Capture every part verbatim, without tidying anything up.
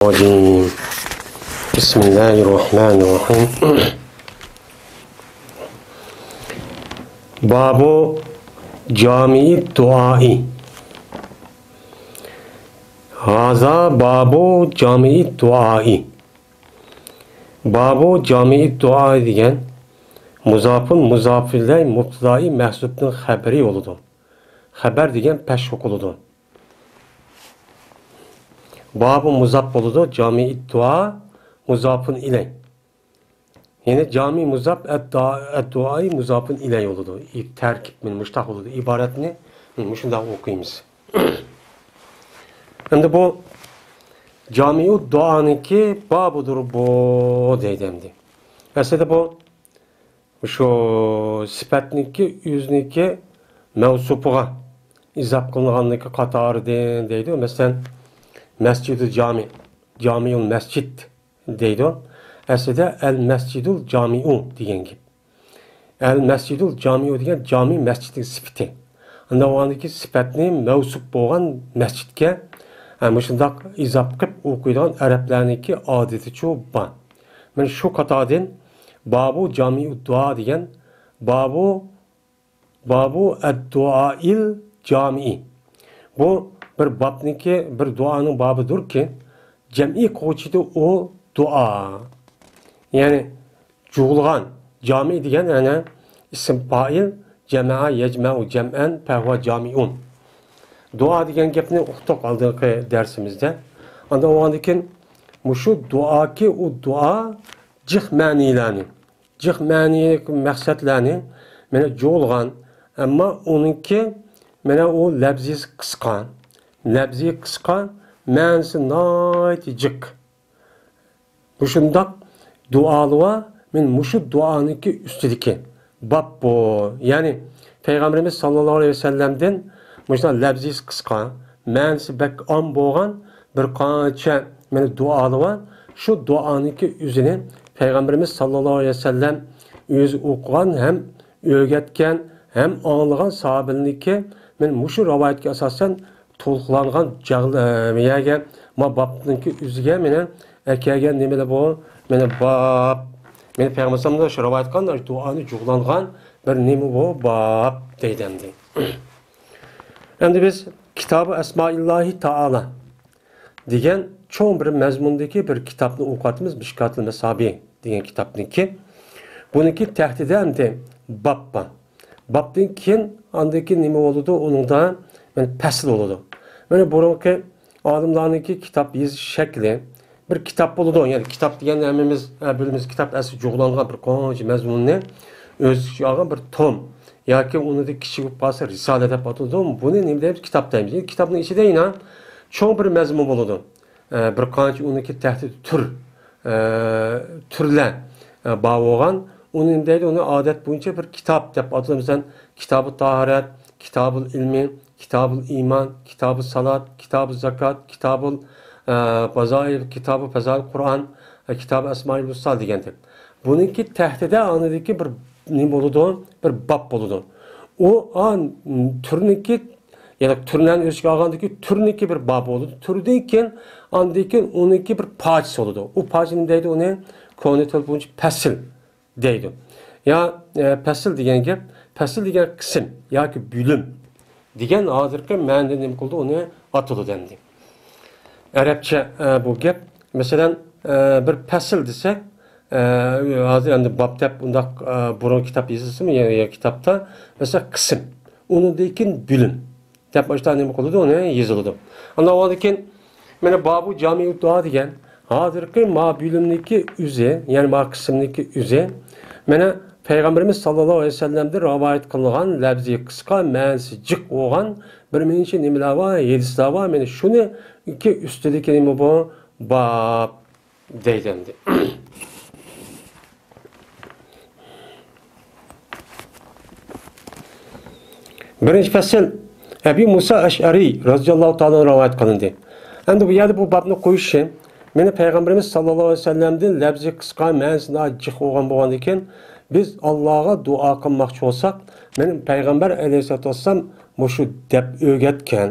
الرجيم. بسم الله الرحمن الرحيم. باب جامع الدعاء. هذا باب جامع الدعاء. باب جامع الدعاء دېگەن مۇزاپۇن مۇزاپۇ ئىلەي مۇبتىدائى مەھزۇپنىڭ خەبىرى بولىدۇ. خەبەر دېگەن پەش ئوقۇلىدۇ. بابۇ مۇزاپ بولىدۇ، جامىئىد دۇئا مۇزاپۇن ئىلەي. يەنى جامى مۇزاپ ئەددۇئا-، ئەددۇئائى مۇزاپۇن ئىلەي بولىدۇ. ئى-، تەركىب مېنى مۇشتاق بولىدۇ. ئىبارەتنى مۇشۇنداق ئوقۇيمىز. ئەمدى بۇ جامىئۇد دۇئانىڭكى بابىدۇر بۇ دەيدۇ ئەمدى. ئەسلىدە بۇ شۇ سۈپەتنىڭكى ئۆزىنىڭكى مەۋسۇپىغا ئىزاپ قىلىنغانلىقى قاتارىدىن دەيدۇ. مەسىلەن، مەسجىدۇل جامى، جامىئۇل مەسجىد دەيدۇ. ئەسلىدە ئەل مەسجىدۇل جامىئۇ دېگەن گەپ. ئەل مەسجىدۇل جامىئۇ دېگەن جامى مەسجىدنىڭ سۈپىتى. ئاندىن ئۇنىڭدىكى سۈپەتنى مەۋسۇپ بولغان مەسجىدكە، ھە، مۇشۇنداق ئىزاپ قىلىپ ئوقۇيدىغان ئەرەبلەرنىڭكى ئادىتىچۇ بار. مانا شۇ قاتاردىن بابۇ جامىئۇد دۇئا دېگەن بابۇ، بابۇ ئەددۇئائىل جامىئى. بۇ بىر بابنىڭكى، بىر دۇئانىڭ بابىدۇركى، جەمئىي قىلغۇچىدۇر ئۇ دۇئا. يەنى جۇغلىغان، جامىئى دېگەن يەنە ئىسىم پائىل، جەمەئە يەجمەئۇ جەمئەن فەھۇۋە جامىئۇن. دۇئا دېگەن گەپنى ئۇقتۇق ئالدىنقى دەرسىمىزدە. ئاندىن ئۇنىڭدىن كېيىن مۇشۇ دۇئاكى، ئۇ دۇئا جىق مەنىلەرنى، جىق مەنىلىك مەقسەتلەرنى مانا جۇغلىغان، ئەمما ئۇنىڭكى مانا ئۇ لەپزىسى قىسقا، لەپزى قىسقا، مەنىسى ناھايىتى جىق. مۇشۇنداق دۇئالىۋا، مەن مۇشۇ دۇئانىڭكى ئۈستىدىكى باب بۇ. يەنى پەيغەمبىرىمىز ساللاللاھۇ ئەلەيھى ۋەسەللەمدىن مۇشۇنداق لەپزىسى قىسقا، مەنىسى بەك ئام بولغان بىر قانچە مانا دۇئالىۋا. شۇ دۇئانىڭكى ئۆزىنى پەيغەمبىرىمىز ساللاللاھۇ ئەلەيھى ۋەسەللەم ئۆزى ئوقۇغان ھەم ئۆگەتكەن ھەم ئاڭلىغان ساھابىلىرىنىڭكى مانا مۇشۇ رىۋايەتكە ئاساسەن تولۇقلانغان جاغ-، ئە، يەرگە، ما بابنىڭكى ئۆزىگە مانا ئەكەلگەن نېمىلەر بۇ؟ مانا باب. مانا پەيغەمبەر ئەلەيھىسسالام شۇ رىۋايەت قىلغان دۇئانى جۇغلانغان بىر نېمە بۇ؟ باب دەيدۇ ئەمدى. ئەمدى بىز كىتابى ئەسمائىللاھى تائالا دېگەن چوڭ بىر مەزمۇندىكى بىر كىتابنى ئوقۇۋاتىمىز، مىشكاتىل مەسابىھ دېگەن كىتابنىڭكى. بۇنىڭكى تەھتىدە ئەمدى باب بار. بابتىن كېيىن ئاندىن كېيىن نېمە بولىدۇ؟ ئۇنىڭدا، يەنى، پەسىل بولىدۇ. مانا بۇرۇنقى ئالىملارنىڭكى كىتاب يېزىش شەكلى بىر كىتاب بولىدۇ. يەنى كىتاب دېگەندە ھەممىمىز، ئە، بىلىمىز، كىتاب ئەسلى جۇغلانغان بىر قانچە مەزمۇننى ئۆز ئىچىگە ئالغان بىر توم ياكى ئۇنىڭدىن كىچىك بولۇپ قالسا رىسالە دەپ ئاتىلىدۇ. بۇنى نېمە دەيمىز؟ كىتاب دەيمىز. يەنى كىتابنىڭ ئىچىدە يەنە چوڭ بىر مەزمۇن بولىدۇ. ئە، بىر قانچە ئۇنىڭكى تەھتىدە تۈر، ئە، تۈرلەر، ئە، بار بولغان. ئۇنى نېمە دەيدۇ؟ ئۇنى ئادەت بويىچە بىر كىتاب دەپ ئاتىلىدۇ. مەسىلەن، كىتابۇ تاھارەت، كىتابۇل ئىلمى، كىتابۇل ئىمان، كىتابۇ سالات، كىتابۇ زاكات، كىتابۇل، ئە، پازائىل، كىتابۇ پازائىل قۇرئان، ئە، كىتابۇ ئەسمائىل ۋۇسال دېگەندەك. بۇنىڭكى تەھتىدە ئاندىكى بىر نېمە بولىدۇ؟ بىر باب بولىدۇ. ئۇ، ئا، تۈرنىڭكى يەنى تۈرلەرنى ئۆز ئىچىگە ئالغاندىكى تۈرنىكى بىر باب بولىدۇ. تۈردىن كېيىن، ئاندىن كېيىن ئۇنىڭكى بىر پارچىسى بولىدۇ. ئۇ پارچە نېمە دەيدۇ؟ ئۇنى كونا تىل بويىچە پەسىل دەيدۇ. يا، ئە، پەسىل دېگەن گەپ، پەسىل دېگەن قىسىم ياكى بۆلۈم دېگەن ھازىرقى مەنىدە نېمە قىلىدۇ؟ ئۇنى ئاتىلىدۇ ئەمدى. ئەرەبچە، ئە، بۇ گەپ. مەسىلەن، ئە، بىر پەسىل دېسەك، ئە، ھازىر ئەمدى باب دەپ ئۇنداق، ئە، بۇرۇن كىتاب يېزىلسىمۇ، يا، يا كىتابتا، مەسىلەن، قىسىم. ئۇنىڭدىن كېيىن بۆلۈم دەپ ئاشۇنداق نېمە قىلىدۇ، ئۇنى يېزىلىدۇ. ئاندىن ئۇنىڭدىن كېيىن مانا بابۇ جامىئۇد دۇئا دېگەن ھازىرقى ما بۆلۈمنىڭكى ئۆزى، يەنى ما قىسىمنىڭكى ئۆزى، مانا پەيغەمبىرىمىز ساللاللاھۇ ئەلەيھى ۋەسەللەمدىن رىۋايەت قىلىنغان لەپزى قىسقا، مەنىسى جىق بولغان بىر نەچچە نېمىلەر بار، ھەدىسلەر بار. مانا شۇنىڭكى ئۈستىدىكى نېمە بۇ؟ باب دەيدۇ ئەمدى. بىرىنچى پەسىل، ئەبى مۇسا ئەشئەرى رازىياللاھۇ تائالا ئەنھۇ رىۋايەت قىلىندى. ئەمدى بۇ يەردە بۇ بابنى قويۇشى، مېنى پەيغەمبىرىمىز ساللاللاھۇ ئەلەيھى ۋەسەللەمدىن لەپزى قىسقا، مەنىسى ناھايىتى جىق بولغان بولغاندىكىن، بىز ئاللاغا دۇئا قىلماقچى بولساق، مېنى پەيغەمبەر ئەلەيھىسسالاتۇ ۋەسسالام مۇشۇ دەپ ئۆگەتكەن،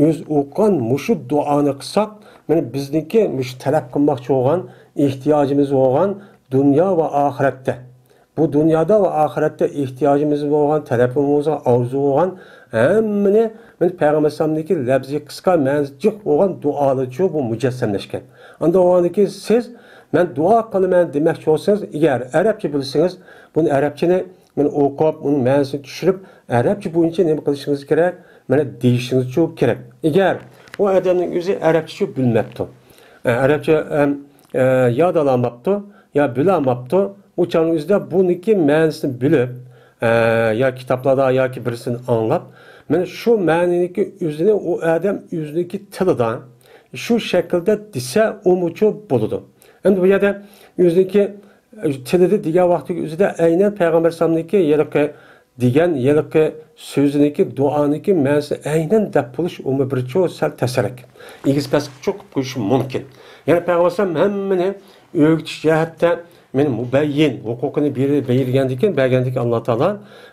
ئۆزى ئوقۇغان مۇشۇ دۇئانى قىلساق، مانا بىزنىڭكى مۇشۇ تەلەپ قىلماقچى بولغان ئېھتىياجىمىز بولغان دۇنيا ۋە ئاخىرەتتە، بۇ دۇنيادا ۋە ئاخىرەتتە ئېھتىياجىمىز بولغان، تەلىپىمىز بولغان، ئارزۇ بولغان ھەممىنى مانا پەيغەمبەر ئەلەيھىسسالامنىڭكى لەپزى قىسقا، مەنىسى جىق بولغان دۇئالىرىچۇ بۇ مۇجەسسەملەشكەن. ئاندا بولغاندىكىن سىز مەن دۇئا قىلىمەن دېمەكچى بولسىڭىز، ئەگەر ئەرەبچە بىلسىڭىز، بۇنى ئەرەبچىنى مانا ئوقۇپ، ئۇنىڭ مەنىسىنى چۈشۈرۈپ، ئەرەبچە بويىچە نېمە قىلىشىڭىز كېرەك؟ مانا دېيىشىڭىزچۇ كېرەك. ئەگەر ئۇ ئادەمنىڭ ئۆزى ئەرەبچىچۇ بىلمەپتۇ، ئە، ئەرەبچە، ئەم، ئە، يادالاماپتۇ يا بىلەلمەپتۇ، ئۇ چاغنىڭ ئۆزىدە بۇنىڭكى مەنىسىنى بىلىپ، ئە، يا كىتابلاردا ياكى بىرسىدىن ئاڭلاپ، مانا شۇ مەنىنىڭكى ئۆزىنى ئۇ ئادەم ئۆزىنىڭكى تىلىدا شۇ شەكىلدە دېسە، ئۇمۇچۇ بولىدۇ. ئەمدى بۇ يەردە ئۆزىنىڭكى تىلىدا دېگەن ۋاقتىدىكى ئۆزىدە ئەينەن پەيغەمبەر ئەلەيھىسسالامنىڭكى ھېلىقى دېگەن ھېلىقى سۆزىنىڭكى، دۇئانىڭكى مەنىسى ئەينەن دەپ بولۇش ئۇمۇ بىرچۇ سەل تەسرەك. ئېگىز-پەسكىچۇ قىلىپ قويۇشى مۇمكىن. يەنى پەيغەمبەر ئەلەيھىسسالام ھەممىنى ئۆگىتىش جەھەتتە مانا مۇبەييىن ھوقۇقىنى بېرى-، بېرىلگەندىكىن، بەرگەندىكىن ئاللا تائالا،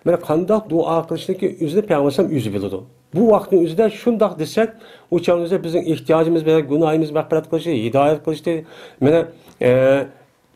مانا قانداق دۇئا قىلىشنىڭكى ئۆزىنى پەيغەمبەر ئەلەيھىسسالام ئۆزى بىلىدۇ. بۇ ۋاقىتنىڭ ئۆزىدە شۇنداق دېسەك، ئۇ چاغنىڭ ئۆزىدە بىزنىڭ ئېھتىياجىمىز بىلەن گۇناھىمىز مەغپىرەت قىلىشى، ھىدايەت قىلىشى، مانا، ئە،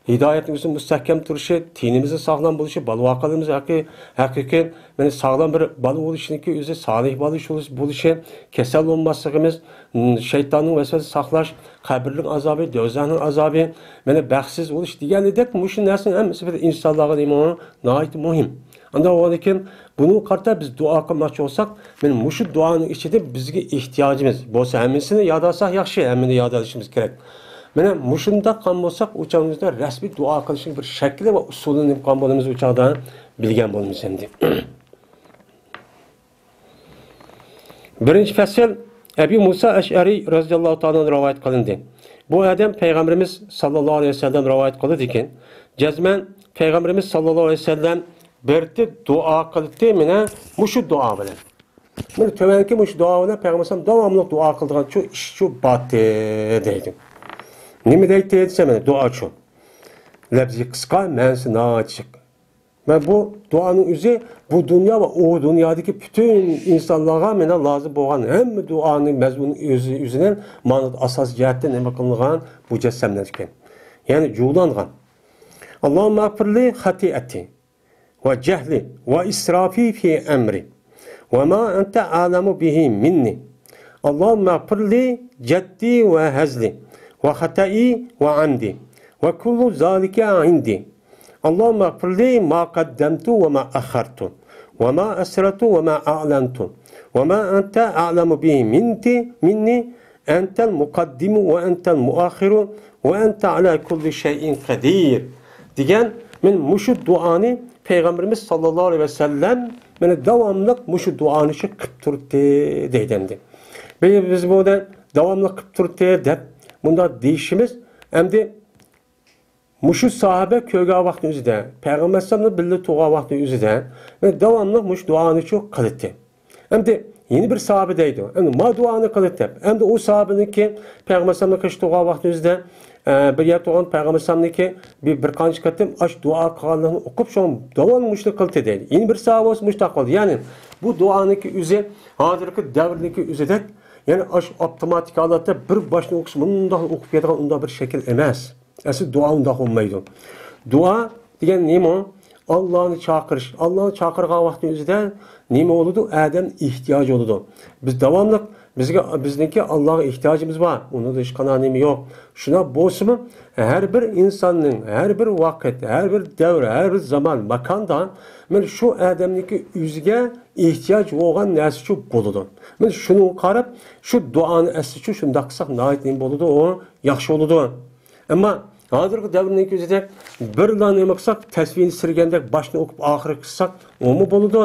ھىدايەتنىڭ ئۆزى مۇستەھكەم تۇرۇشى، تېنىمىزنىڭ ساغلام بولۇشى، بالا-ۋاقالىرىمىز ھەقىقىي، ھەقىقىي، مانا ساغلام بىر بالا بولۇشىنىڭكى ئۆزى، سالىھ بالا بولۇشى، كېسەل بولماسلىقىمىز، م، شەيتاننىڭ ۋەسۋەسىسى ساقلاش، قەبرىنىڭ ئازابى، دوزاخنىڭ ئازابى، مانا بەختسىز بولۇش دېگەندەك مۇشۇ نەرسىنىڭ ھەممىسى بىر ئىنسانلارغا نېمە ناھايىتى مۇھىم. ئانداق بولغاندىكىن بۇنىڭغا قارىتا بىز دۇئا قىلماقچى بولساق، مانا مۇشۇ دۇئانىڭ ئىچىدە بىزگە ئېھتىياجىمىز بولسا، ھەممىسىنى ياد ئالساق ياخشى، ھەممىنى ياد ئېلىشىمىز كېرەك. مانا مۇشۇنداق قىلغان بولساق، ئۇ چاغىمىزدا رەسمىي دۇئا قىلىشنىڭ بىر شەكلى ۋە ئۇسۇلىنى نېمە قىلغان بولىمىز، ئۇ چاغدا بىلگەن بولىمىز ئەمدى. بىرىنچى پەسىل، ئەبى مۇسا ئەشئەرى رەزىياللاھۇ تائالا ئەنھۇ رىۋايەت قىلىندى. بۇ ئادەم پەيغەمبىرىمىز ساللاللاھۇ ئەلەيھى ۋەسەللەم رىۋايەت قىلدىكەن، جەزمەن پەيغەمبىرىمىز ساللاللاھۇ ئەلەيھى ۋەسەللەم بىرتى دۇئا قىلدى، مانا مۇشۇ دۇئا بىلەن. مانا تۆۋەنكى مۇشۇ دۇئا بىلەن پەيغەمبەر ئەلەيھىسسالام داۋاملىق دۇئا قىلىدىغان شۇ ئىشچۇ باتتى دەيدۇ. نېمە دەيتتى دېسە، مانا دۇئاچۇ. لەپزى قىسقا، مەنىسى ناھايىتى جىق. مانا بۇ دۇئانىڭ ئۆزى بۇ دۇنيا ۋە ئۇ دۇنيادىكى پۈتۈن ئىنسانلارغا مانا لازىم بولغان ھەممە دۇئانىڭ مەزمۇنى ئۆزى، ئۆزىنىڭ مانا ئاساسىي جەھەتتىن نېمە قىلىنغان، مۇجەسسەملەنگەن. يەنى جۇغلانغان. اللهم اغفر لي خطيئتي وجهلي وإسرافي في أمري وما أنت أعلم به مني. اللهم اغفر لي جدي وهزلي وخطئي وعمدي وكل ذلك عندي. اللهم اغفر لي ما قدمت وما أخرت وما أسررت وما أعلنت وما أنت أعلم به منت-، مني. أنت المقدم وأنت المؤخر وأنت على كل شيء قدير دېگەن، مانا مۇشۇ دۇئانى پەيغەمبىرىمىز ساللاللاھۇ ئەلەيھى ۋەسەللەم مانا داۋاملىق مۇشۇ دۇئانى شۇ قىلىپ تۇردى دەيدۇ ئەمدى. بى-، بىز بۇنى داۋاملىق قىلىپ تۇردى دەپ مۇنداق دېيىشىمىز ئەمدى مۇشۇ ساھابە كۆرگەن ۋاقتىنىڭ ئۆزىدە، پەيغەمبەر ئەلەيھىسسالامنى بىللە تۇرغان ۋاقتىنىڭ ئۆزىدە، مانا داۋاملىق مۇشۇ دۇئانى شۇ قىلىتتى. ئەمدى يەنە بىر ساھابە دەيدۇ، ئەمدى ما دۇئانى قىلىتتى دەپ. ئەمدى ئۇ ساھابىنىڭكى پەيغەمبەر ئەلەيھىسسالامنى قېشى تۇرغان ۋاقتىنىڭ ئۆزىدە، ئە، بىر يەر تۇرغان پەيغەمبەر ئەلەيھىسسالامنىڭكى بىر، بىر قانچە قېتىم ئاش دۇئا قىلغانلىقىنى ئوقۇپ، شۇڭا داۋاملىق مۇشۇنى قىلىتتى دەيدۇ. يەنە بىر ساھابە بولسا مۇشۇنداق قىلدى. يەنى بۇ دۇئانىڭكى ئۆزى ھازىرقى دەۋرنىڭكى ئۆزىدەك، يەنى ئاش ئاپتوماتىك ھالەتتە بىر باشنى ئوقۇسا مۇنداق ئوقۇپ كېتىدىغان ئۇنداق بىر شەكىل ئەمەس. ئەسلى دۇئا ئۇنداق بولمايدۇ. دۇئا دېگەن نېمە؟ ئاللانى چاقىرىش. ئاللانى چاقىرغان ۋاقتىنىڭ ئۆزىدە نېمە بولىدۇ؟ ئادەم ئېھتىياجى بولىدۇ. بىز داۋاملىق بىزگە، بىزنىڭكى ئاللاغا ئېھتىياجىمىز بار. ئۇنىڭدا ھېچقانداق نېمە يوق. شۇنداق بولسىمۇ، ھەر بىر ئىنساننىڭ، ھەر بىر ۋاقىت، ھەر بىر دەۋر، ھەر بىر زامان، ماكاندا مانا شۇ ئادەمنىڭكى ئۆزىگە ئېھتىياج بولغان نەرسىچۇ بولىدۇ. مانا شۇنىڭغا قاراپ، شۇ دۇئانى ئەسلىچۇ شۇنداق قىلساق ناھايىتى نېمە بولىدۇ؟ ئۇ ياخشى بولىدۇ. ئەمما ھازىرقى دەۋرنىڭكى ئۆزىدە بىرلا نېمە قىلساق، تەسۋىنى سىرگەندەك باشنى ئوقۇپ ئاخىرى قىلساق، ئۇمۇ بولىدۇ.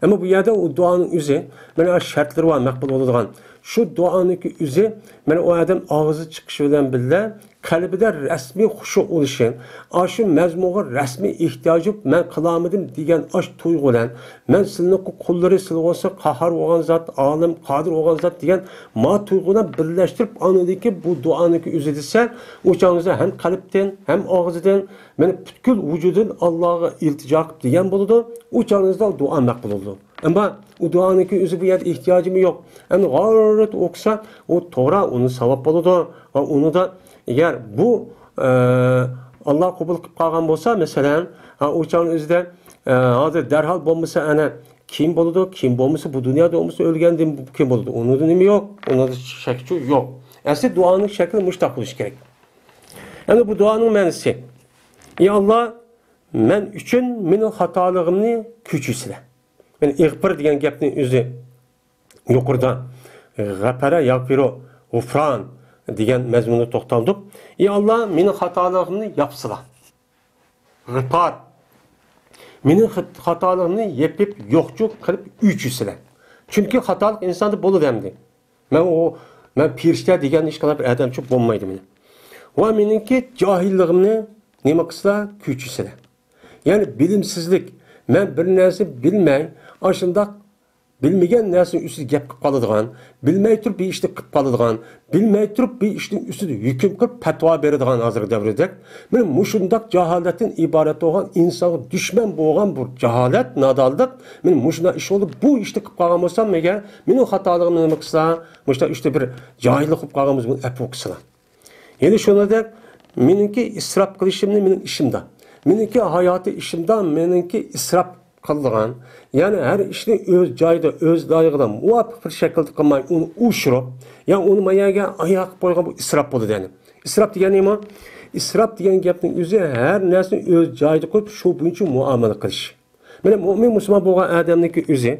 ئەمما بۇ يەردە ئۇ دۇئانىڭ ئۆزى، مانا شەرتلىرى بار، مەقبۇل بولىدىغان. شۇ دۇئانىڭكى ئۆزى، مانا ئۇ ئادەم ئاغزى چىقىشى بىلەن بىللە، قەلبىدە رەسمىي خۇشۇ بولۇشى، ئاشۇ مەزمۇنغا رەسمىي ئېھتىياج بولۇپ، مەن قىلالمىدىم دېگەن ئاش تۇيغۇ بىلەن، مەن سىلىنىڭ قۇللىرى، سىلىگە بولسا قاھار بولغان زات، ئالىم، قادىر بولغان زات دېگەن ما تۇيغۇ بىلەن بىرلەشتۈرۈپ، ئاندىن كېيىن بۇ دۇئانىڭكى ئۆزى دېسە، ئۇ چاغىڭىزدا ھەم قەلبتىن، ھەم ئاغزىدىن، مانا پۈتكۈل ۋۇجۇدىدىن ئاللاغا ئىلتىجا قىلىپ دېگەن بولىدۇ. ئۇ چاغىڭىزدا دۇئا مەقبۇل بولىدۇ. ئەمما ئۇ دۇئانىڭكى ئۆزى بۇ يەردە ئېھتىياجىمۇ يوق. ئەمدى غايرەت ئوقۇسا، ئۇ توغرا، ئۇنى ساۋاب بولىدۇ. ۋە ئۇنىدا ئەگەر بۇ، ئە، ئاللا قوبۇل قىلىپ قالغان بولسا، مەسىلەن، ھە، ئۇ چاغنىڭ ئۆزىدە، ئە، ھازىر دەرھال بولمىسا، ئەنە، كېيىن بولىدۇ، كېيىن بولمىسا، بۇ دۇنيادا بولمىسا، ئۆلگەندىن كېيىن بولىدۇ. ئۇنىڭدا نېمە يوق؟ ئۇنىڭدا شەكچۇ يوق. ئەسلى دۇئانىڭ شەكلى مۇشۇنداق بولۇشى كېرەك. يەنى بۇ دۇئانىڭ مەنىسى، ئى ئاللا، مەن ئۈچۈن مېنىڭ خاتالىقىمنى كەچۈرسىلە. يەنى ئىغپىر دېگەن گەپنى ئۆزى يۇقىرىدا غەپەرە يەغفىرۇ غۇفران دېگەن مەزمۇندا توختالدۇق. ئى ئاللا، مېنىڭ خاتالىقىمنى ياپسىلا. غىپار. مېنىڭ خات-، خاتالىقىمنى يېپىپ، يوقچۇ قىلىپ ئۆچۈرسىلە. چۈنكى خاتالىق ئىنساندا بولىدۇ ئەمدى. مەن ئۇ، مەن پېرىشتە دېگەن ئىش قىلىپ ئادەمچۇ بولمايدۇ مېنى. ۋە مېنىڭكى جاھىللىقىمنى نېمە قىلسا كەچۈرسىلە. يەنى بىلىمسىزلىك، مەن بىر نەرسە بىلمەي، ئاشۇنداق بىلمىگەن نەرسىنىڭ ئۈستىدە گەپ قىلىپ قالىدىغان، بىلمەي تۇرۇپ بىر ئىشنى قىلىپ قالىدىغان، بىلمەي تۇرۇپ بىر ئىشنىڭ ئۈستىدە ھۆكۈم قىلىپ پەتىۋا بېرىدىغان ھازىرقى دەۋردەك، مانا مۇشۇنداق جاھالەتتىن ئىبارەت بولغان، ئىنسانغا دۈشمەن بولغان بۇ جاھالەت، نادانلىق، مانا مۇشۇنداق ئىش بولدى، بۇ ئىشنى قىلىپ قالغان بولسام، ئەگەر مېنىڭ خاتالىقىمنى نېمە قىلسا، مۇشۇنداق ئىشتا بىر جاھىللىق قىلىپ قالغان بولسا، بۇنى ئەپۇ قىلسىلا. يەنى شۇنىڭدەك، مېنىڭكى ئىسراپ قىلىشىمنى مېنىڭ ئىشىمدا، مېنىڭكى ھاياتىي ئىشىمدا مېنىڭكى ئىسراپ قىلىدىغان، يەنى ھەر ئىشنى ئۆز جايىدا، ئۆز لايىقىدا، مۇۋاپىق بىر شەكىلدە قىلماي، ئۇنى ئۇشۇرۇپ، يا ئۇنى ما يەرگە ئاياغ قويغان، بۇ ئىسراپ بولىدۇ يەنى. ئىسراپ دېگەن نېمە؟ ئىسراپ دېگەن گەپنىڭ ئۆزى ھەر نەرسىنى ئۆز جايىدا قويۇپ، شۇ بويىچە مۇئامىلە قىلىش. مانا مۆمىن مۇسۇلمان بولغان ئادەمنىڭكى ئۆزى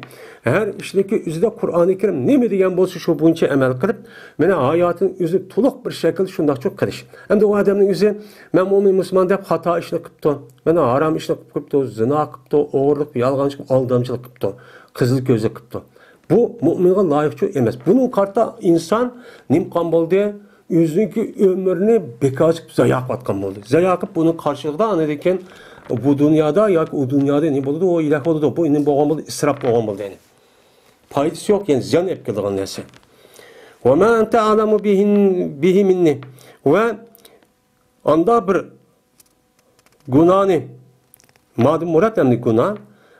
ھەر ئىشنىڭكى ئۆزىدە قۇرئانى كەرىم نېمە دېگەن بولسا شۇ بويىچە ئەمەل قىلىپ، مانا ھاياتىنىڭ ئۆزى تولۇق بىر شەكىل شۇنداقچۇ قىلىش. ئەمدى ئۇ ئادەمنىڭ ئۆزى مەن مۆمىن مۇسۇلمان دەپ خاتا ئىشنى قىپتۇ، مانا ھارام ئىشنى قىپ قويۇپتۇ، زىنا قىپتۇ، ئوغرىلىق، يالغانچىلىق، ئالدامچىلىق قىپتۇ، قىزىل كۆزلۈك قىپتۇ. بۇ مۆمىنغا لايىقچۇ ئەمەس. بۇنىڭغا قارىتا ئىنسان نېمە قىلغان بولدى؟ ئۆزىنىڭكى ئۆمرىنى بىكارچە زايا قىلىۋاتقان بولدى. زايا قىلىپ بۇنىڭ قارشىلىقىدا ئاندىن كېيىن بۇ دۇنيادا ياكى ئۇ دۇنيادا نېمە بولىدۇ؟ ئۇ ھېلاك بولىدۇ. بۇ نېمە بولغان بولدى؟ ئىسراپ بولغان بولدى يەنى. پايدىسى يوق، يەنى زىيان ئېلىپ كېلىدىغان نەرسە. وما أنت أعلم به، به مني. ۋە ئاندا بىر گۇناھنى، مادىن مۇراد ئەمدى گۇناھ،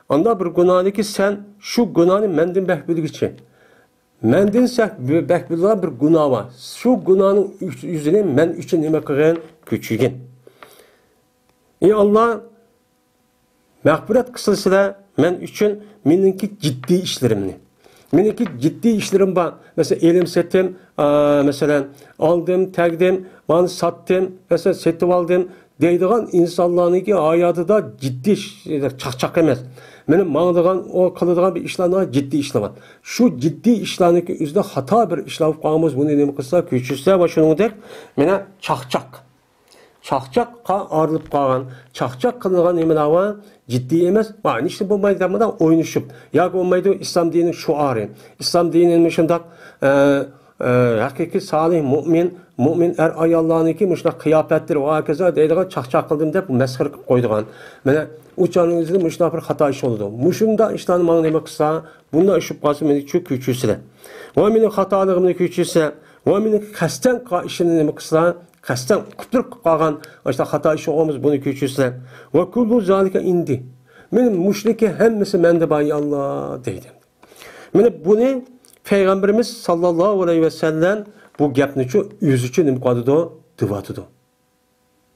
ئاندا بىر گۇناھنىكى سەن شۇ گۇناھنى مەندىن بەك بىلگۈچى. مەندىن سەن بەك بىلىدىغان بىر گۇناھ بار. شۇ گۇناھنىڭ يۈزىنى مەن ئۈچۈن نېمە قىلغىن؟ كەچۈرگىن. ئى ئاللا، مەغپىرەت قىلسىلە مەن ئۈچۈن مېنىڭكى جىددىي ئىشلىرىمنى. مېنىڭكى جىددىي ئىشلىرىم بار. مەسىلەن، ئېلىم سېتىم، ئا، مەسىلەن، ئالدىم، تەگدىم، مانى ساتتىم، مەسىلەن، سېتىۋالدىم دەيدىغان ئىنسانلارنىڭكى ھاياتىدا جىددىي ئىش، چاقچاق ئەمەس. مېنىڭ ماڭىدىغان، ئۇ قىلىدىغان بىر ئىشلارنىڭ جىددىي ئىشلار بار. شۇ جىددىي ئىشلارنىڭكى ئۆزىدە خاتا بىر ئىشلار بولۇپ قالغان بولسا، بۇنى نېمە قىلسا، كەچۈرسە ۋە شۇنىڭدەك مانا چاقچاق. چاقچاققا ئايرىلىپ قالغان، چاقچاق قىلىنغان نېمىلەر بار؟ جىددىي ئەمەس، ۋاي، ھېچنېمە بولمايدۇ دەپ مۇنداق ئوينىشىپ. ياكى بولمايدۇ، ئىسلام دىنىنىڭ شوئارى. ئىسلام دىنىنىڭ شۇنداق، ئە، ئە، ھەقىقىي سالىھ مۆمىن، مۆمىن ئەر ئاياللارنىڭكى مۇشۇنداق قىياپەتلىرى ۋە ھاكازا دەيدىغان چاقچاق قىلدىم دەپ مەسخىرە قىلىپ قويىدىغان. مانا، ئۇ چاغنىڭ ئۆزىدە مۇشۇنداق بىر خاتا ئىش بولىدۇ. مۇشۇنداق ئىشلارنى ماڭا نېمە قىلسا، بۇنداق ئىش بولۇپ قالسا، مېنى شۇ كەچۈرسىلە. ۋە مېنىڭ خاتالىقىمنى كەچۈرسە، ۋە مېنىڭ قەستەن قىلغان ئىشىمنى نېمە قىلسا، قەستەن قۇپتۇرۇپ قىلىپ قالغان ئاشۇنداق خاتا ئىش بولغان بولسا، بۇنى كەچۈرسە. ۋە كۇللۇ زالىكە ئىندى. مېنىڭ مۇشۇنىڭكى ھەممىسى مەندە بار، يا ئاللا، دەيدۇ. مانا بۇنى پەيغەمبىرىمىز ساللاللاھۇ ئەلەيھى ۋەسەللەم بۇ گەپنىچۇ ئۆزىچۇ نېمە قىلىۋاتىدۇ؟ دېۋاتىدۇ.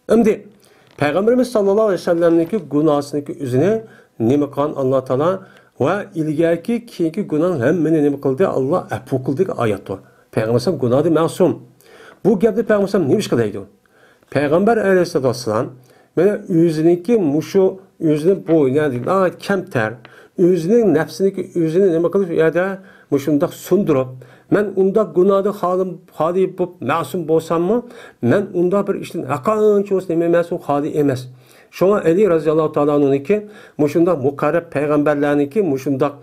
ئەمدى پەيغەمبىرىمىز ساللاللاھۇ ئەلەيھى ۋەسەللەمنىڭكى گۇناھسىنىڭكى ئۆزىنى نېمە قىلغان ئاللا تائالا ۋە ئىلگەركى، كېيىنكى گۇناھنىڭ ھەممىنى نېمە قىلدى؟ ئاللا ئەپۇ قىلدى دېگەن ئايەت بار. پەيغەمبەر ئەلەيھىسسالام گۇناھتىن مەسۇم. بۇ گەپنى پەيغەمبەر ئەلەيھىسسالام نېمە ئىش قىلايدۇ؟ پەيغەمبەر ئەلەيھىسسالام مانا ئۆزىنىڭكى مۇشۇ ئۆزىنى بۇ، يەنى ناھايىتى كەمتەر، ئۆزىنىڭ نەپسىنىڭكى ئۆزىنى نېمە قىلىش ئۇ يەردە مۇشۇنداق سۇندۇرۇپ، مەن ئۇنداق گۇناھنى خالىم-، خالىي بولۇپ مەسۇم بولساممۇ، مەن ئۇنداق بىر ئىشتىن ھەرقانچە بولسا نېمە ئەمەس، ئۇ خالىي ئەمەس. شۇڭا ئەلى رازىياللاھۇ تائالا ئەنھۇنىڭكى مۇشۇنداق مۇقەررەب پەيغەمبەرلەرنىڭكى مۇشۇنداق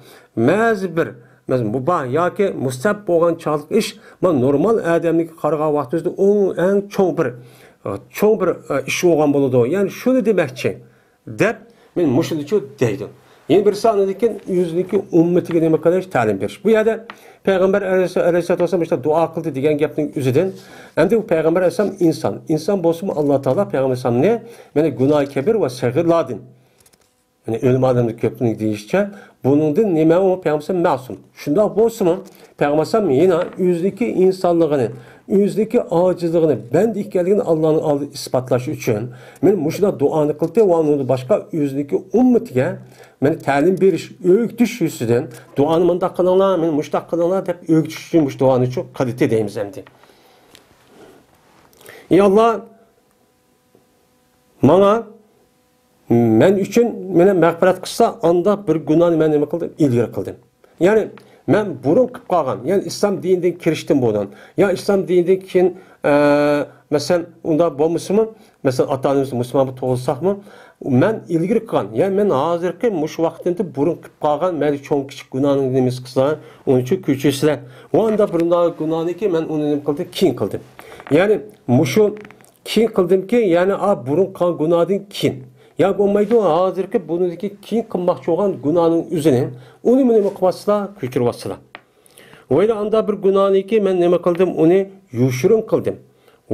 مەزى بىر، مەزى مۇباھ ياكى مۇستەھەب بولغان چاغلىق ئىش، مانا نورمال ئادەمنىڭكى قارىغان ۋاقتىمىزدا ئۇ ئەڭ چوڭ بىر، چوڭ بىر، ئە، ئىش بولغان بولىدۇ. يەنى شۇنى دېمەكچى. دەپ، مەن مۇشۇنىچۇ دەيدۇ. يەنە بىرسى ئاندىن كېيىن ئۆزىنىڭكى ئۈممىتىگە نېمە قىلىش، تەلىم بېرىش. بۇ يەردە پەيغەمبەر ئەلەيھىسسالام، ئەلەيھىسسالاتۇ ۋەسسالام مۇشۇنداق دۇئا قىلدى دېگەن گەپنىڭ ئۆزىدىن، ئەمدى بۇ پەيغەمبەر ئەلەيھىسسالام ئىنسان. ئىنسان بولسىمۇ، ئاللا تائالا پەيغەمبەر ئەلەيھىسسالامنى، مانا، گۇناھى كەبىر ۋە سەغىرلاردىن، يەنى ئۆلىمالىرىمىز كۆپنىڭ دېيىشىچە، بۇنىڭدىن نېمە ئۇ پەيغەمبەر مەسۇم؟ شۇنداق بولسىمۇ، پەيغەمبەر يەنە ئۆزىدىكى ئىنسانلىقىنى، ئۆزىدىكى ئاجىزلىقىنى، بەندە ئىكەنلىكىنى ئاللانىڭ ئالدىدا ئىسپاتلاش ئۈچۈن، مەن مۇشۇنداق دۇئانى قىلدى ۋە ئۇنىڭدىن باشقا ئۆزىدىكى ئۈممىتىگە مەن تەلىم بېرىش، ئۆگىتىش يۈزىسىدىن دۇئانى مۇنداق قىلىڭلار، مەن مۇشۇنداق قىلىڭلار دەپ ئۆگىتىش ئۈچۈن مۇشۇ دۇئانى شۇ قىلدى دەيمىز ئەمدى. ئى ئاللا، ماڭا، مەن ئۈچۈن مېنى مەغپىرەت قىلسا، ئانداق بىر گۇناھنى مەن نېمە قىلدىم؟ ئىلگىرى قىلدىم. يەنى مەن بۇرۇن قىلىپ قالغان، يەنى ئىسلام دىنىدىن كىرىشتىن بۇرۇن، يا ئىسلام دىنىدىن كېيىن، ئە، مەسىلەن، ئۇنداق بولمىسىمۇ، مەسىلەن، ئاتا-ئانىمىز مۇسۇلمان بولۇپ تۇغۇلساقمۇ، مەن ئىلگىرى قىلغان، يەنى مەن ھازىرقى مۇشۇ ۋاقتىمدا ببۇرۇن قىلىپ قالغان، مەيلى چوڭ-كىچىك گۇناھنىڭ نېمىسى قىلسا، ئۇنى شۇ كۆچۈرسىلەر. ۋە ئانداق بىر گۇناھنىكى مەن ئۇنى نېمە قىلدىم؟ كېيىن قىلدىم. يەنى مۇشۇ كېيىن قىلدىمكى، يەنى ئا بۇرۇن قىلغان گۇناھدىن كېيىن. يا بولمايدۇ، ھازىرقى بۇنىڭدىكى كېيىن قىلماقچى بولغان گۇناھنىڭ ئۆزىنى، ئۇنى نېمە قىلىۋاتسىلا، كۆچۈرۈۋاتسىلا. ۋەيلى ئاندا بىر گۇناھنىكى مەن نېمە قىلدىم، ئۇنى يوشۇرۇن قىلدىم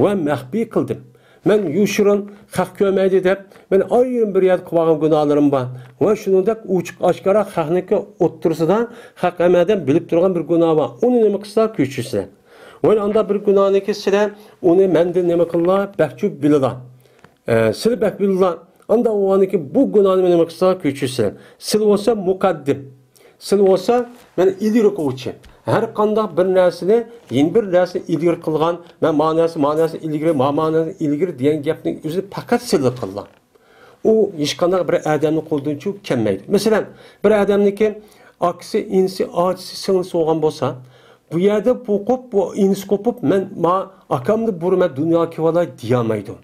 ۋە مەخپىي قىلدىم. مەن يوشۇرۇن، خەق كۆرمەيدۇ دەپ، مەن ئايرىم بىر يەردە قىلىۋالغان گۇناھلىرىم بار. ۋە شۇنىڭدەك ئوچۇق ئاشكارا خەقنىڭكى ئوتتۇرىسىدا خەق ھەممە ئادەم بىلىپ تۇرغان بىر گۇناھ بار. ئۇنى نېمە قىلسا كۆچۈرسىلە. ۋەيلى ئاندا بىر گۇناھنىكى سىلە، ئۇنى مەندىن نېمە قىللا، بەكچۇ بىلىلا. ئە، سىلى بەك بىللا. ئاندا ئۇ ئانىكى بۇ گۇناھنى نېمە قىلسا كۆچۈرسىلە. سىلى بولسا مۇقەددىم. سىلى بولسا مەن ئىلگىرى قىلغۇچى. ھەر قانداق بىر نەرسىنى، يەنە بىر نەرسىنى ئىلگىرى قىلغان، مەن ما نەرسە، ما نەرسە ئىلگىرى، ما، ما نەرسە ئىلگىرى دېگەن گەپنى ئۆزى پەقەت سىلى قىللا. ئۇ ھېچقانداق بىر ئادەمنىڭ قولىدىن چۈ كەلمەيدۇ. مەسىلەن، بىر ئادەمنىڭكى ئاكىسى، ئىنىسى، ئاچىسى، سىڭلىسى بولغان بولسا، بۇ يەردە بۇ قوپ، بۇ ئىنىسى قوپۇپ، مەن ما ئاكامنى بۇرۇن مەن دۇنياغا كېلىۋالاي دېيەلمەيدۇ.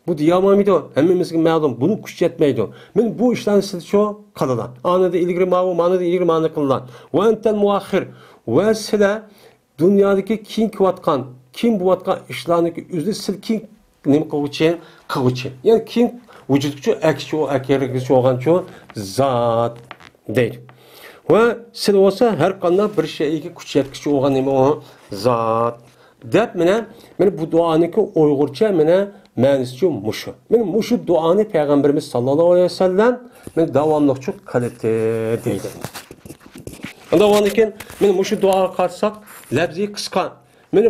بۇ دېيەلمەيدۇ، ھەممىمىزگە مەلۇم، بۇنى كۈچ يەتمەيدۇ. مەن بۇ ئىشلارنى سىلچۇ قىلىلا. ئانىدا ئىلگىرى ماۋۇ، مانىدا ئىلگىرى مانى قىلىلا. ۋە ئەنتەل مۇئەخخىر. ۋە سىلە دۇنيادىكى كېيىن كېلىۋاتقان، كېيىن بولۇۋاتقان ئىشلارنىڭكى ئۆزىنى سىل كېيىن نېمە قىلغۇچى؟ قىلغۇچى. يەنى كېيىن ۋۇجۇدقىچۇ ئەكسىچۇ، ئەكىرگىچۇ بولغانچۇ زات دەيدۇ. ۋە سىل بولسا ھەر قانداق بىر شەيئىگە كۈچ يەتكۈچى بولغان نېمە ئۇ؟ زات. دەپ مانا، مانا بۇ دۇئانىڭكى ئۇيغۇرچە مانا مەنىسىچۇ مۇشۇ. مانا مۇشۇ دۇئانى پەيغەمبىرىمىز ساللاللاھۇ ئەلەيھى ۋەسەللەم مانا داۋاملىقچۇ قىلىتى دەيدۇ. ئاندىن كېيىن مانا مۇشۇ دۇئاغا قارىساق، لەپزى قىسقا. مانا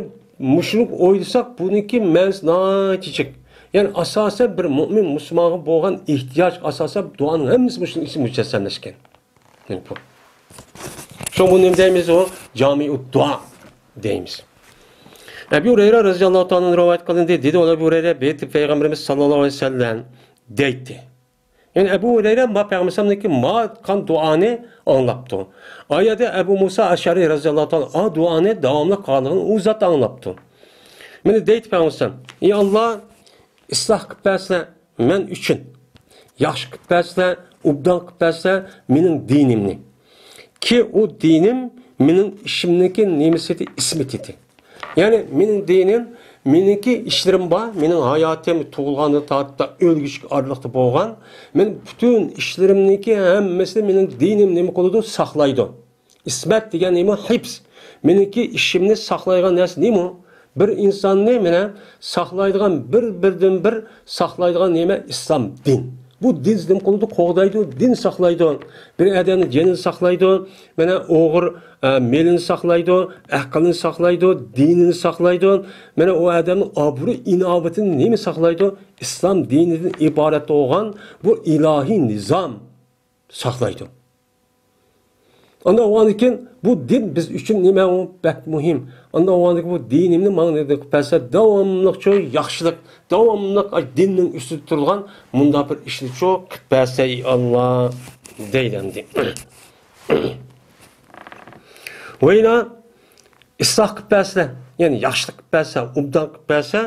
مۇشۇنى ئويلىساق، بۇنىڭكى مەنىسى ناھايىتى كىچىك. يەنى ئاساسەن بىر مۇئمىن مۇسۇلمانغا بولغان ئېھتىياج ئاساسەن دۇئانىڭ ھەممىسى مۇشۇنىڭ ئىچىدە مۇجەسسەملەشكەن. شۇڭا بۇنى نېمە دەيمىز؟ ئۇ جامىئۇ دۇئا دەيمىز. ئەبۇ ھۇرەيرە رەزىياللاھۇ تائالا ئەنھۇ رىۋايەت قىلىندى. دېدى ئۇ ئەبۇ ھۇرەيرە، بېيىتىپ پەيغەمبىرىمىز ساللاللاھۇ ئەلەيھى ۋەسەللەم دەيتتى. يەنى ئەبۇ ھۇرەيرە ما پەيغەمبەرنىڭكى ما قىلغان دۇئانى ئاڭلاپتۇ. ئايەدە ئەبۇ مۇسا ئەشئەرى رەزىياللاھۇ تائالا ئا دۇئانى داۋاملىق قىلغانلىقىنى ئۇ زات ئاڭلاپتۇ. مانا دەيتتى پەيغەمبەر، ئى ئاللا، ئىسلاھ قىلىپ بەرسىلە مەن ئۈچۈن. ياخشى قىلىپ بەرسىلە، ئوبدان قىلىپ بەرسىلە مېنىڭ دىنىمنى. كى ئۇ دىنىم مېنىڭ ئىشىمنىڭكى نېمىسى ئىدى، ئىسمىتى ئىدى. يەنى مېنىڭ دىنىم، مېنىڭكى ئىشلىرىم بار، مېنىڭ ھاياتىم تۇغۇلغاندىن تارتىپ ئۆلگۈچە ئارىلىقتا بولغان. مەن پۈتۈن ئىشلىرىمنىڭكى ھەممىسىنى مېنىڭ دىنىم نېمە قىلىدۇ؟ ساقلايدۇ. ئىسمەت دېگەن نېمە؟ ھىپس. مېنىڭكى ئىشىمنى ساقلايدىغان نەرسە نېمە؟ بىر ئىنساننى مانا ساقلايدىغان بىر، بىردىن بىر ساقلايدىغان نېمە؟ ئىسلام دىن. بۇ دىن نېمە قىلىدۇ؟ قوغدايدۇ، دىن ساقلايدۇ. بىر ئادەمنىڭ جېنىنى ساقلايدۇ، مانا ئوغرى، ئە، مېلىنى ساقلايدۇ، ئەقلىنى ساقلايدۇ، دىنىنى ساقلايدۇ. مانا ئۇ ئادەمنىڭ ئابرۇ ئىناۋىتىنى نېمە ساقلايدۇ؟ ئىسلام دىنىدىن ئىبارەت بولغان بۇ ئىلاھىي نىزام ساقلايدۇ. ئاندىن ئۇنىڭدىن كېيىن بۇ دىن بىز ئۈچۈن نېمە ئۇ بەك مۇھىم. ئاندىن ئۇنىڭدىن كېيىن بۇ دىنىمنى ماڭا نېمە قىلىپ بەرسە، داۋاملىقچۇ ياخشىلىق، داۋاملىق ئاي دىننىڭ ئۈستىدە تۇرىدىغان مۇنداق بىر ئىشنىچۇ قىلىپ بەرسە، ئى ئاللا، دەيدۇ ئەمدى. ۋەيلا، ئىسلاھ قىلىپ بەرسە، يەنى ياخشىلىق قىلىپ بەرسە، ئوبدان قىلىپ بەرسە،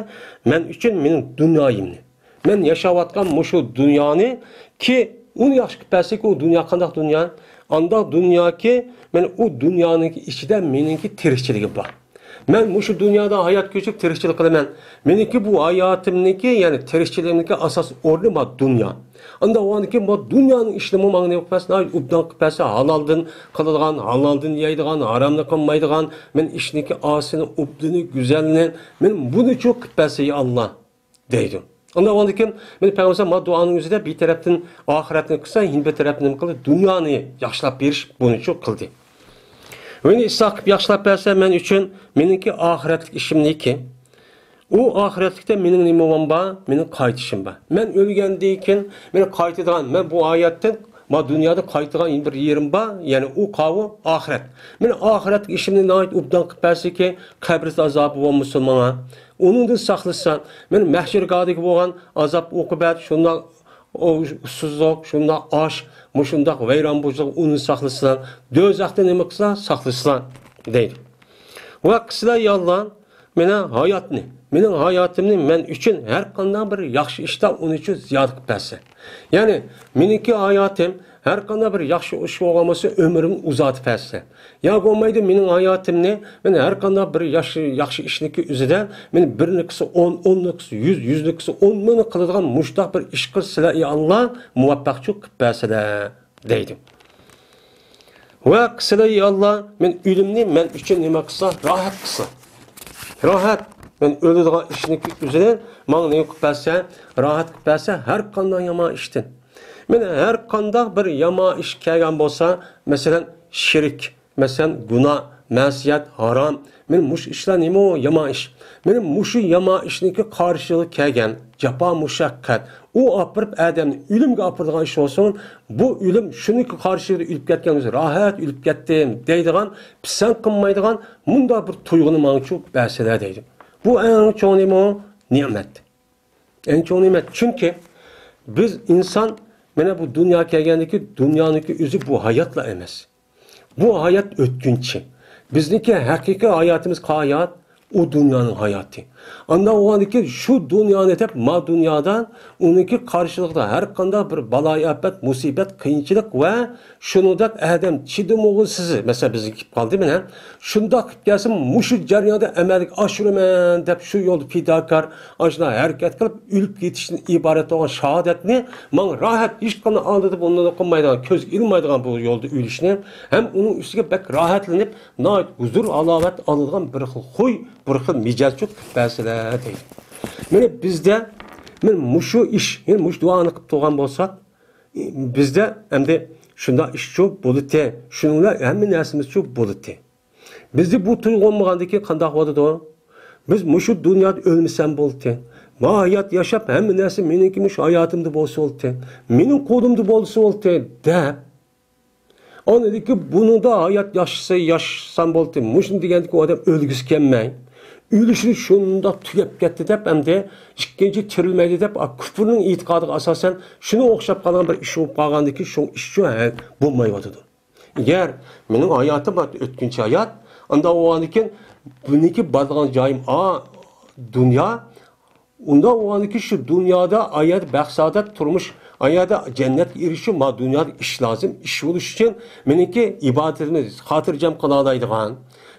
مەن ئۈچۈن مېنىڭ دۇنيايىمنى، مەن ياشاۋاتقان مۇشۇ دۇنيانى، كى ئۇنى ياخشى قىلىپ بەرسىكى، ئۇ دۇنيا قانداق دۇنيا؟ ئانداق دۇنياكى، مەن ئۇ دۇنيانىڭكى ئىچىدە مېنىڭكى تىرىكچىلىكىم بار. مەن مۇشۇ دۇنيادا ھايات كۆچۈرۈپ تىرىكچىلىك قىلىمەن. مېنىڭكى بۇ ھاياتىمنىڭكى، يەنى تىرىكچىلىكىمنىڭكى ئاساس ئورنى ما دۇنيا. ئاندىن كېيىن بۇ دۇنيانىڭ ئىشىنىمۇ ماڭا نېمە قىلىپ بەرسە، ناھايىتى ئوبدان قىلىپ بەرسە، ھالالدىن قىلىدىغان، ھالالدىن يەيدىغان، ھارامنى قىلمايدىغان، مەن ئىشنىڭكى ئاسىيىنى، ئوبدىنى، گۈزەلنى، مەن بۇنىچۇ قىلىپ بەرسە، يا ئاللا، دەيدۇ. ئۇنداق بولغاندىكىن، مېنى پەيغەمبەر ما دۇئانىڭ ئۆزىدە بىر تەرەپتىن ئاخىرەتنى قىلسا، يەنە بىر تەرەپتىن نېمە قىلدى؟ دۇنيانى ياخشىلاپ بېرىش بۇنىچۇ قىلدى. ۋە يەنە ئىسلاھ قىلىپ ياخشىلاپ بەرسە، مەن ئۈچۈن مېنىڭكى ئاخىرەتلىك ئىشىمنىكى، ئۇ ئاخىرەتلىكتە مېنىڭ نېمىم بار؟ مېنىڭ قايتىشىم بار. مەن ئۆلگەندىن كېيىن مېنى قايتىدىغان، مەن بۇ ھاياتتىن ما دۇنيادا قايتىدىغان بىر يېرىم بار، يەنى ئۇ قاۋۇ ئاخىرەت. مېنى ئاخىرەتلىك ئىشىمنى ناھايىتى ئوبدان قىلىپ بەرسىكى، قەبرىسى ئازابى بولمىسۇن ماڭا. ئۇنىڭدىن ساقلىسا، مېنى مەھشەرگاھىدىكى بولغان ئازاب ئوقۇبەت، شۇنداق ئۇسسۇزلۇق، شۇنداق ئاش، مۇشۇنداق ۋەيران بولۇشلۇق، ئۇنى ساقلىسىلا، دوزاختا نېمە قىلسا ساقلىسىلا، دەيدۇ. ۋە قىسىلا يا ئاللا، مېنىڭ ھاياتنى، مېنىڭ ھاياتىمنى مەن ئۈچۈن ھەر قانداق بىر ياخشى ئىشتا ئۇنى ئۈچۈن زىيادە قىلىپ بەرسە. يەنى مېنىڭكى ھاياتىم ھەر قانداق بىر ياخشى ئىش بولغان بولسا، ئۆمرۈمنى ئۇزارتىپ بەرسە. يا بولمايدۇ، مېنىڭ ھاياتىمنى، مەن ھەر قانداق بىر ياخشى، ياخشى ئىشنىڭكى ئۆزىدە، مېنى بىرنى قىلسا ئون، ئوننى قىلسا يۈز، يۈزنى قىلسا ئون مىڭنى قىلىدىغان مۇشتاق بىر ئىش قىلسىلا، ئى ئاللا، مۇۋەپپەقچۇ قىلىپ بەرسىلە، دەيدۇ. ۋە قىلسىلا، ئى ئاللا، مەن ئۆلۈمنى مەن ئۈچۈن نېمە قىلسا، راھەت قىلسا. راھەت، مەن ئۆلىدىغان ئىشنىڭكى ئۆزىنى ماڭا نېمە قىلىپ بەرسە، راھەت قىلىپ بەرسە، ھەر قانداق يامان ئىشتىن. مېنى ھەر قانداق بىر يامان ئىش كەلگەن بولسا، مەسىلەن، شىرك، مەسىلەن، گۇناھ، مەسىيەت، ھارام. مېنى مۇشۇ ئىشلار نېمە ئۇ يامان ئىش؟ مېنى مۇشۇ يامان ئىشنىڭكى قارشىلىقىغا كەلگەن جاپا، مۇشەققەت، ئۇ ئاپىرىپ ئادەمنى ئۆلۈمگە ئاپىرىدىغان ئىش بولسۇن، بۇ ئۆلۈم شۇنىڭكى قارشىلىقىدا ئۆلۈپ كەتكەن بولسا، راھەت ئۆلۈپ كەتتىم دەيدىغان، پىسەنت قىلمايدىغان مۇنداق بىر تۇيغۇنى ماڭىچۇ بەرسىلە دەيدۇ. بۇ ئەڭ چوڭ نېمە ئۇ؟ نېمەت. ئەڭ چوڭ نېمەت. چۈنكى بىز ئىنسان، مانا بۇ دۇنياغا كەلگەندىكى، دۇنيانىڭكى ئۆزى بۇ ھاياتلا ئەمەس. بۇ ھايات ئۆتكۈنچى. بىزنىڭكى ھەقىقىي ھاياتىمىز قايات؟ ئۇ دۇنيانىڭ ھاياتى. ئانداق بولغاندىكىن شۇ دۇنيانى دەپ، ما دۇنيادا ئۇنىڭكى قارشىلىقىدا ھەر قانداق بىر بالايىئاپەت، مۇسىبەت، قىيىنچىلىق ۋە شۇنىڭدەك ئادەم چىدىمىغۇسىزى، مەسىلەن، بىزگە كېلىپ قالدى مانا. شۇنداق قىلىپ كەلسە، مۇشۇ جەرياندا ئەمەلگە ئاشۇرىمەن دەپ، شۇ يولدا پىداكار، ئاشۇنداق ھەرىكەت قىلىپ، ئۆلۈپ كېتىشتىن ئىبارەت بولغان شاھادەتنى ماڭا راھەت، ھېچقانداق ئالدىدا بۇنى قىلمايدىغان، كۆزگە ئىلمايدىغان بۇ يولدا ئۆلۈشنى ھەم ئۇنىڭ ئۈستىگە بەك راھەتلىنىپ، ناھايىتى ھۇزۇر، ھالاۋەت ئالىدىغان بىر خىل خۇي، بىر خىل مىجەزچۇ قىلىپ بەرسىلە دەيدۇ. مانا بىزدە، مانا مۇشۇ ئىش، يەنى مۇشۇ دۇئانى قىلىپ تۇرغان بولساق، بىزدە ئەمدى شۇنداق ئىشچۇ بولىتى، شۇنىڭ بىلەن ھەممە نەرسىمىزچۇ بولىتى. بىزدە بۇ تۇيغۇ بولمىغاندىكىن قانداق بولىدۇ؟ بىز مۇشۇ دۇنيادا ئۆلمىسەم بولدى. ما ھايات ياشاپ، ھەممە نەرسە مېنىڭكى مۇشۇ ھاياتىمدا بولسا بولدى. مېنىڭ قولۇمدا بولسا بولدى، دەپ. ئاندىكى بۇنىڭدا ھايات ياشىسا، ياشىسام بولدى. مۇشۇنى دېگەندىكى ئۇ ئادەم ئۆلگۈسى كەلمەي، ئۆلۈشىنى شۇنداق تۈگەپ كەتتى دەپ، ئەمدى ئىككىنچى تىرىلمەيدۇ دەپ، ئا، كۇفرنىڭ ئېتىقادىغا ئاساسەن شۇنىڭغا ئوخشاپ قالغان بىر ئىش بولۇپ قالغاندىكى شۇ ئىشچۇ ھە، بولمايۋاتىدۇ. ئەگەر مېنىڭ ھاياتىم بار، ئۆتكۈنچى ھايات، ئانداق بولغاندىكىن بۇنىڭكى بارىدىغان جايىم ئا، دۇنيا. ئۇنداق بولغاندىكىن شۇ دۇنيادا، ئايەردە بەخت-سائادەت تۇرمۇش، ئايەردە جەننەتكە ئېرىشىش، ما دۇنيادا ئىش لازىم، ئىش بولۇش ئۈچۈن مېنىڭكى ئىبادىتىمنى خاتىرجەم قىلالايدىغان،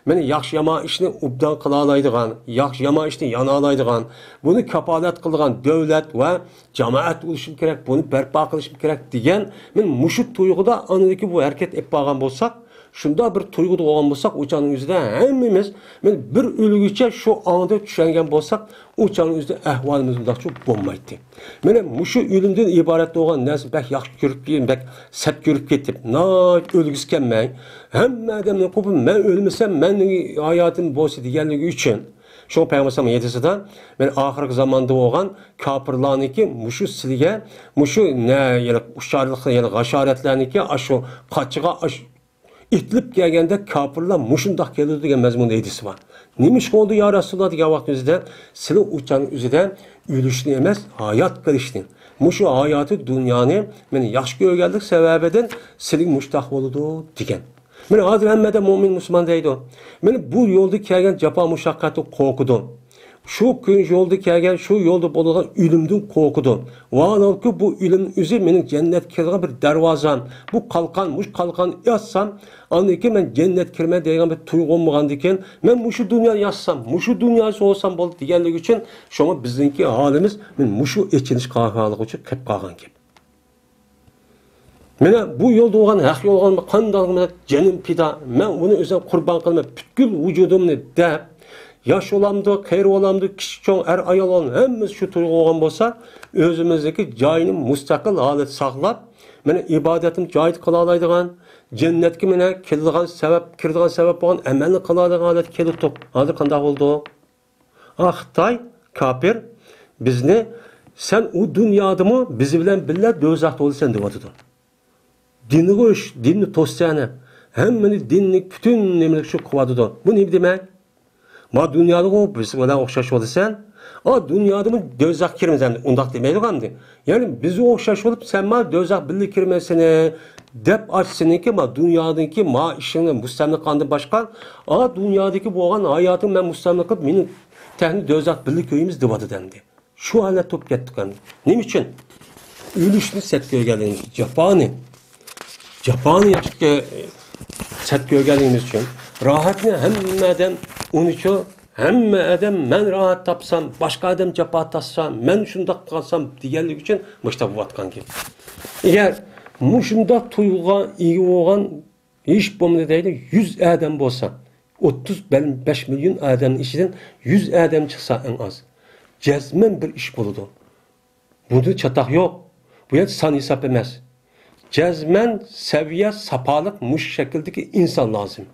مېنى ياخشى-يامان ئىشنى ئوبدان قىلالايدىغان، ياخشى-يامان ئىشنى يانالايدىغان، بۇنى كاپالەت قىلىدىغان دۆلەت ۋە جامائەت بولۇشۇم كېرەك، بۇنى بەرپا قىلىشىم كېرەك دېگەن، مەن مۇشۇ تۇيغۇدا ئاندىكى بۇ ھەرىكەت ئېلىپ بارغان بولساق، شۇنداق بىر تۇيغۇدا بولغان بولساق، ئۇ چاغنىڭ ئۆزىدە ھەممىمىز، مەن بىر ئۆلگۈچە شۇ ئاڭدا چۈشەنگەن بولساق، ئۇ چاغنىڭ ئۆزىدە ئەھۋالىمىز مۇنداقچە بولمايتتى. مانا مۇشۇ ئۆلۈمدىن ئىبارەت بولغان نەرسە بەك ياخشى كۆرۈپ، بەك سەت كۆرۈپ كېتىپ، ناھايىتى ئۆلگۈسى كەلمەي، ھەممە ئادەمنى قوپۇپ، مەن ئۆلمىسەم، مەننىڭ ھاياتىم بولسا دېگەنلىكى ئۈچۈن. شۇڭا پەيغەمبەر ھەدىسىدە، مەن ئاخىرقى زاماندا بولغان كاپىرلارنىڭكى مۇشۇ سىلىگە، مۇشۇ نە، يەنى ئۇشارلىق، يەنى غاشارەتلەرنىڭكى ئاشۇ قاچىغا، ئاش-، ئېتىلىپ كەلگەندە كاپىرلار مۇشۇنداق كېلىدۇ دېگەن مەزمۇندا ھەدىس بار. نېمە ئىش بولدى يا رەسۇلاللا دېگەن ۋاقىتنىڭ ئۆزىدە، سىلى ئۇ چاغنىڭ ئۆزىدە ئۆلۈشنى ئەمەس، ھايات قېلىشنى، مۇشۇ ھاياتى دۇنيانى مېنى ياخشى كۆرگەنلىك سەۋەبىدىن سىلىگە مۇشتاق بولىدۇ دېگەن. مانا ھازىر ھەممە ئادەم مۆمىن مۇسۇلمان دەيدۇ. مانا بۇ يولدا كەلگەن جاپا مۇشەققەتتىن قورقىدۇ. شۇ كۈن يولدا كەلگەن، شۇ يولدا بولىدىغان ئۆلۈمدىن قورقىدۇ. ۋاھالەنكى بۇ ئۆلۈم ئۆزى مېنىڭ جەننەتكە كىرىدىغان بىر دەرۋازام. بۇ قالقان، مۇشۇ قالقاننى ئاچسام، ئاندىن كېيىن مەن جەننەتكە كىرىمەن دەيدىغان بىر تۇيغۇم بولغاندىكىن، مەن مۇشۇ دۇنيانى ياشىسام، مۇشۇ دۇنيانى سوۋۇسام بولدى دېگەنلىكى ئۈچۈن، شۇڭا بىزنىڭكى ھالىمىز مانا مۇشۇ ئېچىنىش قاھارلىقى ئۈچۈن قېلىپ قالغان گەپ. مانا بۇ يولدا بولغان، ھەق يولغا قانداق جېنىم پىدا، مەن ئۇنى ئۆزۈم قۇربان قىلىمەن، پۈتكۈل ۋۇجۇدۇمنى دەپ، ياش بولامدۇ، قېرى بولامدۇ، كىچىك چوڭ، ئەر ئايال بولامدۇ، ھەممىمىز شۇ تۇيغۇغا بولغان بولسا، ئۆزىمىزنىڭكى جايىنى مۇستەقىل ھالەتتە ساقلاپ، مانا ئىبادەتنى جايىدا قىلالايدىغان، جەننەتكە مانا كېلىدىغان سەۋەب، كىرىدىغان سەۋەب بولغان ئەمەلنى قىلالايدىغان ھالەتكە كېلىپ تۇرۇپ، ھازىر قانداق بولدۇق؟ ئا، خىتاي كاپىر بىزنى، سەن ئۇ دۇنيادىمۇ بىز بىلەن بىللە دوزاختا بولىسەن دەۋاتىدۇ. دىنغا ئۆچ، دىننى توسسەنە، ھەممىنى دىننى پۈتۈن نېمىلىك شۇ قىلىۋاتىدۇ. بۇ نېمە دېمەك؟ ما دۇنيادىغۇ بىز بىلەن ئوخشاش بولىسەن. ئا، دۇنيادىمۇ دوزاخقا كىرىمىز ئەمدى. ئۇنداق دېمەيدىغۇ ئەمدى. يەنى بىزگە ئوخشاش بولۇپ، سەن ما دوزاخ بىللە كىرمەسسەنە دەپ ئاچسىنىكى، ما دۇنيادىكى ما ئىشىڭنى مۇستەملىكە قىلغاندىن باشقا، ئا، دۇنيادىكى بولغان ھاياتىڭ مەن مۇستەملىكە قىلىپ، مېنى تەڭ دوزاخ بىللە كۆيىمىز دەۋاتىدۇ ئەمدى. شۇ ھالەتتە بولۇپ كەتتۇق ئەمدى. نېمە ئۈچۈن؟ ئۆلۈشنى سەت كۆرگەنلىكىمىز، جاپانى، جاپانى ياخشى كۆ-، سەت كۆرگەنلىكىمىز ئۈچۈن. راھەتنى ھەممە ئادەم ئۇنىچۇ، ھەممە ئادەم مەن راھەت تاپسام، باشقا ئادەم جاپا تارتسا، مەن شۇنداق قىلسام دېگەنلىكى ئۈچۈن مۇشۇنداق بولۇۋاتقان گەپ. ئەگەر مۇشۇنداق تۇيغۇغا ئىگە بولغان ھېچ بولمىدى دەيلى، يۈز ئادەم بولسا، ئوتتۇز بەش مىليون ئادەمنىڭ ئىچىدىن يۈز ئادەم چىقسا ئەڭ ئاز، جەزمەن بىر ئىش بولىدۇ. بۇدا چاتاق يوق. بۇ يەر سان ھېساب ئەمەس. جەزمەن سەۋىيە، ساپالىق مۇشۇ شەكىلدىكى ئىنسان لازىم.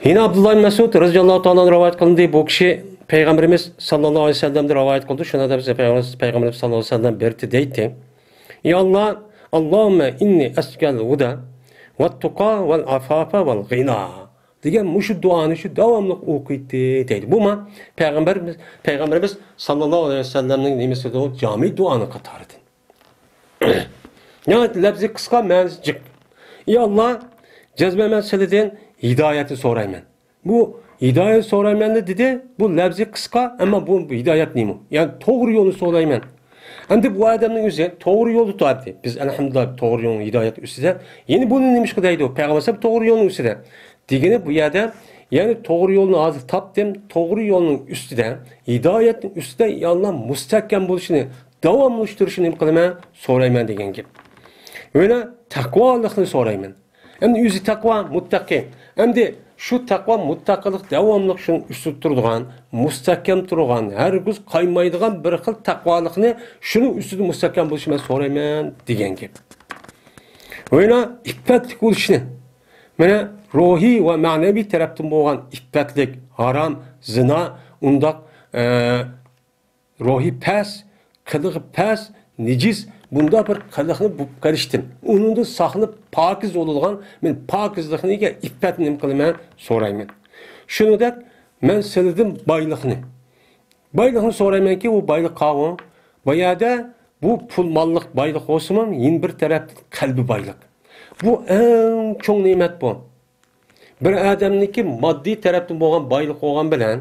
يەنە ئابدۇللا ئىبن مەسئۇد رەزىياللاھۇ تائالا ئەنھۇ رىۋايەت قىلىندى. بۇ كىشى پەيغەمبىرىمىز ساللاللاھۇ ئەلەيھى ۋەسەللەمدىن رىۋايەت قىلدى. شۇنىڭدا بىز پەيغەمبىرىمىز، پەيغەمبىرىمىز ساللاللاھۇ ئەلەيھى ۋەسەللەم بېرىپتۇ دەيتتى. يا ئاللا، اللهم إني أسألك الهدى والتقى والعفاف والغنى دېگەن مۇشۇ دۇئانى شۇ داۋاملىق ئوقۇيتتى دەيدۇ. بۇمۇ پەيغەمبەرمىز، پەيغەمبىرىمىز ساللاللاھۇ ئەلەيھى ۋەسەللەمنىڭ نېمىسىدۇ؟ جامى دۇئانىڭ قاتارىدىن. ناھايىتى لەپزى قىسقا، مەنىسى جىق. ئى ئاللا، جەزمەن مەن سىلىدىن ھىدايەتنى سورايمەن. بۇ ھىدايەت سورايمەن دېدى. بۇ لەپزى قىسقا، ئەمما بۇ ھىدايەت نېمە؟ يەنى توغرا يولنى سورايمەن. ئەمدى بۇ ئادەمنىڭ ئۆزى توغرا يولدا تۇراتتى. بىز ئەلھەمدۇلىللا توغرا يولنىڭ ھىدايەت ئۈستىدە. يەنى بۇنى نېمىشقا دەيدۇ؟ پەيغەمبەر توغرا يولنىڭ ئۈستىدە. دېگىنى بۇ يەردە، يەنى توغرا يولنى ھازىر تاپتىم، توغرا يولنىڭ ئۈستىدە، ھىدايەتنىڭ ئۈستىدە يا ئاللا مۇستەھكەم بولۇشىنى، داۋاملاشتۇرۇشىنى نېمە قىلىمەن؟ سورايمەن دېگەن گەپ. يەنە تەقۋالىقنى سورايمەن. ئەمدى ئۆزى تەقۋا، مۇتتەقى. ئەمدى شۇ تەقۋا، مۇتتەقىلىق داۋاملىق شۇنىڭ ئۈستىدە تۇرىدىغان، مۇستەھكەم تۇرغان، ھەرگىز قايمايدىغان بىر خىل تەقۋالىقنى شۇنىڭ ئۈستىدە مۇستەھكەم بولۇشنى مەن سورايمەن دېگەن گەپ. يەنە ئىپپەتلىك بولۇشنى، مانا روھىي ۋە مەنىۋى تەرەپتىن بولغان ئىپپەتلىك، ھارام، زىنا، ئۇنداق، ئە، روھى پەس، قىلىقى پەس، نىجىس، بۇنداق بىر قىلىقنى بولۇپ قېلىشتىن، ئۇنىڭدىن ساقلىنىپ پاكىز بولىدىغان، مەن پاكىزلىقنى، ئىپپەتنى نېمە قىلىمەن؟ سورايمەن. شۇنىڭدەك مەن سىلىدىن بايلىقنى، بايلىقنى سورايمەنكى، ئۇ بايلىق قاۋۇ؟ بۇ يەردە بۇ پۇل ماللىق بايلىق بولسىمۇ، يەنە بىر تەرەپتىن قەلبىي بايلىق. بۇ ئەڭ چوڭ نېمەت بۇ. بىر ئادەمنىڭكى ماددىي تەرەپتىن بولغان بايلىق بولغان بىلەن،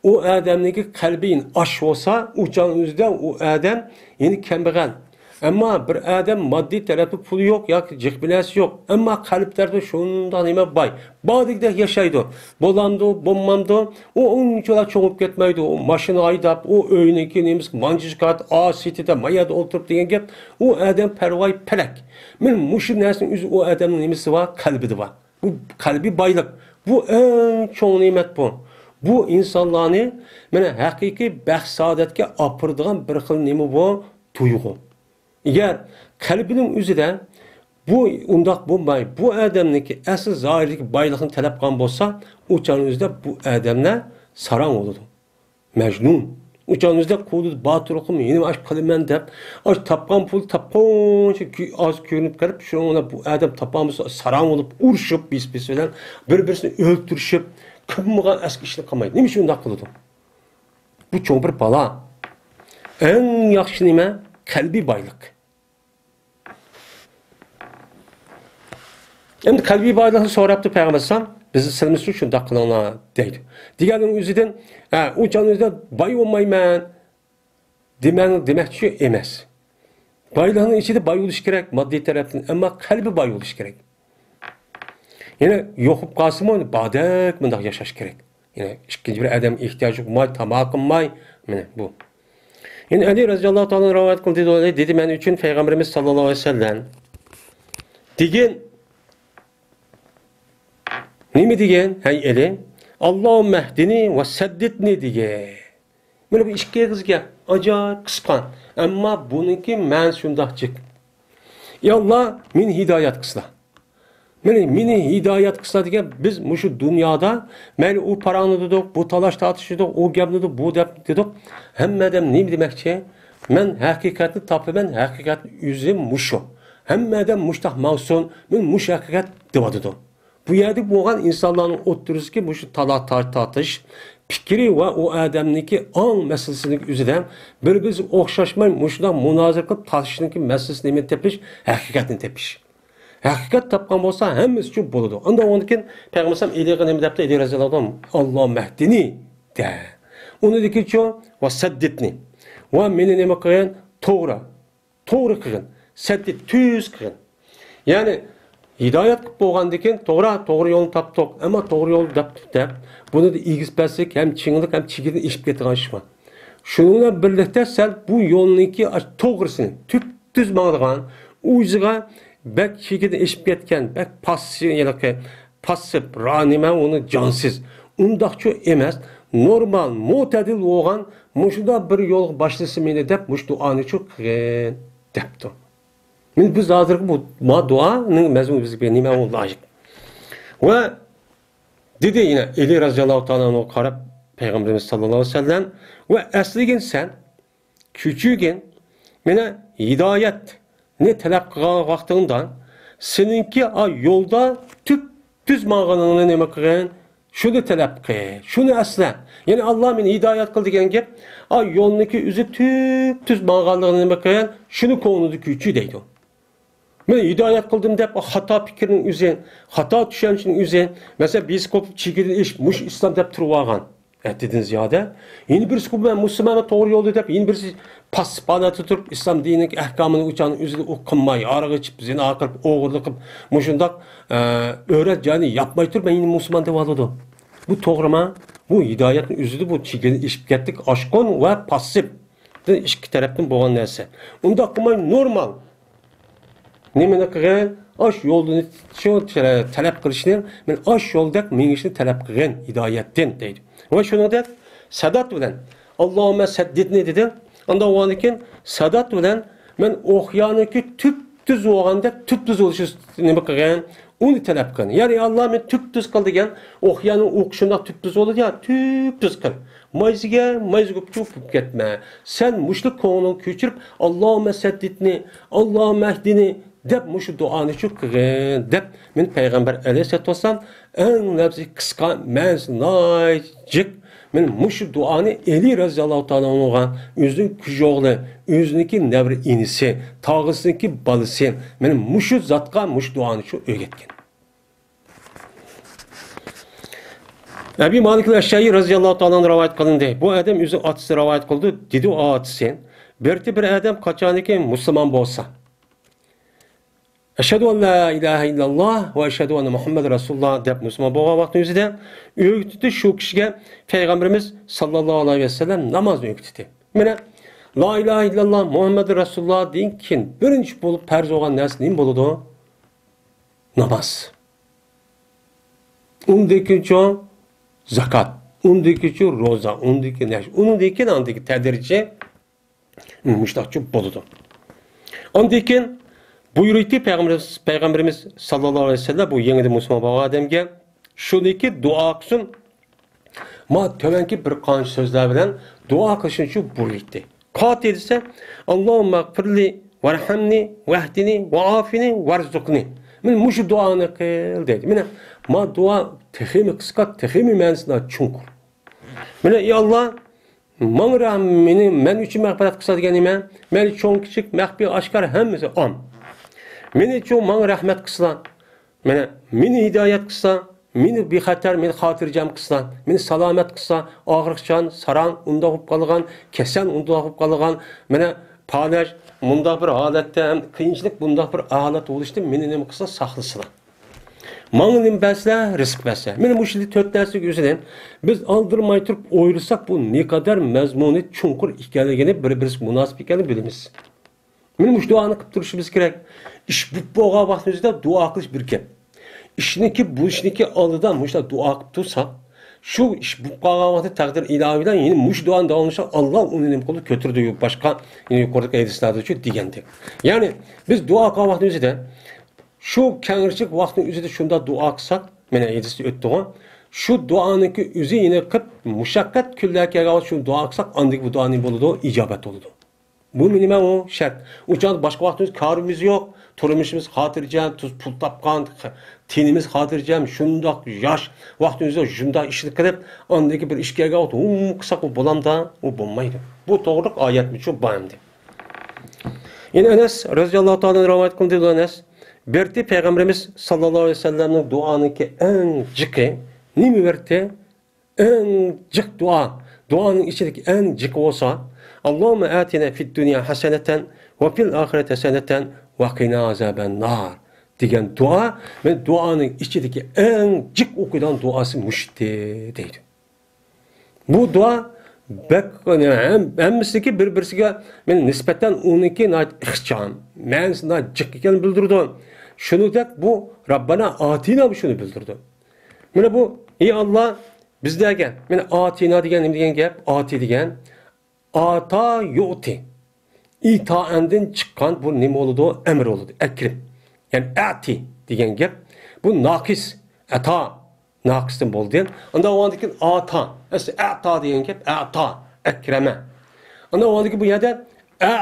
ئۇ ئادەمنىڭكى قەلبى ئاچ بولسا، ئۇ چاغنىڭ ئۆزىدە ئۇ ئادەم يەنە كەمبەغەل. ئەمما بىر ئادەم ماددىي تەرەپتە پۇلى يوق ياكى جىق بىنەسى يوق، ئەمما قەلب تەرەپتە شۇنداق نېمە باي. باردەك ياشايدۇ. بولامدۇ، بولمامدۇ، ئۇ ئۇنچىۋالا چوڭىيىپ كەتمەيدۇ. ئۇ ماشىنا ھەيدەپ، ئۇ ئۆينىڭكى نېمىسى مانجىشكات، ئا سىتىدە، ما يەردە ئولتۇرۇپ دېگەن گەپ، ئۇ ئادەم پەرۋايى پەلەك. مانا مۇشۇ نەرسىنىڭ ئۆزى ئۇ ئادەمنىڭ نېمىسى بار، قەلبىدە بار. بۇ قەلبىي بايلىق. بۇ ئەڭ چوڭ نېمەت بۇ. بۇ ئىنسانلارنى مانا ھەقىقىي بەخت-سائادەتكە ئاپىرىدىغان بىر خىل نېمە بۇ؟ تۇيغۇ. ئەگەر قەلبىنىڭ ئۆزىدە بۇ ئۇنداق بولماي، بۇ ئادەمنىڭكى ئەسلى زاھىرىدىكى بايلىقنى تەلەپ قىلغان بولسا، ئۇ چاغنىڭ ئۆزىدە بۇ ئادەملەر ساراڭ بولىدۇ. مەجنۇن. ئۇ چاغنىڭ ئۆزىدە قۇۋۋىتى بار تۇرۇقمۇ، يەنە ئاشۇ قىلىمەن دەپ، ئاشۇ تاپقان پۇل تاپقانچە كۆ-، ئاز كۆرۈنۈپ قېلىپ، شۇنىڭ بىلەن بۇ ئادەم تاپالمىسا، ساراڭ بولۇپ، ئۇرۇشۇپ، بىس-بىس بىلەن بىر-بىرسىنى ئۆلتۈرۈشۈپ، قىلمىغان ئەسكى ئىشنى قىلمايدۇ. نېمە ئۈچۈن ئۇنداق قىلىدۇ؟ بۇ چوڭ بىر بالا. ئەڭ ياخشى نېمە؟ قەلبىي بايلىق. ئەمدى قەلبىي بايلىقنى سوراپتۇ پەيغەمبەر ئەلەيھىسسالام، بىزنى سىلىمىز شۇنداق قىلىڭلار دەيدۇ. دېگەننىڭ ئۆزىدىن، ھە، ئۇ چاغنىڭ ئۆزىدە باي بولمايمەن دېمەڭ دېمەكچى ئەمەس. بايلىقنىڭ ئىچىدە باي بولۇش كېرەك، ماددىي تەرەپتىن، ئەمما قەلبى باي بولۇش كېرەك. يەنە يوقىلىپ قالسىمۇ، باردەك مۇنداق ياشاش كېرەك. يەنە ئىككىنچى بىر ئادەمگە ئېھتىياج يوق، ماي، تاماقىم ماي. مانا بۇ. يەنە ئەلى رەزىياللاھۇ تائالا رىۋايەت قىلدى، دېدى، مەن ئۈچۈن پەيغەمبىرىمىز ساللاللاھۇ ئەلەيھى ۋەسەللەم دېگىن، نېمە دېگەن؟ ھەي ئەلى، «ئاللاھۇممەھدىنى ۋە سەددىدنى» دېگەن. مانا بۇ ئىككى ئېغىز گەپ، ئاجايىپ قىسقا. ئەمما بۇنىڭكى مەنىسى شۇنداق جىق. «يا ئاللا، مېنى ھىدايەت قىلسىلا. مېنى، مېنى ھىدايەت قىلسىلا» دېگەن، بىز مۇشۇ دۇنيادا مەيلى ئۇ پاراڭنى دېدۇق، بۇ تالاش تارتىش دېدۇق، ئۇ گەپنى دېدۇق، بۇ دەپ دېدۇق. ھەممە ئادەم نېمە دېمەكچى؟ «مەن ھەقىقەتنى تاپىمەن، ھەقىقەتنىڭ ئۆزى مۇشۇ. ھەممە ئادەم مۇشۇنداق ماڭسۇن، مەن مۇشۇ ھەقىقەت» دەۋاتىدۇ. بۇ يەردە بولغان ئىنسانلارنىڭ ئوتتۇرىسىدىكى مۇشۇ تالا-تارتىش پىكرى ۋە ئۇ ئادەمنىڭكى ئاڭ مەسىلىسىنىڭ ئۆزىدە بىر-بىرسىگە ئوخشاشماي مۇشۇنداق مۇنازىرە قىلىپ تارتىشنىڭكى مەسىلىسى نېمىنى تېپىش؟ ھەقىقەتنى تېپىش. ھەقىقەت تاپقان بولسا ھەممىسى شۇ بولىدۇ. ئاندىن ئۇنىڭدىن كېيىن پەيغەمبەر ئەلەيھىسسالام ئېلىغا نېمە دەپتۇ؟ ئەلى رەزىياللاھۇ تائالا ئانھۇ، «ئاللاھۇممەھدىنى» دە. ئۇنىڭدىن كېيىنچۇ؟ «ۋە سەددىدنى». ۋە مېنى نېمە قىلغىن؟ توغرا. توغرا قىلغىن، سەددىد، تۈز قىلغىن. يەنى ھىدايەت قىلىپ بولغاندىن كېيىن، توغرا، توغرا يولنى تاپتۇق، ئەمما توغرا يول دەپ، دەپ، بۇنى ئېگىز-پەسلىك ھەم چىڭلىق ھەم چېكىدىن ئېشىپ كېتىدىغان ئىش بار. شۇنىڭ بىلەن بىرلىكتە سەل بۇ يولنىڭكى توغرىسىنى، تۈپتۈز ماڭىدىغان، ئۇ يېزىغا بەك چېكىدىن ئېشىپ كەتكەن، بەك پاسسىپ، ھېلىقى پاسسىپ، را-، نېمە ئۇنى جانسىز. ئۇنداقچۇ ئەمەس، نورمال، مۆتەدىل بولغان مۇشۇنداق بىر يولغا باشلىسا مېنى دەپ مۇشۇ دۇئانىچۇ قىلغىن دەپتۇ. مېنى بىز ھازىرقى بۇ، ما دۇئانىڭ مەزمۇنى بىزگە نېمە ئۇ لايىق. ۋە دېدى يەنە ئەلى رەزىياللاھۇ تائالا ئانھۇغا قاراپ پەيغەمبىرىمىز ساللاللاھۇ ئەلەيھى ۋەسەللەم، ۋە ئەسلىگىن سەن، كۈچۈگىن، مېنى ھىدايەتنى تەلەپ قىلغان ۋاقتىڭدا، سېنىڭكى ئا يولدا تۈپتۈز ماڭغىنىڭنى نېمە قىلغىن؟ شۇنى تەلەپ قىل، شۇنى ئەسلە. يەنى، «ئاللا، مېنى ھىدايەت قىل» دېگەن گەپ، ئا يولنىڭكى ئۆزى تۈپتۈز ماڭغانلىقىنى نېمە قىل؟ شۇنى كۆڭلۈڭدە كۈچۈ دەيدۇ. «مەن ھىدايەت قىلدىم» دەپ، خاتا پىكىرنىڭ ئۆزى، خاتا چۈشەنچىنىڭ ئۆزى. مەسىلەن، بىرسى قوپۇپ چېكىدىن ئېشىپ، «مۇشۇ ئىسلام» دەپ تۇرۇۋالغان ئەتىدىن زىيادە. يەنە بىرسى قوپۇپ، «مەن مۇسۇلمانمەن، توغرا يولدا» دەپ، يەنە بىرسى پاسسىپ ھالەتتە تۇرۇپ، ئىسلام دىنىنىڭ ئەھكامىنى ئۇچانىڭ ئۆزىدە ئۇ قىلماي، ئارىغا ئىچىپ، زىنا قىلىپ، ئوغرىلىق قىلىپ، مۇشۇنداق، ئە، ئۆرە جاينى ياپماي تۇرۇپ، «مەن يەنە مۇسۇلمان» دەۋالىدۇ. بۇ توغرىما؟ بۇ ھىدايەتنىڭ ئۆزىدە بۇ چېكىدىن ئېشىپ كەتتى، ئاشقۇن ۋە پاسسىپ. ئىككى تەرەپتىن بولغان نەرسە. ئۇنداق قىلماي نورمال. نېمىنى قىلغىن؟ ئاش يولنى شۇ تەلەپ قىلىشنى، مەن ئاش يولدەك مېڭىشنى تەلەپ قىلغىن ھىدايەتتىن دەيدۇ. ۋە شۇنىڭدەك سەدات بىلەن، «ئاللاھۇممە سەددىدنى» دېدى. ئاندىن ئۇنىڭدىن كېيىن سەدات بىلەن، «مەن ئوقيانىكى تۈپتۈز بولغاندەك تۈپتۈز بولۇشنى نېمە قىلغىن؟ ئۇنى تەلەپ قىلغىن.» يەنى، «ئاللا، مېنى تۈپتۈز قىل» دېگەن، ئوقيانىڭ ئوقى شۇنداق تۈپتۈز بولىدۇ يا، تۈپتۈز قىل. مايزىگە مايزا بولۇپ چوقۇپ كەتمە. سەن مۇشۇ كۆڭلۈڭ كۆچۈرۈپ، «ئاللاھۇممە سەددىدنى، ئاللاھۇممە ئەھدىنى» دەپ مۇشۇ دۇئانى شۇ قىلغىن دەپ، مېنى پەيغەمبەر ئەلەيھىسسالاتۇ ۋەسسالام ئەڭ لەپزى قىسقا، مەنىسى ناھايىتى جىق. مېنى مۇشۇ دۇئانى ئەلى رەزىياللاھۇ تائالا ئانھۇغا، ئۆزىنىڭ كۈجى ئوغلى، ئۆزىنىڭكى نەۋرە ئىنىسى، تاغىسىنىڭكى بالىسى، مېنى مۇشۇ زاتقا مۇشۇ دۇئانى شۇ ئۆگەتكەن. ئەبى مالىك ئەششەئى رەزىياللاھۇ تائالا ئانھۇ رىۋايەت قىلىندى. بۇ ئادەم ئۆزى ئاتىسى رىۋايەت قىلدى، دېدى ئۇ ئاتىسى، بىرتى بىر ئادەم قاچانكى مۇسۇلمان بولسا، «ئەشھەدۇ ئەن لا ئىلاھە ئىللاللاھ ۋە ئەشھەدۇ ئەننە مۇھەممەدەن رەسۇلۇللاھ» دەپ مۇسۇلمان بولغان ۋاقتىنىڭ ئۆزىدە ئۆگىتىدۇ شۇ كىشىگە پەيغەمبىرىمىز ساللاللاھۇ ئەلەيھى ۋەسەللەم نامازنى ئۆگىتىدى. مانا، «لا ئىلاھە ئىللاللاھ مۇھەممەدۇر رەسۇلۇللاھ» دىن كېيىن بىرىنچى بولۇپ پەرز بولغان نەرسە نېمە بولىدۇ؟ ناماز. ئۇندىن كېيىنچۇ زاكات، ئۇندىن كېيىنچۇ روزا، ئۇندىن كېيىن ھەج، ئۇنىڭدىن كېيىن ئاندىكى تەدرىجىي مۇشۇنداقچۇ بولىدۇ. ئاندىن كېيىن بۇيرۇيتتى پەيغەمبىرىمىز، پەيغەمبىرىمىز ساللاللاھۇ ئەلەيھى ۋەسەللەم بۇ يېڭىدىن مۇسۇلمان بولغان ئادەمگە، شۇنىكى دۇئا قىلسۇن. ما تۆۋەنكى بىر قانچە سۆزلەر بىلەن دۇئا قىلىشنى شۇ بۇيرۇيتتى. قاتى دېسە، «ئاللاھۇممە غفىرلى ۋەرھەمنى ۋەھدىنى ۋەئافىنى ۋەرزۇقنى.» مانا مۇشۇ دۇئانى قىل دەيدۇ. مانا ما دۇئا تېخىمۇ قىسقا، تېخىمۇ مەنىسى چوڭقۇر. مانا، ئى ئاللا، ماڭا رەھم-، مېنى، مەن ئۈچۈن مەغپىرەت قىلسا دېگەن نېمە؟ مەيلى چوڭ، كىچىك، مەخپىي، ئاشكارا ھەممىسى ئام. مېنى چوڭ، ماڭا رەھمەت قىلسا، مانا، مېنى ھىدايەت قىلسا، مېنى بىخەتەر، مېنى خاتىرجەم قىلسا، مېنى سالامەت قىلسا، ئاغرىقچان، ساراڭ، ئۇنداق بولۇپ قالغان، كېسەل، ئۇنداق بولۇپ قالغان، مانا، پالەچ، مۇنداق بىر ھالەتتە ھەم قىيىنچىلىق، بۇنداق بىر ھالەت بولۇشتىن مېنى نېمە قىلسا، ساقلىسىلا. ماڭا نېمە بەرسىلە، رىزىق بەرسە. مانا مۇشۇ تۆت نەرسىنىڭ ئۆزىنى بىز ئالدىرىماي تۇرۇپ ئويلىساق، بۇ نېقەدەر مەزمۇنى چوڭقۇر ئىكەنلىكىنى، بىر-، بىرسىگە مۇناسىپ ئىكەنلىكىنى بىلىمىز. مانا مۇشۇ دۇئانى قىلىپ تۇرۇشىمىز كېرەك. ئىش بولۇپ بولغان ۋاقتىمىزدا دۇئا قىلىش بىر گەپ. ئىشنىكى، بۇ ئىشنىكى ئالدىدا مۇشۇنداق دۇئا قىلىپ تۇرسا، شۇ ئىش بولۇپ قالغان ۋاقىتتا تەقدىر ئىلاھىي بىلەن يەنە مۇشۇ دۇئانى داۋاملاشتۇرسا، ئاللا ئۇنى نېمە قىلىدۇ؟ كۆتۈرىدۇ. باشقا، يەنە يۇقىرىدىكى ھەدىسلەردىچۇ دېگەندەك. يەنى بىز دۇئا قىلغان ۋاقىتنىڭ ئۆزىدە، شۇ كەڭرىچىلىك ۋاقىتنىڭ ئۆزىدە شۇنداق دۇئا قىلساق، مانا ھەدىستە ئۆتتىغۇ، شۇ دۇئانىڭكى ئۆزى يەنە قىلىپ مۇشەققەت كۈنلەر كەلگەن ۋاقىت شۇ دۇئا قىلساق، ئاندىن بۇ دۇئا نېمە بولىدۇ؟ ئىجابەت بولىدۇ. بۇ نېمە ئۇ؟ شەرت. ئۇ چاغدا باشقا ۋاقتىمىز، كارىمىز يوق، تۇرمۇشىمىز خاتىرجەم، تۇز پۇل تاپقان، تېنىمىز خاتىرجەم، شۇنداق ياش ۋاقتىمىزدا شۇنداق ئىشنى قىلىپ، ئاندىن كېيىن بىر ئىش كەلگەن ۋاقىت ھۇم قىلساق، ئۇ بولامدا؟ ئۇ بولمايدۇ. بۇ توغرىلىق ئايەتمۇ شۇ بار ئەمدى. يەنە ئەنەس رەزىياللاھۇ تائالا رىۋايەت قىلدى، ئەنەس بېرىتى پەيغەمبىرىمىز ساللاللاھۇ ئەلەيھى ۋەسەللەمنىڭ دۇئانىڭكى ئەڭ جىقى نېمە بېرىتى؟ ئەڭ جىق دۇئا، دۇئانىڭ ئىچىدىكى ئەڭ جىقى بولسا، «اللهم آتنا في الدنيا حسنة وفي الآخرة حسنة وقنا عذاب النار» دېگەن دۇئا، مەن دۇئانىڭ ئىچىدىكى ئەڭ جىق ئوقۇيدىغان دۇئاسى مۇشتى دەيدۇ. بۇ دۇئا بەك، ھەم-، ھەممىسىنىڭكى بىر-، بىرسىگە، مەن نىسبەتەن ئۇنىڭكى ناھايىتى ئىخچام، مەنىسى ناھايىتى جىق ئىكەنلىكىنى بىلدۈرىدۇ. شۇنىڭدەك بۇ رەببەنا ئاتىنا شۇنى بىلدۈرىدۇ. مانا بۇ، ئى ئاللا، بىزلەرگە، مانا ئاتىنا دېگەن نېمە دېگەن گەپ؟ ئاتى دېگەن، ئاتا يۇئتى. ئىتائەندىن چىققان بۇ نېمە بولىدۇ؟ ئەمر بولىدۇ. ئەكرىم. يەنى ئەتى دېگەن گەپ. بۇ ناقىس. ئەتا. ناقىستىن بولدى. ئاندىن ئاندىن كېيىن ئاتا. ئەسلى ئەتا دېگەن گەپ. ئەتا. ئەكرەمە. ئاندىن ئاندىن كېيىن بۇ يەردە ئە،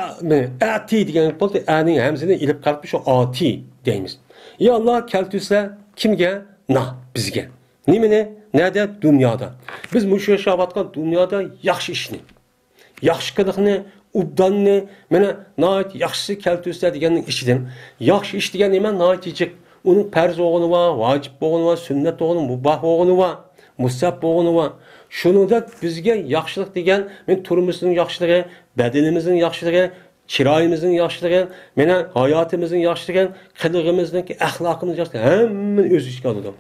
ئەتى دېگەن گەپ بولدى. ئەنىڭ ھەمزىنى ئېلىپ قېلىپ شۇ ئاتى دەيمىز. يا ئاللا، كەلتۈرسە كىمگە؟ نا، بىزگە. نېمىنى؟ نەدە؟ دۇنيادا. بىز مۇشۇ ياشاۋاتقان دۇنيادا ياخشى ئىشنى، ياخشى قىلىقنى، ئوبداننى، مانا ناھايىتى ياخشىسى كەلتۈرسە دېگەننىڭ ئىچىدىن. ياخشى ئىش دېگەن نېمە؟ ناھايىتى جىق. ئۇنىڭ پەرز بولغىنى بار، ۋاجىپ بولغىنى بار، سۈننەت بولغىنى، مۇباھ بولغىنى بار، مۇستەھەب بولغىنى بار. شۇنىڭدەك بىزگە ياخشىلىق دېگەن، مانا تۇرمۇشىمىزنىڭ ياخشىلىقى، بەدىنىمىزنىڭ ياخشىلىقى، چىرايىمىزنىڭ ياخشىلىقى، مانا ھاياتىمىزنىڭ ياخشىلىقى، قىلىقىمىزنىڭكى، ئەخلاقىمىزنىڭ ياخشىلىقى، ھەممىنى ئۆز ئىچىگە ئالىدۇ.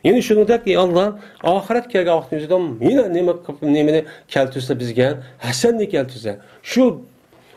يەنە شۇنىڭدەك، ئى ئاللا، ئاخىرەت كەلگەن ۋاقتىمىزدا يەنە نېمە، نېمىنى كەلتۈرسە بىزگە؟ ھەسەننى كەلتۈرسە. شۇ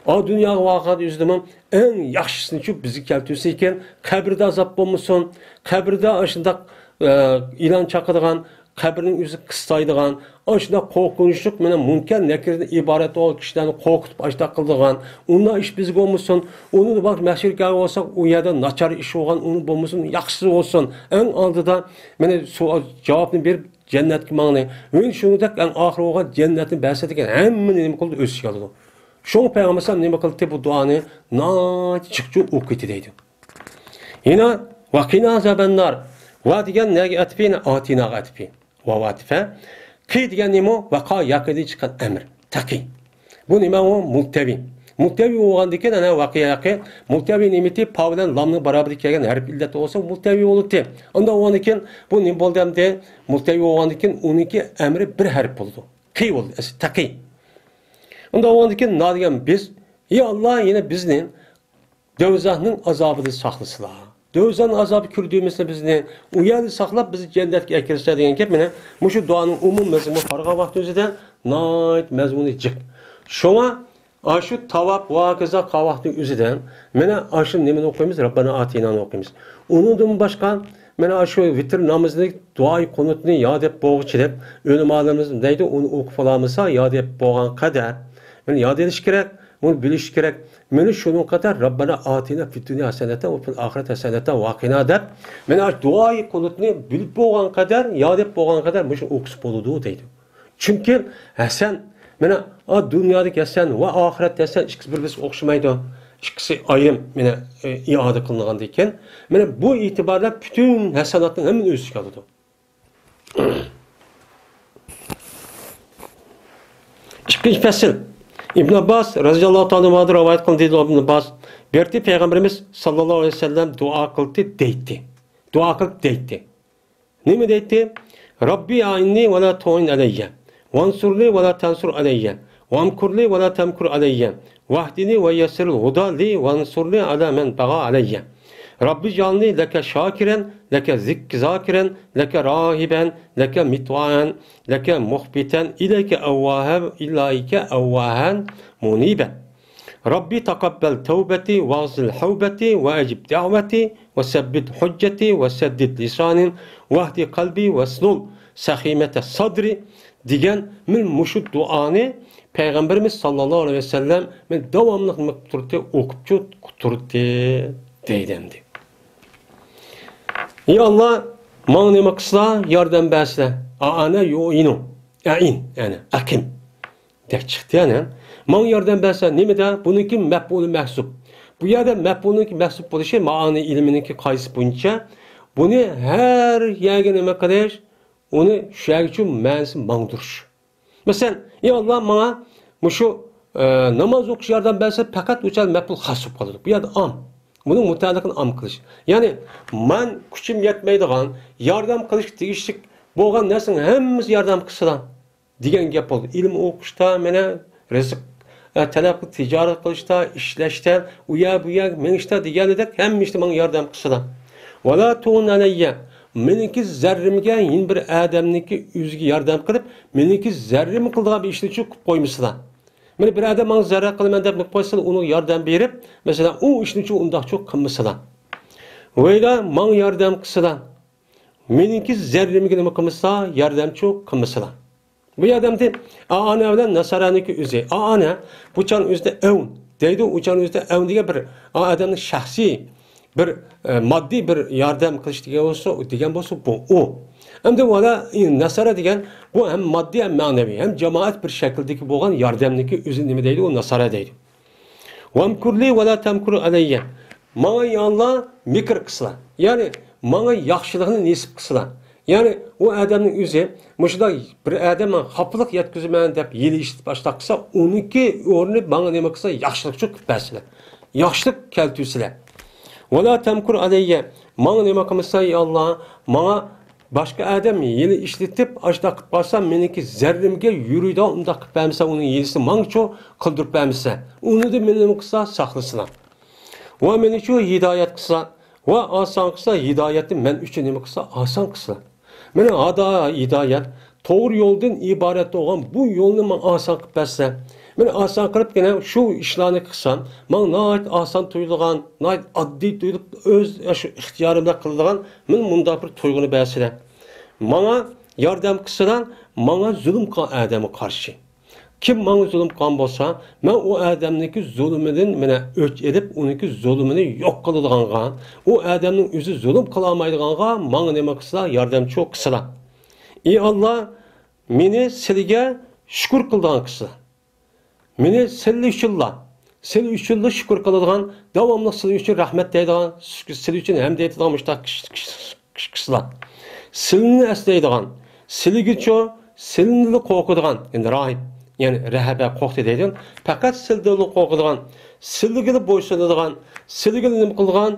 ئا دۇنياغا بارغان ئۆزىدىمۇ ئەڭ ياخشىسىنىچۇ بىزگە كەلتۈرسە ئىكەن، قەبرىدە ئازاب بولمىسۇن، قەبرىدە ئاشۇنداق، ئە، ئېلان چاقىدىغان، قەبرىنىڭ ئۆزى قىستايدىغان، ئاشۇنداق قورقۇنچلۇق، مانا مۇنكەر نەكىردىن ئىبارەت بولغان كىشىلەرنى قورقۇتۇپ ئاشۇنداق قىلىدىغان، ئۇنداق ئىش بىزگە بولمىسۇن. ئۇنىڭدىن باشقا مەھشەرگە بولساق، ئۇ يەردە ناچار ئىش بولغان، ئۇنىڭ بولمىسۇن، ياخشىسى بولسۇن. ئەڭ ئالدىدا، مانا سوئال، جاۋابنى بېرىپ جەننەتكە ماڭنى. ئەنە شۇنىڭدەك ئەڭ ئاخىرى بولغان جەننەتنى بەھس ئەتكەن ھەممىنى نېمە قىلدى؟ ئۆز ئىچىگە ئالىدۇ. شۇڭا پەيغەمبەر ئەلەيھىسسالام نېمە قىلدى؟ بۇ دۇئانى ناھايىتى جىقچۇ ئوقۇيتتى دەيدۇ. يەنە، «ۋەقىنا ئازابەننار». ۋە دېگەن نەگە ئەتىپى؟ يەنە ئاتىناغا ئەتىپى. ۋاۋ ئەتىپە. قى دېگەن نېمە؟ ۋەقا ياقىدىن چىققان ئەمر. تەقى. بۇ نېمە ئۇ؟ مۇلتەۋى. مۇلتەۋى بولغاندىكىن، ئەنە ۋەقىيە ياقى. مۇلتەۋى نېمىتى؟ پا بىلەن لامنىڭ باراۋىرىگە كەلگەن ھەرپ ئىللەت بولسا، مۇلتەۋى بولىدۇ. ئاندىن بولغاندىكىن، بۇ نېمە بولدى ئەمدى؟ مۇلتەۋى بولغاندىكىن، ئۇنىڭكى ئەمرى بىر ھەرپ بولىدۇ. قى بولدى، ئەسلى تەقى. ئاندىن بولغاندىكىن، نا دېگەن بىز، يا ئاللا، يەنە بىزنى دوزاخنىڭ ئازابىدىن ساقلىسىلا. دوزاخنىڭ ئازابى كۆرۈندۈرمىسىلا بىزنى. ئۇ يەردە ساقلاپ، بىزنى جەننەتكە ئەكىرسىلە دېگەن گەپ. مانا مۇشۇ دۇئانىڭ ئومۇمىي مەزمۇنىغا قارىغان ۋاقتىمىزدا ناھايىتى مەزمۇنى جىق. شۇڭا ئاشۇ تاۋاپ ۋە ھاكازا قىلغان ۋاقتىنىڭ ئۆزىدە مانا ئاشۇ نېمىنى ئوقۇيمىز؟ رەببەنا ئاتىنانى ئوقۇيمىز. ئۇنىڭدىن باشقا مانا ئاشۇ ۋىتىر نامىزىنى دۇئائى قۇنۇتنى يا دەپ بولغۇچە دەپ ئۆلىمالىرىمىز دەيدۇ، ئۇنى ئوقۇپ بولالمىسا يا دەپ بولغان قەدەر مانا ياد ئېلىش كېرەك. بۇنى بىلىش كېرەك. مانا شۇنىڭغا قەدەر رەببەنا ئاتىنا فىددۇنيا ھەسەنەتەن ۋە فىل ئاخىرەتى ھەسەنەتەن ۋە قىنا دەپ، مانا دۇئائى قۇنۇتنى بىلىپ بولغان قەدەر، ياد ئېلىپ بولغان قەدەر مۇشۇ ئوقۇسا بولىدۇ دەيدۇ. چۈنكى ھەسەن، مانا ئا دۇنيادىكى ھەسەن ۋە ئاخىرەتتىكى ھەسەن ئىككىسى بىر-بىرسىگە ئوخشىمايدۇ. ئىككىسى ئايرىم، مانا، ئى، ئىئادە قىلىنغاندىن كېيىن، مانا بۇ ئېتىباردا پۈتۈن ھەسەناتنىڭ ھەممىنى ئۆز ئىچىگە ئالىدۇ. ئىككىنچى پەسىل. ئىبن ئابباس رەزىياللاھۇ تائالا ئەنھۇدىن رىۋايەت قىلىندى، دېدى ئىبن ئابباس. بىر قېتى پەيغەمبىرىمىز ساللاللاھۇ ئەلەيھى ۋەسەللەم دۇئا قىلدى دەيتتى. دۇئا قىلدى دەيتتى. نېمە دەيتتى؟ رەببى ئەئىننى ۋە لا تۇئىن ئەلەييە. ۋەنسۇرنى ۋە لا تەنسۇر ئەلەييە. ۋەمكۇرلى ۋە لا تەمكۇر ئەلەييە. ۋەھدىنى ۋە يەسسىرىل ھۇدا لى ۋەنسۇرنى ئەلا مەن بەغا ئەلەييە. رەببىجئەلنى لەكە شاكىرەن، لەكە زىك-، زاكىرەن، لەكە راھىبەن، لەكە مۇتائەن، لەكە مۇخبىتەن، ئىلەيكە ئەۋۋاھەن، ئىلەيكە ئەۋۋاھەن مۇنىبەن. ربي تقبل توبتي واغسل حوبتي وأجب دعوتي وثبت حجتي وسدد لساني واهد قلبي واسلل سخيمة صدري دېگەن مىل مۇشۇ دۇئانى پەيغەمبىرىمىز ساللاللاھۇ ئەلەيھى ۋەسەللەم مىل داۋاملىق نېمە قىلىپ تۇردى؟ ئوقۇپچۇ تۇردى دەيدۇ ئەمدى. ئى ئاللا، ماڭا نېمە قىلسىلا، ياردەم بەرسىلە. ئائانە يۇئىنۇ. ئەئىن، يەنى ئەقىم. دەپ چىقتى يەنە. ماڭا ياردەم بەرسە نېمىدە؟ بۇنىڭكى مەپئۇلى مەھسۇپ. بۇ يەردە مەپئۇلنىڭكى مەھسۇپ بولۇشى مائانى ئىلمىنىڭكى قائىدىسى بويىچە بۇنى ھەر يەرگە نېمە قىلىش، ئۇنى شۇ يەرگىچە مەنىسىنى ماڭدۇرۇش. مەسىلەن، ئى ئاللا، ماڭا مۇشۇ، ئە، ناماز ئوقۇش ياردەم بەرسە، پەقەت ئۇ چاغ مەپئۇل خاس بولۇپ قالىدۇ. بۇ يەردە ئام. بۇنىڭ مۇتەئەللىقىنى ئام قىلىش. يەنى، مەن كۈچۈم يەتمەيدىغان، ياردەم قىلىشقا تېگىشلىك بولغان نەرسىنىڭ ھەممىسى ياردەم قىلسىلا دېگەن گەپ بولدى. ئىلىم ئوقۇشتا، مانا، رىزىق، ئە، تەلەپ قىلىپ، تىجارەت قىلىشتا، ئىشلەشتە، ئۇ يەر، بۇ يەرگە مېڭىشتا دېگەندەك ھەممە ئىشتا ماڭا ياردەم قىلسىلا. ۋەلا تۇئىن ئەلەييە، مېنىڭكى زەررىمگە يەنە بىر ئادەمنىڭكى ئۆزىگە ياردەم قىلىپ، مېنىڭكى زەررىمگە قىلىدىغان بىر ئىشنىچۇ قىلىپ قويمىسىلا. مانا بىر ئادەم ماڭا زەرەر قىلىمەن دەپ نېمە قويسىلا، ئۇنىڭغا ياردەم بېرىپ، مەسىلەن، ئۇ ئىشنىچۇ ئۇنداقچۇ قىلمىسىلا. ۋەلا ماڭا ياردەم قىلسىلا. مېنىڭكى زەررىمگە نېمە قىلمىسا، ياردەمچۇ قىلمىسىلا. بۇ ياردەمدە ئائانە بىلەن نەسارەنىڭكى ئۆزى. ئائانە، بۇ چاغنىڭ ئۆزىدە ئەۋن دەيدۇ، ئۇ چاغنىڭ ئۆزىدە ئەۋن دېگەن بىر ئادەمنىڭ شەخسىي بىر، ئە، ماددىي بىر ياردەم قىلىش دېگەن بولسا، دېگەن بولسا بۇ ئۇ. ئەمدى ۋەلا نەسارە دېگەن بۇ ھەم ماددىي ھەم مەنىۋى، ھەم جامائەت بىر شەكىلدىكى بولغان ياردەمنىكى ئۆزى نېمە دەيدۇ؟ ئۇ نەسارە دەيدۇ. ۋەمكۇرلى ۋەلا تەمكۇر ئەلەييە. ماڭا يا ئاللا مىكىر قىلسىلا. يەنى ماڭا ياخشىلىقنى نېسىپ قىلسىلا. يەنى ئۇ ئادەمنىڭ ئۆزى مۇشۇنداق بىر ئادەم ماڭا خاپىلىق يەتكۈزىمەن دەپ ھىيلە ئىشلىتىپ ئاشۇنداق قىلسا، ئۇنىڭكى ئورنى ماڭا نېمە قىلسا، ياخشىلىقچۇ قىلىپ بەرسىلە. ياخشىلىق كەلتۈرسىلە. ۋەلا تەمكۇر ئەلەييە. ماڭا نېمە قىلمىسا، يا ئاللا، ماڭا باشقا ئادەم ھىيلە ئىشلىتىپ، ئاشۇنداق قىلىپ قالسا، مېنىڭكى زەررىمگە يۈرىدىغان ئۇنداق قىلىپ بەرمىسە، ئۇنىڭ ھىيلىسىنى ماڭىچۇ قىلدۇرۇپ بەرمىسە، ئۇنىدىن مېنى نېمە قىلسا، ساقلىسىلا. ۋە مېنىچۇ ھىدايەت قىلسا، ۋە ئاسان قىلسا، ھىدايەتنى مەن ئۈچۈن نېمە قىلسا، ئاسان قىلسا. مېنىڭ ھادا-، ھىدايەت، توغرا يولدىن ئىبارەت بولغان بۇ يولنى ماڭا ئاسان قىلىپ بەرسە. مېنى ئاسان قىلىپ، يەنە شۇ ئىشلارنى قىلسام، ماڭا ناھايىتى ئاسان تۇيۇلىدىغان، ناھايىتى ئاددىي تۇيۇلۇپ، ئۆز شۇ ئىختىيارىم بىلەن قىلىدىغان مېنى مۇنداق بىر تۇيغۇنى بەرسىلە. ماڭا ياردەم قىلسىلا، ماڭا زۇلۇم قىلغان ئادەمگە قارشى. كىم ماڭا زۇلۇم قىلغان بولسا، مەن ئۇ ئادەمنىڭكى زۇلۇمىدىن مانا ئۆچ ئېلىپ، ئۇنىڭكى زۇلۇمىنى يوق قىلىدىغانغا، ئۇ ئادەمنىڭ ئۆزى زۇلۇم قىلالمايدىغانغا ماڭا نېمە قىلسىلا، ياردەمچۇ قىلسىلا. ئى ئاللا، مېنى سىلىگە شۈكۈر قىلىدىغان قىلسىلا. مېنى سىلى ئۈچۈنلا، سىلى ئۈچۈنلا شۈكۈر قىلىدىغان، داۋاملىق سىلى ئۈچۈن رەھمەت دەيدىغان، سىلى ئۈچۈن ھەمدە ئېيتىدىغان مۇشۇنداق كىش-، كىش-، كىش-، كىشىلەر. سىلىنى ئەسلەيدىغان، سىلىگىچۇ، سىلىنىلا قورقىدىغان، يەنى راھىب، يەنى رەھەبە قورقتى دەيدىغان، پەقەت سىلىدىنلا قورقىدىغان، سىلىگىلا بويسۇنىدىغان، سىلىگىلا نېمە قىلىدىغان،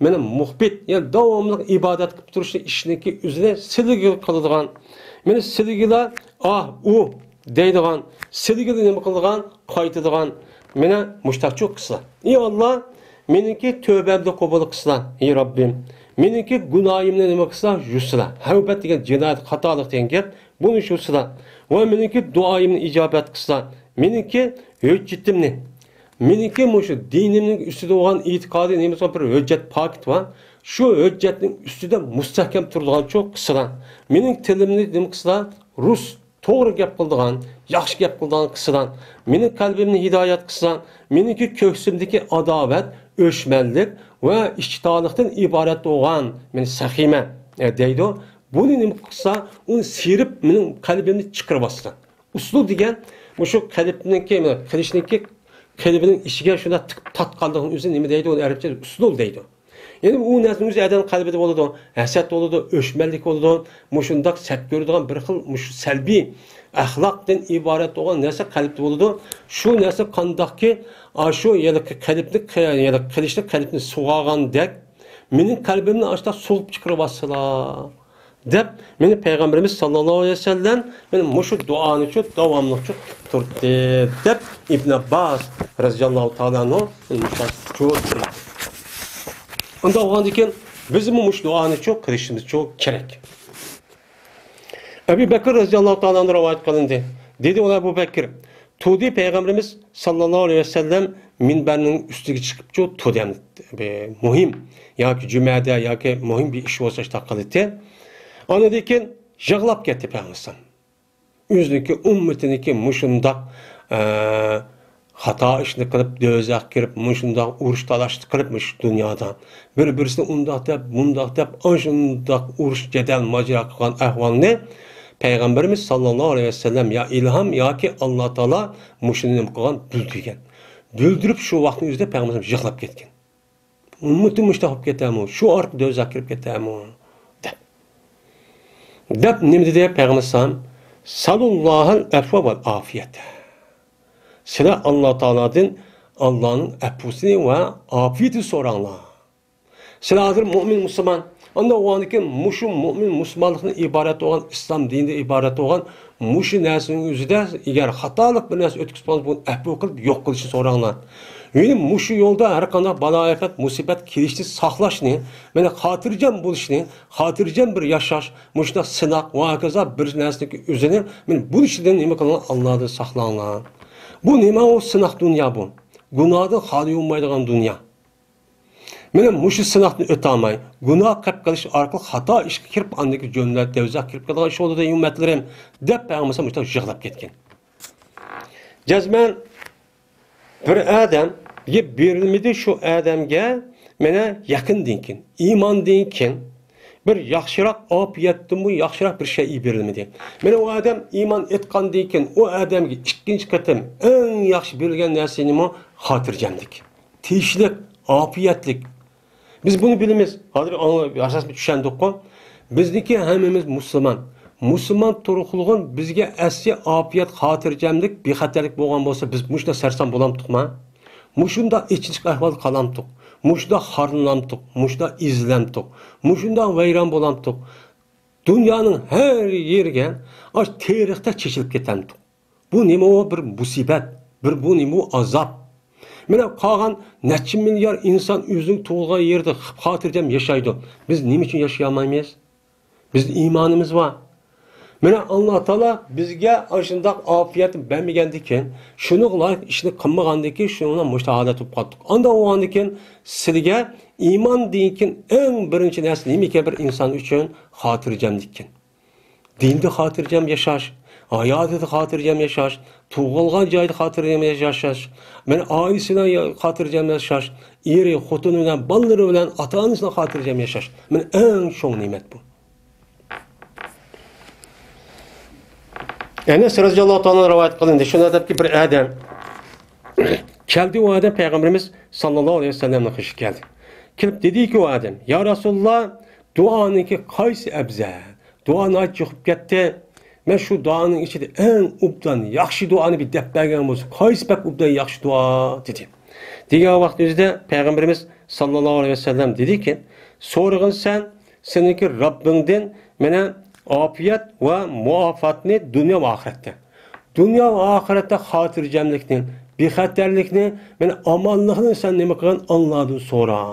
مانا مۇخبىت، يەنى داۋاملىق ئىبادەت قىلىپ تۇرۇشنى ئىشنىڭكى ئۆزىنى سىلىگە قىلىدىغان، مانا سىلىگىلا ئاھ، ئۇھ دەيدىغان، سىلىگىلا نېمە قىلىدىغان، قايتىدىغان، مانا مۇشتاقچۇ قىلسىلا. ئى ئاللا، مېنىڭكى تۆبەمنى قوبۇل قىلسىلا، ئى رەببىم. مېنىڭكى گۇناھىمنى نېمە قىلسىلا، يۇسىلا. ھەۋبەت دېگەن جىنايەت، خاتالىق دېگەن گەپ، بۇنى يۇسىلا. ۋە مېنىڭكى دۇئايىمنى ئىجابەت قىلسىلا. مېنىڭكى ھۆججىتىمنى، مېنىڭكى مۇشۇ دىنىمنىڭ ئۈستىدە بولغان ئېتىقادى نېمىسى بىر ھۆججەت پاكىت بار. شۇ ھۆججەتنىڭ ئۈستىدە مۇستەھكەم تۇرىدىغانچۇ قىلسىلا. مېنىڭ تىلىمنى نېمە قىلسىلا، رۇس، توغرا گەپ قىلىدىغان، ياخشى گەپ قىلىدىغان قىلسىلا. مېنىڭ قەلبىمنى ھىدايەت قىلسىلا. مېنىڭكى كۆكسۈمدىكى ئاداۋەت، ئۆچمەنلىك ۋە ئىچكىتالىقتىن ئىبارەت بولغان، مېنى سەخىمە، ئە، دەيدۇ. بۇنى نېمە قىلسا، ئۇنى سىيرىپ، مېنىڭ قەلبىمنى چىقىرىۋاتسىلا. ئۇسلۇب دېگەن مۇشۇ قەلبنىڭكى، قىلىچنىڭكى قېلىبىنىڭ ئىچىگە شۇنداق تىقىپ تارتقانلىقىنى ئۆزى نېمە دەيدۇ؟ ئۇنى ئەرەبچە ئۇسلۇب دەيدۇ. يەنى ئۇ نەرسە ئۆزى ئادەمنىڭ قەلبىدە بولىدۇ، ھەسەت بولىدۇ، ئۆچمەنلىك بولىدۇ، مۇشۇنداق سەت كۆرىدىغان بىر خىل مۇشۇ سەلبىي ئەخلاقتىن ئىبارەت بولغان نەرسە قەلبتە بولىدۇ. شۇ نەرسە قانداقكى، ئاشۇ ھېلىقى قەلبنى، ھېلىقى قىلىچنى قەلبنى سۇغارغاندەك، مېنىڭ قەلبىمنى ئاشۇنداق سۇغۇپ چىقىرىۋاتسىلا. دەپ، مېنى پەيغەمبىرىمىز ساللاللاھۇ ئەلەيھى ۋەسەللەم مېنى مۇشۇ دۇئانىچۇ داۋاملىقچۇ قىلىپ تۇردى، دەپ ئىبن ئابباس رەزىياللاھۇ تائالا ئەنھۇ مۇشۇنداق جۇۋاب بېرىدۇ. ئۇنداق بولغاندىكىن، بىزمۇ مۇشۇ دۇئانىچۇ قىلىشىمىزچۇ كېرەك. ئەبۇ بەكر رەزىياللاھۇ تائالا ئەنھۇ رىۋايەت قىلىندى. دېدى ئۇلار، ئەبۇ بەكر، تۇردى پەيغەمبىرىمىز ساللاللاھۇ ئەلەيھى ۋەسەللەم مىنبەرنىڭ ئۈستىگە چىقىپچۇ تۇردى، ئەمدى بىر مۇھىم ياكى جۈمەدە ياكى مۇھىم بىر ئىش بولسا شۇنداق قىلىتتى. ئاندىن كېيىن يىغلاپ كەتتى پەيغەمبەر ئەلەيھىسسالام. ئۆزىنىڭكى ئۈممىتىنىڭكى مۇشۇنداق، ئە، خاتا ئىشنى قىلىپ، دوزاخقا كىرىپ، مۇشۇنداق ئۇرۇش تالاشنى قىلىپ، مۇشۇ دۇنيادا بىر-بىرسىنى ئۇنداق دەپ، مۇنداق دەپ، ئاشۇنداق ئۇرۇش، جېدەل، ماجىرا قىلغان ئەھۋالنى پەيغەمبىرىمىز ساللاللاھۇ ئەلەيھى ۋەسەللەم يا ئىلھام ياكى ئاللا تائالا مۇشۇنى نېمە قىلغان؟ بىلدۈرگەن. بىلدۈرۈپ شۇ ۋاقىتنىڭ ئۆزىدە پەيغەمبىرىمىز يىغلاپ كەتكەن. ئۈممىتىم مۇشۇنداق بولۇپ كېتەرمۇ؟ شۇ ئارقا دوزاخقا كىرىپ كېتەرمۇ؟ دەپ. دەپ نېمە دېدى پەيغەمبەر ئەلەيھىسسالام؟ سالۇللاھەل ئەفۋە ۋەل ئافىيەت. سىلەر ئاللا تائالادىن ئاللانىڭ ئەپۇسىنى ۋە ئاپىيىتىنى سوراڭلار. سىلەر ھازىر مۇئمىن مۇسۇلمان. ئاندىن ئۇنىڭدىن كېيىن مۇشۇ مۇئمىن مۇسۇلمانلىقتىن ئىبارەت بولغان، ئىسلام دىنىدىن ئىبارەت بولغان مۇشۇ نەرسىنىڭ ئۆزىدە ئەگەر خاتالىق بىر نەرسە ئۆتكۈزۈپ قالسا، بۇنى ئەپۇ قىلىپ يوق قىلىشنى سوراڭلار. يەنى مۇشۇ يولدا ھەر قانداق بالا-ئاپەت، مۇسىبەت كېلىشنى ساقلاشنى، مانا خاتىرجەم بولۇشنى، خاتىرجەم بىر ياشاش، مۇشۇنداق سىناق ۋە ھاكازا بىر نەرسىنىڭ ئۆزىنى، مانا بۇنىڭ ئىچىدىن نېمە قىلىڭلار؟ ئاللادىن ساقلانغىن. بۇ نېمە ئۇ سىناق دۇنيا بۇ؟ گۇناھدىن خالىي بولمايدىغان دۇنيا. مانا مۇشۇ سىناقتىن ئۆتەلمەي، گۇناھ قىلىپ قېلىش ئارقىلىق خاتا ئىشقا كىرىپ، ئاندىن كېيىن جۆنلەپ دوزاخقا كىرىپ قالىدىغان ئىش بولىدۇ، ئۈممەتلىرىم، دەپ پەيغەمبەر مۇشۇنداق يىغلاپ كەتكەن. جەزمەن بىر ئادەمگە بېرىلمىدى، شۇ ئادەمگە مانا يەقىندىن كېيىن، ئىماندىن كېيىن بىر ياخشىراق ئاپىيەتتىنمۇ ياخشىراق بىر شەيئى بېرىلمىدى. مانا ئۇ ئادەم ئىمان ئېيتقاندىن كېيىن ئۇ ئادەمگە ئىككىنچى قېتىم ئەڭ ياخشى بېرىلگەن نەرسە نېمە؟ خاتىرجەملىك. تىنچلىق، ئاپىيەتلىك. بىز بۇنى بىلىمىز. ھازىر ئاڭلا-، ئاساسىي چۈشەندۇققۇ؟ بىزنىڭكى ھەممىمىز مۇسۇلمان. مۇسۇلمان تۇرۇقلۇقىدىن بىزگە ئەسلى ئاپىيەت، خاتىرجەملىك، بىخەتەرلىك بولغان بولسا، بىز مۇشۇنداق سەرسان بولامتۇقما؟ مۇشۇنداق ئېچىنىشلىق ئەھۋالدا قالامتۇق؟ مۇشۇنداق خارلىنامتۇق؟ مۇشۇنداق ئېزىلەمتۇق؟ مۇشۇنداق ۋەيران بولامتۇق؟ دۇنيانىڭ ھەر يېرىگە ئاش تېرىقتەك چېچىلىپ كېتەمتۇق؟ بۇ نېمە ئۇ بىر مۇسىبەت، بىر بۇ نېمە ئۇ ئازاب. مانا قالغان نەچچە مىليار ئىنسان ئۆزىنىڭ تۇغۇلغان يېرىدە خاتىرجەم ياشايدۇ. بىز نېمە ئۈچۈن ياشىيالمايمىز؟ بىزدە ئىمانىمىز بار. مانا ئاللا تائالا بىزگە ئاشۇنداق ئاپىيەتنى بەرمىگەندىكىن، شۇنىڭغا لايىق ئىشنى قىلمىغاندىكىن، شۇنىڭ بىلەن مۇشۇنداق ھالەت بولۇپ قالدۇق. ئاندىن ئۇنىڭدىن كېيىن سىلىگە ئىماندىن كېيىن ئەڭ بىرىنچى نەرسە نېمىكەن بىر ئىنسان ئۈچۈن؟ خاتىرجەملىككەن. دىندا خاتىرجەم ياشاش، ھاياتىدا خاتىرجەم ياشاش، تۇغۇلغان جايدا خاتىرجەم ياشاش، مانا ئائىلىسى بىلەن يا-، خاتىرجەم ياشاش، ئېرى، خوتۇنى بىلەن، بالىلىرى بىلەن، ئاتا-ئانىسى بىلەن خاتىرجەم ياشاش. مانا ئەڭ چوڭ نېمەت بۇ. ئەنەس رەزىياللاھۇ تائالا رىۋايەت قىلىندى. شۇنداق دەپكى، بىر ئادەم كەلدى، ئۇ ئادەم پەيغەمبىرىمىز ساللاللاھۇ ئەلەيھى ۋەسەللەمنىڭ قېشىغا كەلدى. كېلىپ دېدىكى، ئۇ ئادەم، يا رەسۇلاللا، دۇئانىڭكى قايسى ئەۋزەل؟ دۇئا ناھايىتى جىق بولۇپ كەتتى. مەن شۇ دۇئانىڭ ئىچىدە ئەڭ ئوبدان ياخشى دۇئانى بىر دەپ بەرگەن بولسا، قايسى بەك ئوبدان ياخشى دۇئا؟ دېدى. دېگەن ۋاقىت ئۆزىدە پەيغەمبىرىمىز ساللاللاھۇ ئەلەيھى ۋەسەللەم دېدىكى، سورىغىن سەن سېنىڭكى رەببىڭدىن مانا ئاپىيەت ۋە مۇئاپاتنى دۇنيا ۋە ئاخىرەتتە. دۇنيا ۋە ئاخىرەتتە خاتىرجەملىكنى، بىخەتەرلىكنى، مانا ئامانلىقنى سەن نېمە قىلغىن؟ ئاللادىن سورا.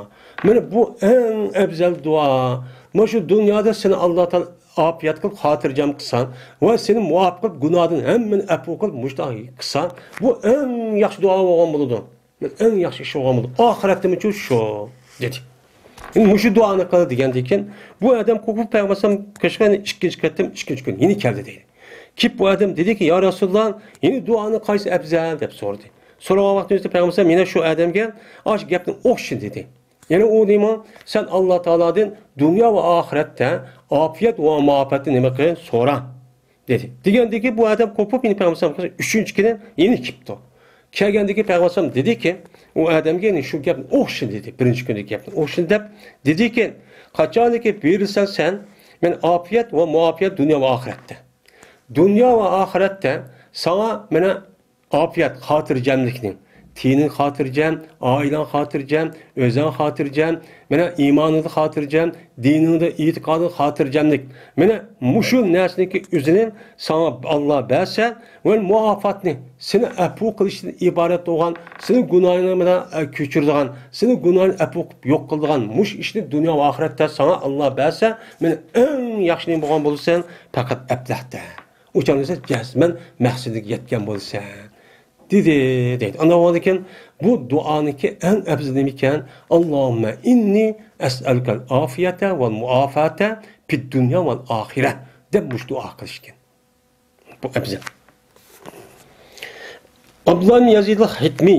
مانا بۇ ئەڭ ئەۋزەل دۇئا. مانا شۇ دۇنيادا سېنى ئاللا تائالا ئاپىيەت قىلىپ خاتىرجەم قىلسا ۋە سېنى مۇئاپ قىلىپ، گۇناھدىن ھەممىنى ئەپۇ قىلىپ، مۇشۇنداق قىلسا، بۇ ئەڭ ياخشى دۇئا بولغان بولىدۇ. ئەڭ ياخشى ئىش بولغان بولىدۇ. ئاخىرەتتىمۇ شۇ، دېدى. ئەمدى مۇشۇ دۇئانى قىل دېگەندىن كېيىن، بۇ ئادەم قوپۇپ پەيغەمبەر ئەلەيھىسسالام قېشىغا يەنە ئىككىنچى قېتىم، ئىككىنچى كۈنى يەنە كەلدى دەيدۇ. كېلىپ بۇ ئادەم دېدىكى، يا رەسۇلاللا، يەنە دۇئانىڭ قايسى ئەۋزەل؟ دەپ سورىدى. سورىغان ۋاقتىمىزدا پەيغەمبەر ئەلەيھىسسالام يەنە شۇ ئادەمگە ئاشۇ گەپنى ئوخشىتىپ دېدى. يەنە ئۇ نېمە؟ سەن ئاللا تائالادىن دۇنيا ۋە ئاخىرەتتە ئاپىيەت ۋە مۇئاپاتنى نېمە قىل؟ سورا. دېدى. دېگەندىكى بۇ ئادەم قوپۇپ، يەنە پەيغەمبەر ئەلەيھىسسالام ئۈچىنچى كۈنى يەنە كېلىپتۇ. كەلگەندىكى پەيغەمبەر ئەلەيھىسسالام دېدىكى، ئۇ ئادەمگە يەنە شۇ گەپنى ئوخشىتىپ دېدى. بىرىنچى كۈندىكى گەپنى ئوخشىتىپ دەپ دېدىكى، قاچانكى بېرىلسەڭ سەن، مانا ئاپىيەت ۋە مۇئاپىيەت دۇنيا ۋە ئاخىرەتتە. دۇنيا ۋە ئاخىرەتتە ساڭا مانا ئاپىيەت، خاتىرجەملىكنى، تېنىڭ خاتىرجەم، ئائىلەڭ خاتىرجەم، ئۆزەڭ خاتىرجەم، مانا ئىمانىڭدا خاتىرجەم، دىنىڭدا، ئېتىقادىڭدا خاتىرجەملىك. مانا مۇشۇ نەرسىنىڭكى ئۆزىنى ساڭا ئاللا بەرسە، ۋە مۇئاپاتنى، سېنى ئەپۇ قىلىشتىن ئىبارەت بولغان، سېنى گۇناھىڭنى مانا، ئە، كۆچۈرىدىغان، سېنى گۇناھىڭنى ئەپۇ قىلىپ يوق قىلىدىغان مۇشۇ ئىشنى دۇنيا ۋە ئاخىرەتتە ساڭا ئاللا بەرسە، مانا ئەڭ ياخشى نېمە بولغان بولىسەن؟ پەقەت ئەپلەھتە. ئۇ چاغدا سەن جەزمەن مەقسىتىڭگە يەتكەن بولىسەن. دېدى، دەيدۇ. ئانداق بولغاندىكىن بۇ دۇئانىڭكى ئەڭ ئەپزىلى نېمىكەن؟ «ئاللاھۇممە ئىننى ئەسئەلۇكەل ئافىيەتە ۋەل مۇئافاتە فىد دۇنيا ۋەل ئاخىرە» دەپ مۇشۇ دۇئا قىلىش ئىكەن. بۇ ئەپزەل. ئابدۇللا ئىبن يەزىدىل خىتمى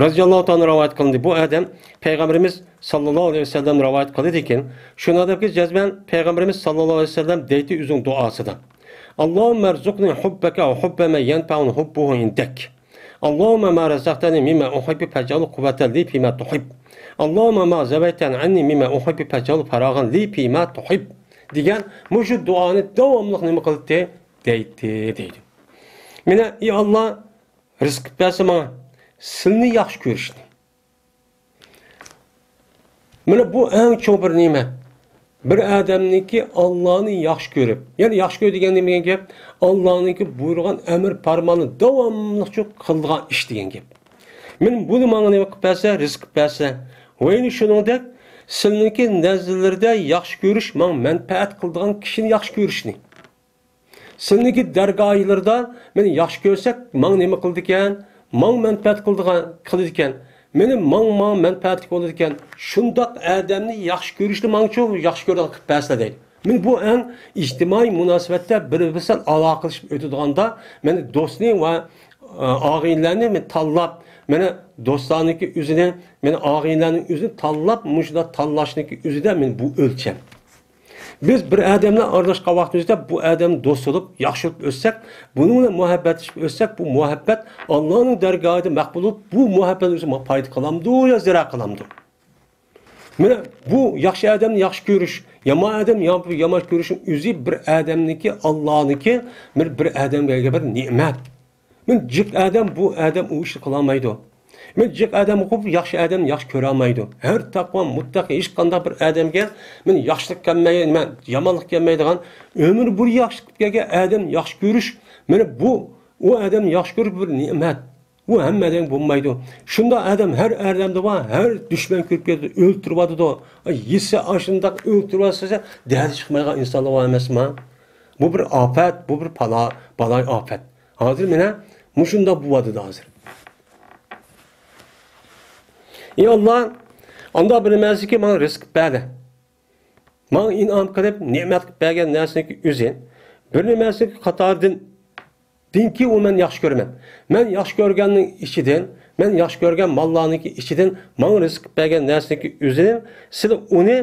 رەزىياللاھۇ تائالا رىۋايەت قىلىندى. بۇ ئادەم پەيغەمبىرىمىز ساللاللاھۇ ئەلەيھى ۋەسەللەم رىۋايەت قىلىدىكەن، شۇنىڭدەكى جەزمەن پەيغەمبىرىمىز ساللاللاھۇ ئەلەيھى ۋەسەللەم دەيتى ئۆزىنىڭ دۇئاسىدا: «ئاللاھۇممە ئەرزۇقنى ھۇببەكە ۋە ھۇببە مەن يەنفەئۇنى ھۇببۇھۇ ئىندەك. ئاللاھۇممە ما رەزەقتەنى مىمما ئۇھىببۇ فەجئەلھۇ قۇۋۋەتەن لى فىما تۇھىب. ئاللاھۇممە ما زەۋەيتەنى ئەننى مىمما ئۇھىببۇ فەجئەلھۇ فەراغەن لى فىما تۇھىب» دېگەن مۇشۇ دۇئانى داۋاملىق نېمە قىلاتتى؟ دەيتتى، دەيدۇ. مانا، ئى ئاللا، رىزىق بەرسە ماڭا سىلنى ياخشى كۆرۈشنى. مانا بۇ ئەڭ چوڭ بىر نېمەت. بىر ئادەمنىڭكى ئاللانى ياخشى كۆرۈپ، يەنى ياخشى كۆرۈپ دېگەن نېمە دېگەن گەپ؟ ئاللانىڭكى بۇيرۇغان ئەمر پەرماننى داۋاملىق شۇ قىلىدىغان ئىش دېگەن گەپ. مانا بۇنى ماڭا نېمە قىلىپ بەرسە، رىزىق قىلىپ بەرسە. ۋە يەنە شۇنىڭدەك سىلىنىڭكى نەزىرلىرىدە ياخشى كۆرۈش، ماڭا مەنپەئەت قىلىدىغان كىشىنى ياخشى كۆرۈشنى. سىلىنىڭكى دەرگاھلىرىدا مېنى ياخشى كۆرسەك، ماڭا نېمە قىلىدىكەن؟ ماڭا مەنپەئەت قىلىدىغان، قىلىدىكەن. مېنى ماڭ، ماڭا مەنپەئەتلىك بولىدىكەن. شۇنداق ئادەمنى ياخشى كۆرۈشنى ماڭچۇ ياخشى كۆرىدىغان قىلىپ بەرسىلە دەيدۇ. مېنى بۇ ئەڭ ئىجتىمائىي مۇناسىۋەتتە بىر-بىرسى بىلەن ئالاقىلىشىپ ئۆتىدىغاندا، مېنى دوستنى ۋە، ئە، ئاغىنىلەرنى مېنى تاللاپ، مېنى دوستلارنىڭكى ئۆزىنى، مېنى ئاغىنىلەرنىڭ ئۆزىنى تاللاپ، مۇشۇنداق تاللاشنىڭكى ئۆزىدە مېنى بۇ ئۆلچەم. بىز بىر ئادەملەر ئارىلاشقان ۋاقتىمىزدا بۇ ئادەم دوست بولۇپ، ياخشى بولۇپ ئۆتسەك، بۇنىڭ بىلەن مۇھەببەتلىشىپ ئۆتسەك، بۇ مۇھەببەت ئاللانىڭ دەرگاھىدا مەقبۇل بولۇپ، بۇ مۇھەببەت ئۆزى ماڭا پايدا قىلامدۇ يا زەرەر قىلامدۇ؟ مانا بۇ ياخشى ئادەمنى ياخشى كۆرۈش، يامان ئادەم يا-، يامان كۆرۈشنىڭ ئۆزى بىر ئادەمنىڭكى، ئاللانىڭكى بىر، بىر ئادەمگە بىر نېمەت. مانا جىق ئادەم بۇ ئادەم ئۇ ئىشنى قىلالمايدۇ. مانا جىق ئادەم ئوقۇپ، ياخشى ئادەمنى ياخشى كۆرەلمەيدۇ. ھەر تەقۋا مۇتتەقى ھېچقانداق بىر ئادەمگە مانا ياخشىلىق كەلمەي، نېمە، يامانلىق كەلمەيدىغان، ئۆمۈر بويى ياخشىلىق قىلىپ كەلگەن ئادەمنى ياخشى كۆرۈش، مانا بۇ، ئۇ ئادەمنى ياخشى كۆرۈش بىر نېمەت. ئۇ ھەممە ئادەمگە بولمايدۇ. شۇنداق ئادەم ھەر ئادەمدە بار، ھەر دۈشمەن كۆرۈپ كەتتى، ئۆلتۈرۈۋاتىدۇ. ئاي، يېسە ئاشۇنداق ئۆلتۈرۈۋاتسا، دەردى چىقمايدىغان ئىنسانلار بار ئەمەسمۇ؟ بۇ بىر ئاپەت، بۇ بىر پالا-، بالاي ئاپەت. ھازىر مانا مۇشۇنداق بولۇۋاتىدۇ ھازىر. ئى ئاللا، ئانداق بىر نېمەسىكى ماڭا رىزىق بەردى. ماڭا ئىنئام قىلىپ، نېمەت قىلىپ بەرگەن نەرسىنىڭكى ئۆزى، بىر نېمەسىنىڭكى قاتارىدىن، دىنكى ئۇ مەن ياخشى كۆرىمەن. مەن ياخشى كۆرگەننىڭ ئىچىدىن، مەن ياخشى كۆرگەن ماللارنىڭكى ئىچىدىن ماڭا رىزىق قىلىپ بەرگەن نەرسىنىڭكى ئۆزىنى، سىلى ئۇنى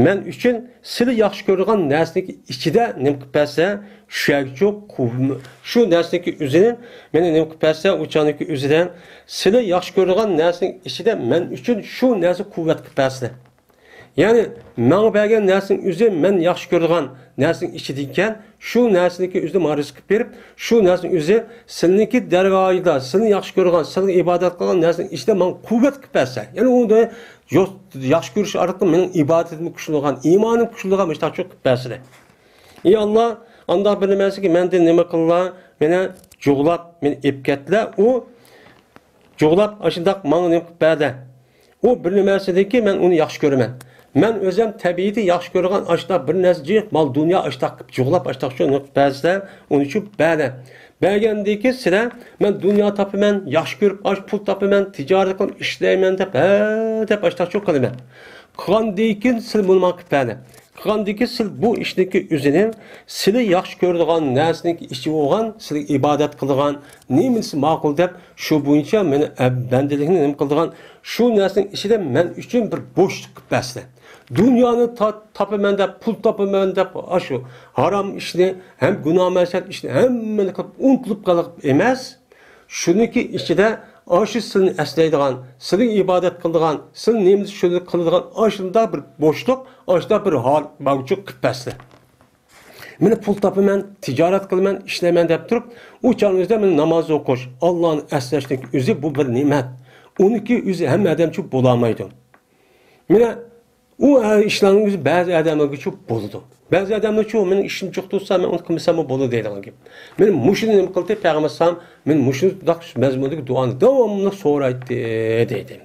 مەن ئۈچۈن سىلى ياخشى كۆرىدىغان نەرسىنىڭكى ئىچىدە نېمە قىلىپ بەرسە، شۇ يەرگىچۇ قۇ-، شۇ نەرسىنىڭكى ئۆزىنى مېنى نېمە قىلىپ بەرسە، ئۇ چاغنىڭكى ئۆزىدە سىلى ياخشى كۆرىدىغان نەرسىنىڭ ئىچىدە مەن ئۈچۈن شۇ نەرسە قۇۋۋەت قىلىپ بەرسىلە. يەنى ماڭا بەرگەن نەرسىنىڭ ئۆزى مەن ياخشى كۆرىدىغان نەرسىنىڭ ئىچىدىكەن، شۇ نەرسىنىڭكى ئۆزىدە ماڭا رىزىق قىلىپ بېرىپ، شۇ نەرسىنىڭ ئۆزى سىلىنىڭكى دەرگاھىدا، سىلىنى ياخشى كۆرىدىغان، سىلىغا ئىبادەت قىلغان نەرسىنىڭ ئىچىدە ماڭا قۇۋۋەت قىلىپ بەرسە. يەنى ئۇنى يو-، ياخشى كۆرۈش ئارقىلىق مېنىڭ ئىبادىتىمنى كۈچلىنىدىغان، ئىمانىم كۈچلىنىدىغان مۇشۇنداق قىلىپ بەرسىلە. ئى ئاللا، ئانداق بىر نېمەسىكى مەندىن نېمە قىللا، مېنى جۇغلاپ، مېنى ئېلىپ كەتتىلە. ئۇ جۇغلاپ ئاشۇنداق ماڭا نېمە قىلىپ بەردى. ئۇ بىر نېمەسىدىكى مەن ئۇنى ياخشى كۆرىمەن. مەن ئۆزۈم تەبىئىتى ياخشى كۆرىدىغان ئاشۇنداق بىر نەرسە جىق، مال دۇنيا ئاشۇنداق قىلىپ جۇغلاپ ئاشۇنداق شۇ نېمە قىلىپ بەردى، ئۇنى شۇ بەردى. بەرگەندىكى سىلە مەن دۇنيا تاپىمەن، ياخشى كۆرۈپ ئاش پۇل تاپىمەن، تىجارەت قىلىپ ئىشلەيمەن دەپ، ھە دەپ ئاشۇنداق شۇ قىلىمەن. قىلغاندىكىن سىلە بۇنى ماڭا قىلىپ بەردى. قىلغاندىكى سىل بۇ ئىشنىڭكى ئۆزىنى سىلى ياخشى كۆرىدىغان نەرسىنىڭكى ئىچى بولغان، سىلىگە ئىبادەت قىلىدىغان نېمىسى ماقۇل دەپ، شۇ بويىچە مېنى ئەب-، بەندىلىكنى نېمە قىلىدىغان، شۇ نەرسىنىڭ ئىچىدە مەن ئۈچۈن بىر بوشلۇق قىلىپ بەرسىلە. دۇنيانى تا-، تاپىمەن دەپ، پۇل تاپىمەن دەپ، ئاشۇ ھارام ئىشنى ھەم گۇناھ مەسىيەت ئىشنى ھەممىنى قىلىپ ئۇنتۇلۇپ قېلىپ ئەمەس، شۇنىڭكى ئىچىدە ئاشۇ سىلنى ئەسلەيدىغان، سىلىگە ئىبادەت قىلىدىغان، سىل نېمە دېسە شۇنى قىلىدىغان ئاشۇنداق بىر بوشلۇق، ئاشۇنداق بىر ھال مەۋجۇت قىلىپ بەرسىلە. مېنى پۇل تاپىمەن، تىجارەت قىلىمەن، ئىشلەيمەن دەپ تۇرۇپ، ئۇ چاغنىڭ ئۆزىدە مېنى ناماز ئوقۇش، ئاللانى ئەسلەشنىڭ ئۆزى بۇ بىر نېمەت. ئۇنىڭكى ئۆزى ھەممە ئادەمچۇ بولالمايدۇ. مانا ئۇ ئىشلارنىڭ ئۆزى بەزى ئادەملەرگىچۇ بولىدۇ. بەزى ئادەملەرچۇ مېنىڭ ئىشىم جىق تۇرسا، مەن ئۇنى قىلمىساممۇ بولىدۇ دەيدىغان گەپ. مېنى مۇشۇنى نېمە قىلدى، پەيغەمبەر ئەلەيھىسسالام مېنى مۇشۇنداق مەزمۇندىكى دۇئانى داۋاملىق سورايتتى دەيدۇ.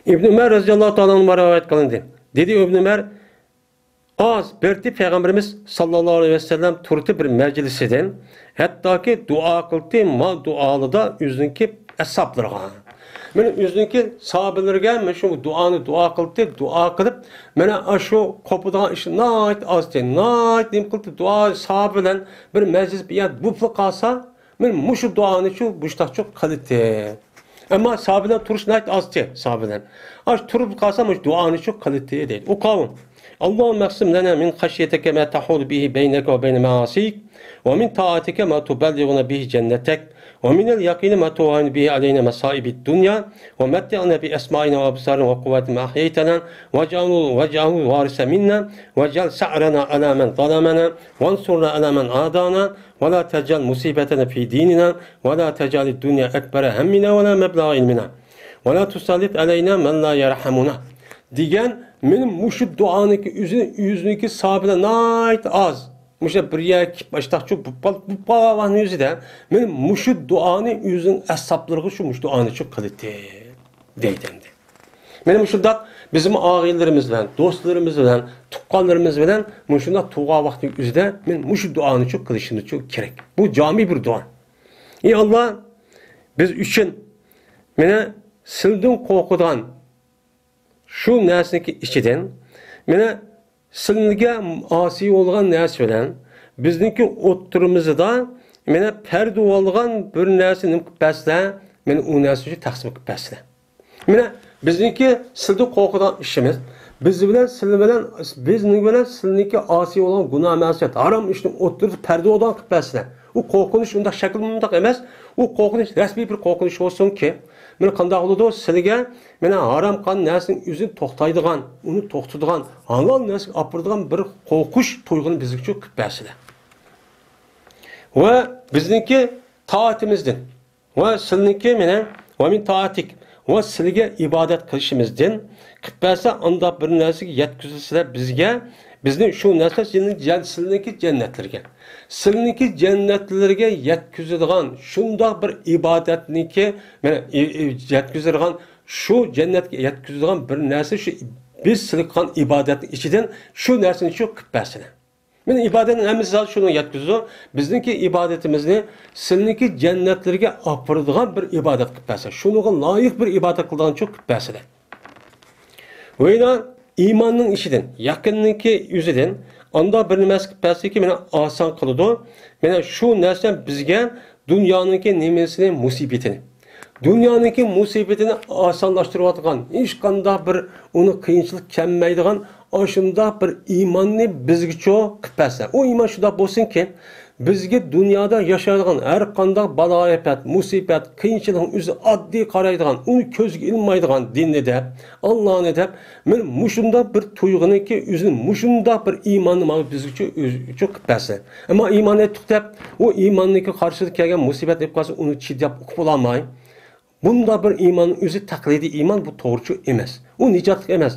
ئىبن ئۆمەر رەزىياللاھۇ تائالا ئەنھۇ رىۋايەت قىلىندى. دېدى ئىبن ئۆمەر، ئاز بەردى پەيغەمبىرىمىز ساللاللاھۇ ئەلەيھى ۋەسەللەم تۇردى بىر مەجلىسىدىن، ھەتتاكى دۇئا قىلدى ما دۇئالىدا ئۆزىنىڭكى ئەسھابلىرىغا. مانا ئۆزىنىڭكى ساھابىلىرىگە مانا شۇ دۇئانى دۇئا قىلدى، دۇئا قىلىپ، مانا ئاشۇ قوپىدىغان ئىش ناھايىتى ئازدى، ناھايىتى نېمە قىلدى، دۇئا ساھابە بىلەن بىر مەجلىس بىر يەردە بولۇپلا قالسا، مانا مۇشۇ دۇئانىچۇ مۇشتاقچۇ قىلىتتى. ئەمما ساھابىلەر تۇرۇش ناھايىتى ئازچى، ساھابىلەر. ئاش تۇرۇپ قالسا، مۇشۇ دۇئانىچۇ قىلىتتى دەيدۇ. ئۇ قەۋم. اللهم اقسم لنا من خشيتك ما تحول به بينك وبين معاصيك، ومن طاعتك ما تبلغنا به جنتك، ومن اليقين ما تهون به علينا مصائب الدنيا، ومتعنا بأسماعنا وأبصارنا وقوتنا ما أحييتنا، واجعله، واجعله الوارث منا، واجعل ثأرنا على من ظلمنا، وانصرنا على من عادانا، ولا تجعل مصيبتنا في ديننا، ولا تجعل الدنيا أكبر همنا ولا مبلغ علمنا، ولا تسلط علينا من لا يرحمنا دېگەن مانا مۇشۇ دۇئانىڭكى ئۆزى، ئۆزىنىڭكى ساھابىلەر ناھايىتى ئاز. مۇشۇ بىر يەرگە كېلىپ باشلاقچۇ بۇ بال-، بۇ بالىنىڭ ئۆزىدە مانا مۇشۇ دۇئانى ئۆزىنىڭ ئەسھابلىرىغا شۇ مۇشۇ دۇئانى شۇ قىلىتتى دەيدۇ ئەمدى. مانا مۇشۇنداق بىزمۇ ئاغىنىلىرىمىز بىلەن، دوستلىرىمىز بىلەن، تۇغقانلىرىمىز بىلەن مۇشۇنداق تۇرغان ۋاقتىنىڭ ئۆزىدە مانا مۇشۇ دۇئانىچۇ قىلىشىمىزچۇ كېرەك. بۇ جامىي بىر دۇئا. ئى ئاللا، بىز ئۈچۈن مانا سىلدىن قورقىدىغان شۇ نەرسىنىڭكى ئىچىدىن، مانا سىلىگە ئاسىي بولغان نەرسە بىلەن بىزنىڭكى ئوتتۇرىمىزدا مانا پەردە بولغان بىر نەرسە نېمە قىلىپ بەرسىلە، مانا ئۇ نەرسىنى تەقسىم قىلىپ بەرسىلە. مانا بىزنىڭكى سىلدىن قورقىدىغان ئىشىمىز، بىز بىلەن سىلى بىلەن، بىزنىڭ بىلەن سىلىنىڭكى ئاسىي بولغان گۇناھ مەسىيەت، ھارام ئىشنىڭ ئوتتۇرىسى پەردە بولىدىغان قىلىپ بەرسىلە. ئۇ قورقۇنچ ئۇنداق شەكىل مۇنداق ئەمەس. ئۇ قورقۇنچ رەسمىي بىر قورقۇنچ بولسۇنكى، مانا قانداق بولىدۇ؟ سىلىگە مانا ھارام قىلغان نەرسىنىڭ ئۆزىنى توختايدىغان، ئۇنى توختىتىدىغان، ھالال نەرسىگە ئاپىرىدىغان بىر قورقۇش تۇيغۇنى بىزگىچۇ قىلىپ بەرسىلە. ۋە بىزنىڭكى تائىتىمىزدىن ۋە سىلنىڭكى مانا ۋە مىن تائاتىك ۋە سىلگە ئىبادەت قىلىشىمىزدىن قىلىپ بەرسە، ئانداق بىر نەرسىگە يەتكۈزسىلە بىزگە، بىزنى شۇ نەرسە سىلنىڭ جەن-، سىلنىڭكى جەننەتلىرىگە، سىلنىڭكى جەننەتلىرىگە يەتكۈزىدىغان شۇنداق بىر ئىبادەتنىكى، مانا، ئى-، ئى-، يەتكۈزىدىغان، شۇ جەننەتكە يەتكۈزىدىغان بىر نەرسە، شۇ بىز سىلىگە قىلغان ئىبادەتنىڭ ئىچىدىن شۇ نەرسىنى شۇ قىلىپ بەرسىلە. مانا ئىبادەتنىڭ ھەممىسى زادى شۇنىڭغا يەتكۈزىدۇ. بىزنىڭكى ئىبادىتىمىزنى سىلنىڭكى جەننەتلىرىگە ئاپىرىدىغان بىر ئىبادەت قىلىپ بەرسە، شۇنىڭغا لايىق بىر ئىبادەت قىلىدىغانچۇ قىلىپ بەرسىلە. ۋەيلا ئىماننىڭ ئىچىدىن، يەقىننىڭكى ئۆزىدىن ئانداق بىر نېمە قىلىپ بەرسىكى، مانا ئاسان قىلىدۇ. مانا شۇ نەرسە بىزگە دۇنيانىڭكى نېمىسىنى، مۇسىبىتىنى، دۇنيانىڭكى مۇسىبىتىنى ئاسانلاشتۇرۇۋاتقان، ھېچقانداق بىر ئۇنى قىيىنچىلىق كەلمەيدىغان ئاشۇنداق بىر ئىماننى بىزگىچۇ قىلىپ بەرسە. ئۇ ئىمان شۇنداق بولسۇنكى، بىزگە دۇنيادا ياشايدىغان ھەر قانداق بالا-ئاپەت، مۇسىبەت، قىيىنچىلىقنى ئۆزى ئاددىي قارايدىغان، ئۇنى كۆزگە ئىلمايدىغان دىننى دەپ، ئاللانى دەپ، مانا مۇشۇنداق بىر تۇيغۇنىكى ئۆزىنى مۇشۇنداق بىر ئىماننى مانا بىزگىچۇ ئۆزىچۇ قىلىپ بەرسە. ئەمما ئىمان ئېيتتۇق دەپ، ئۇ ئىماننىڭكى قارشىسىدا كەلگەن مۇسىبەتنى ئېيتقانسا، ئۇنى چىداپ ئۇقۇپ بولالماي. بۇنداق بىر ئىمان ئۆزى تەقلىدىي ئىمان، بۇ توغرىچۇ ئەمەس. ئۇ نىجاتلىق ئەمەس.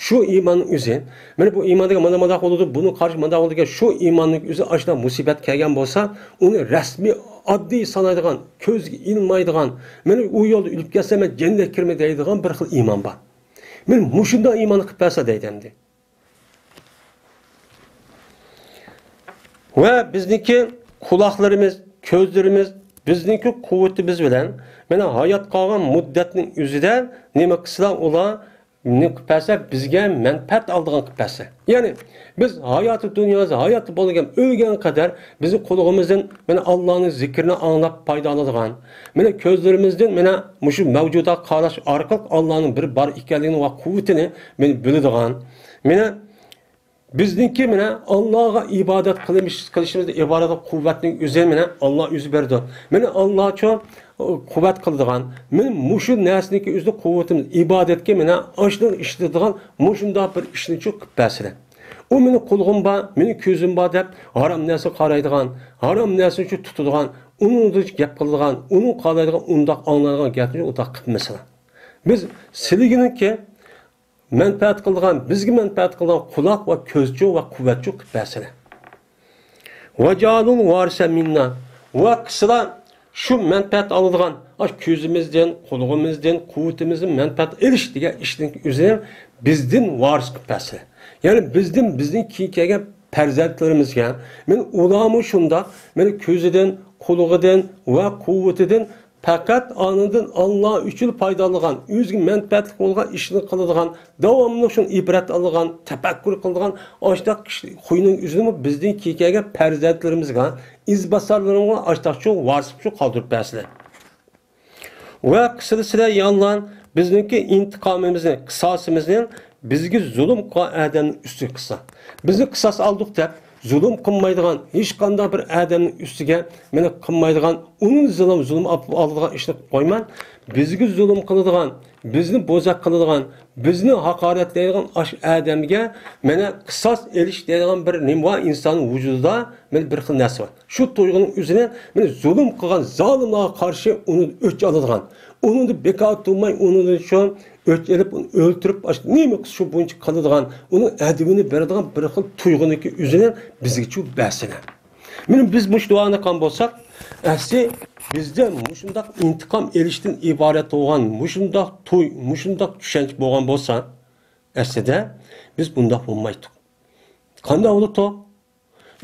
شۇ ئىماننىڭ ئۆزى، مانا بۇ ئىمان دېگەن مانا مانداق بولىدۇ، بۇنىڭ قارشى مانداق بولىدۇ دېگەن شۇ ئىماننىڭ ئۆزى ئاشۇنداق مۇسىبەت كەلگەن بولسا، ئۇنى رەسمىي، ئاددىي سانايدىغان، كۆزگە ئىلمايدىغان، مانا ئۇ يولدا ئۆلۈپ كەتسەم مەن جەننەتكە كىرىمەن دەيدىغان بىر خىل ئىمان بار. مانا مۇشۇنداق ئىماننى قىلىپ بەرسە دەيدۇ ئەمدى. ۋە بىزنىڭكى قۇلاقلىرىمىز، كۆزلىرىمىز، بىزنىڭكى قۇۋۋىتىمىز بىلەن مانا ھايات قالغان مۇددەتنىڭ ئۆزىدە نېمە قىلسىلا ئۇلار نېمە قىلىپ بەرسە، بىزگە مەنپەئەت ئالىدىغان قىلىپ بەرسە. يەنى بىز ھاياتى دۇنياسى، ھاياتتا بولغان، ئۆلگەن قەدەر بىزنىڭ قۇلىقىمىزدىن مانا ئاللانىڭ زىكرىنى ئاڭلاپ پايدا ئالىدىغان، مانا كۆزلىرىمىزدىن مانا مۇشۇ مەۋجۇداتقا قاراش ئارقىلىق ئاللانىڭ بىر بار ئىكەنلىكىنى ۋە قۇۋۋىتىنى مانا بىلىدىغان، مانا بىزنىڭكى مانا ئاللاغا ئىبادەت قىلمىش-، قىلىشىمىزدىن ئىبارەت قۇۋۋەتنىڭ ئۆزىنى مانا ئاللا ئۆزى بېرىدۇ. مانا ئاللاچۇ قۇۋۋەت قىلىدىغان، مانا مۇشۇ نەرسىنىڭكى ئۆزىنى قۇۋۋىتىمىز ئىبادەتكە مانا ئاشۇنى ئىشلىتىدىغان مۇشۇنداق بىر ئىشنىچۇ قىلىپ بەرسىلە. ئۇ مېنىڭ قۇلىقىم بار، مېنىڭ كۆزۈم بار دەپ ھارام نەرسىگە قارايدىغان، ھارام نەرسىنىچۇ تۇتىدىغان، ئۇنىڭدىن گەپ قىلىدىغان، ئۇنىڭ قالايدىغان، ئۇنداق ئاڭلايدىغان گەپنى ئۇنداق قىلمىسىلا. بىز سىلىگىنىڭكى مەنپەئەت قىلىدىغان، بىزگە مەنپەئەت قىلىدىغان قۇلاق ۋە كۆزچۇ ۋە قۇۋۋەتچۇ قىلىپ بەرسىلە. ۋەجئەلۇل ۋارىسە مىننا. ۋە قىلسىلا شۇ مەنپەئەت ئالىدىغان، ئاشۇ كۆزىمىزدىن، قۇلىقىمىزدىن، قۇۋۋىتىمىزدىن مەنپەئەت ئېلىش دېگەن ئىشنىڭ ئۆزىنى بىزدىن ۋارىس قىلىپ بەرسىلە. يەنى بىزدىن، بىزدىن كېيىن كەلگەن پەرزەنتلىرىمىزگە، مانا ئۇلارمۇ شۇنداق، مانا كۆزىدىن، قۇلىقىدىن ۋە قۇۋۋىتىدىن پەقەت ئانىدىن ئاللا ئۈچۈن پايدىلانغان، ئۆزىگە مەنپەئەتلىك بولغان ئىشنى قىلىدىغان، داۋاملىق شۇنى ئىبرەت ئالىدىغان، تەپەككۇر قىلىدىغان ئاشۇنداق كىشى خۇينىڭ ئۆزىنىمۇ بىزدىن كېيىن كەلگەن پەرزەنتلىرىمىزگە، ئىزباسارلىرىمىزغا ئاشۇنداق شۇ ۋارىسلىق شۇ قالدۇرۇپ بەرسىلە. ۋە قىسىلسىلە يا ئاللا، بىزنىڭكى ئىنتىقامىمىزنى، قىساسىمىزنى بىزگە زۇلۇم قىلغان ئادەمنىڭ ئۈستىگە قىلسا. بىزنى قىساس ئالدۇق دەپ، زۇلۇم قىلمايدىغان، ھېچقانداق بىر ئادەمنىڭ ئۈستىگە مېنى قىلمايدىغان، ئۇنىڭ زۇلۇم، زۇلۇم ئالىدىغان ئىشنى قىلىپ قويماي، بىزگە زۇلۇم قىلىدىغان، بىزنى بوزەك قىلىدىغان، بىزنى ھاقارەتلەيدىغان ئاشۇ ئادەمگە مانا قىساس ئېلىش دەيدىغان بىر نېمە بار ئىنساننىڭ ۋۇجۇدىدا، مانا بىر خىل نەرسە بار. شۇ تۇيغۇنىڭ ئۆزىنى مانا زۇلۇم قىلغان زالىملارغا قارشى ئۇنى ئۆچ ئالىدىغان، ئۇنىڭدا بىكار تۇرماي، ئۇنىڭدىن شۇ ئۆچ ئېلىپ، ئۇنى ئۆلتۈرۈپ، ئاشۇ نېمە قىلسا شۇ بويىچە قىلىدىغان، ئۇنىڭ ئەدىپىنى بېرىدىغان بىر خىل تۇيغۇنىڭكى ئۆزىنى بىزگىچۇ بەرسىلە. مانا بىز مۇشۇ دۇئانى قىلغان بولساق، ئەسلى بىزدە مۇشۇنداق ئىنتىقام ئېلىشتىن ئىبارەت بولغان مۇشۇنداق تۇي، مۇشۇنداق چۈشەنچە بولغان بولسا، ئەسلىدە بىز بۇنداق بولمايتتۇق. قانداق بولىدۇ؟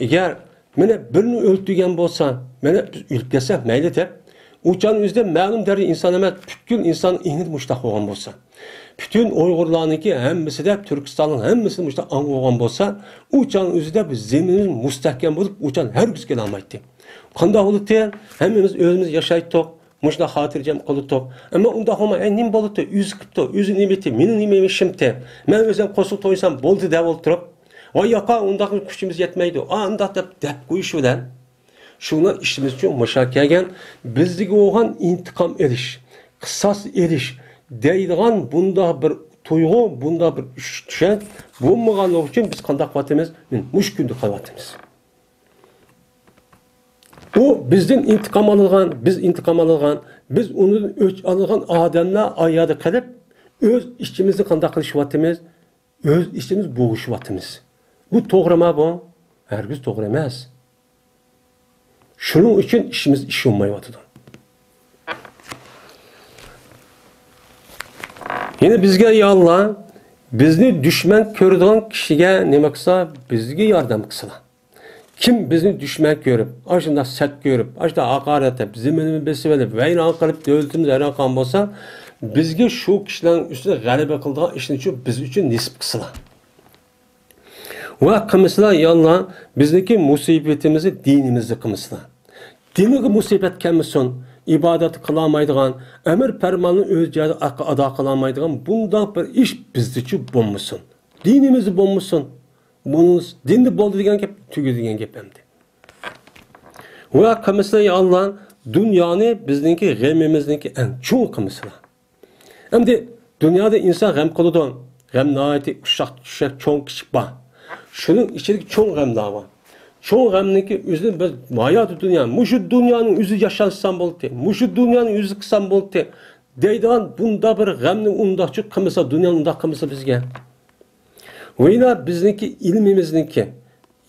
ئەگەر مانا بىرنى ئۆلتۈرگەن بولسا، مانا بىز ئۆلۈپ كەتسەك مەيلى دەپ، ئۇ چاغنىڭ ئۆزىدە مەلۇم دەرىجىدە ئىنسان ئەمەس، پۈتكۈل ئىنسان ئېھنىدە مۇشۇنداق بولغان بولسا، پۈتۈن ئۇيغۇرلارنىڭكى ھەممىسىدە، تۈركىستاننىڭ ھەممىسىدە مۇشۇنداق ئاڭ بولغان بولسا، ئۇ چاغنىڭ ئۆزىدە بىز زېمىنىمىز مۇستەھكەم بولۇپ، ئۇ چاغ ھەرگىز كېلەلمەيتتى. قانداق بولاتتى؟ ھەممىمىز ئۆزىمىز ياشايتتۇق، مۇشۇنداق خاتىرجەم قىلاتتۇق. ئەمما ئۇنداق بولماي، ئەي، نېمە بولاتتى؟ ئۆزى قىپتۇ، ئۆزى نېمە ئېتتى، مېنىڭ نېمە ئىشىمتى؟ مەن ئۆزۈم قورساق تويسام بولدى دەپ ئولتۇرۇپ، ۋاي ياقا، ئۇنداق كۈچىمىز يەتمەيدۇ، ئا، ئۇنداق دەپ، دەپ قويۇش بىلەن، شۇڭا ئىشىمىزچۇ مۇشۇ كەلگەن، بىزدىكى بولغان ئىنتىقام ئېلىش، قىساس ئېلىش دەيدىغان بۇنداق بىر تۇيغۇ، بۇنداق بىر چۈشەنچە بولمىغانلىقى ئۈچۈن بىز قانداق قىلىۋاتىمىز؟ مۇشۇ كۈندە قالىۋاتىمىز. ئۇ بىزدىن ئىنتىقام ئالىدىغان، بىز ئىنتىقام ئالىدىغان، بىز ئۇنىڭدىن ئۆچ ئالىدىغان ئادەملەر ئاياغدا قېلىپ، ئۆز ئىچىمىزنى قانداق قىلىشىۋاتىمىز؟ ئۆز ئىچىمىز بوغۇشۇۋاتىمىز. بۇ توغرىما بۇ؟ ھەرگىز توغرا ئەمەس. شۇنىڭ ئۈچۈن ئىشىمىز ئىش بولمايۋاتىدۇ. يەنە بىزگە، يا ئاللا، بىزنى دۈشمەن كۆرىدىغان كىشىگە نېمە قىلسا، بىزگە ياردەم قىلسىلا. كىم بىزنى دۈشمەن كۆرۈپ، ئاشۇنداق سەت كۆرۈپ، ئاشۇنداق ھاقارەتلەپ، زېمىنىمىزنى بېسىۋېلىپ، ۋەيران قىلىپ، دۆلىتىمىزنى ۋەيران قىلغان بولسا، بىزگە شۇ كىشىلەرنىڭ ئۈستىدە غەلىبە قىلىدىغان ئىشنىچۇ بىز ئۈچۈن نېسىپ قىلسىلا. ۋە قىلمىسىلا، يا ئاللا، بىزنىڭكى مۇسىبىتىمىزنى دىنىمىزدا قىلمىسىلا. دىنىغا مۇسىبەت كەلمىسۇن، ئىبادەت قىلالمايدىغان، ئەمر پەرماننى ئۆز جايىدا ئادا قىلالمايدىغان بۇنداق بىر ئىش بىزدىچۇ بولمىسۇن. دىنىمىزدا بولمىسۇن. بۇنىڭ دىندا بولدى دېگەن گەپ، تۈگىدى دېگەن گەپ ئەمدى. ۋە قىلمىسىلا، يا ئاللا، دۇنيانى بىزنىڭكى غېمىمىزنىڭكى ئەڭ چوڭ قىلمىسىلا. ئەمدى دۇنيادا ئىنسان غەم قىلىدۇ. غەم ناھايىتى ئۇششاق، چۈششەك، چوڭ، كىچىك بار. شۇنىڭ ئىچىدىكى چوڭ غەملەر بار. چوڭ غەمنىڭكى ئۆزىنى بىز ھاياتى دۇنيا، مۇشۇ دۇنيانىڭ ئۆزى ياشانسام بولدى، مۇشۇ دۇنيانىڭ ئۆزى قىلسام بولدى دەيدىغان بۇنداق بىر غەمنى ئۇنداقچۇ قىلمىسا، دۇنيانى ئۇنداق قىلمىسا بىزگە. ۋەيلا بىزنىڭكى ئىلمىمىزنىڭكى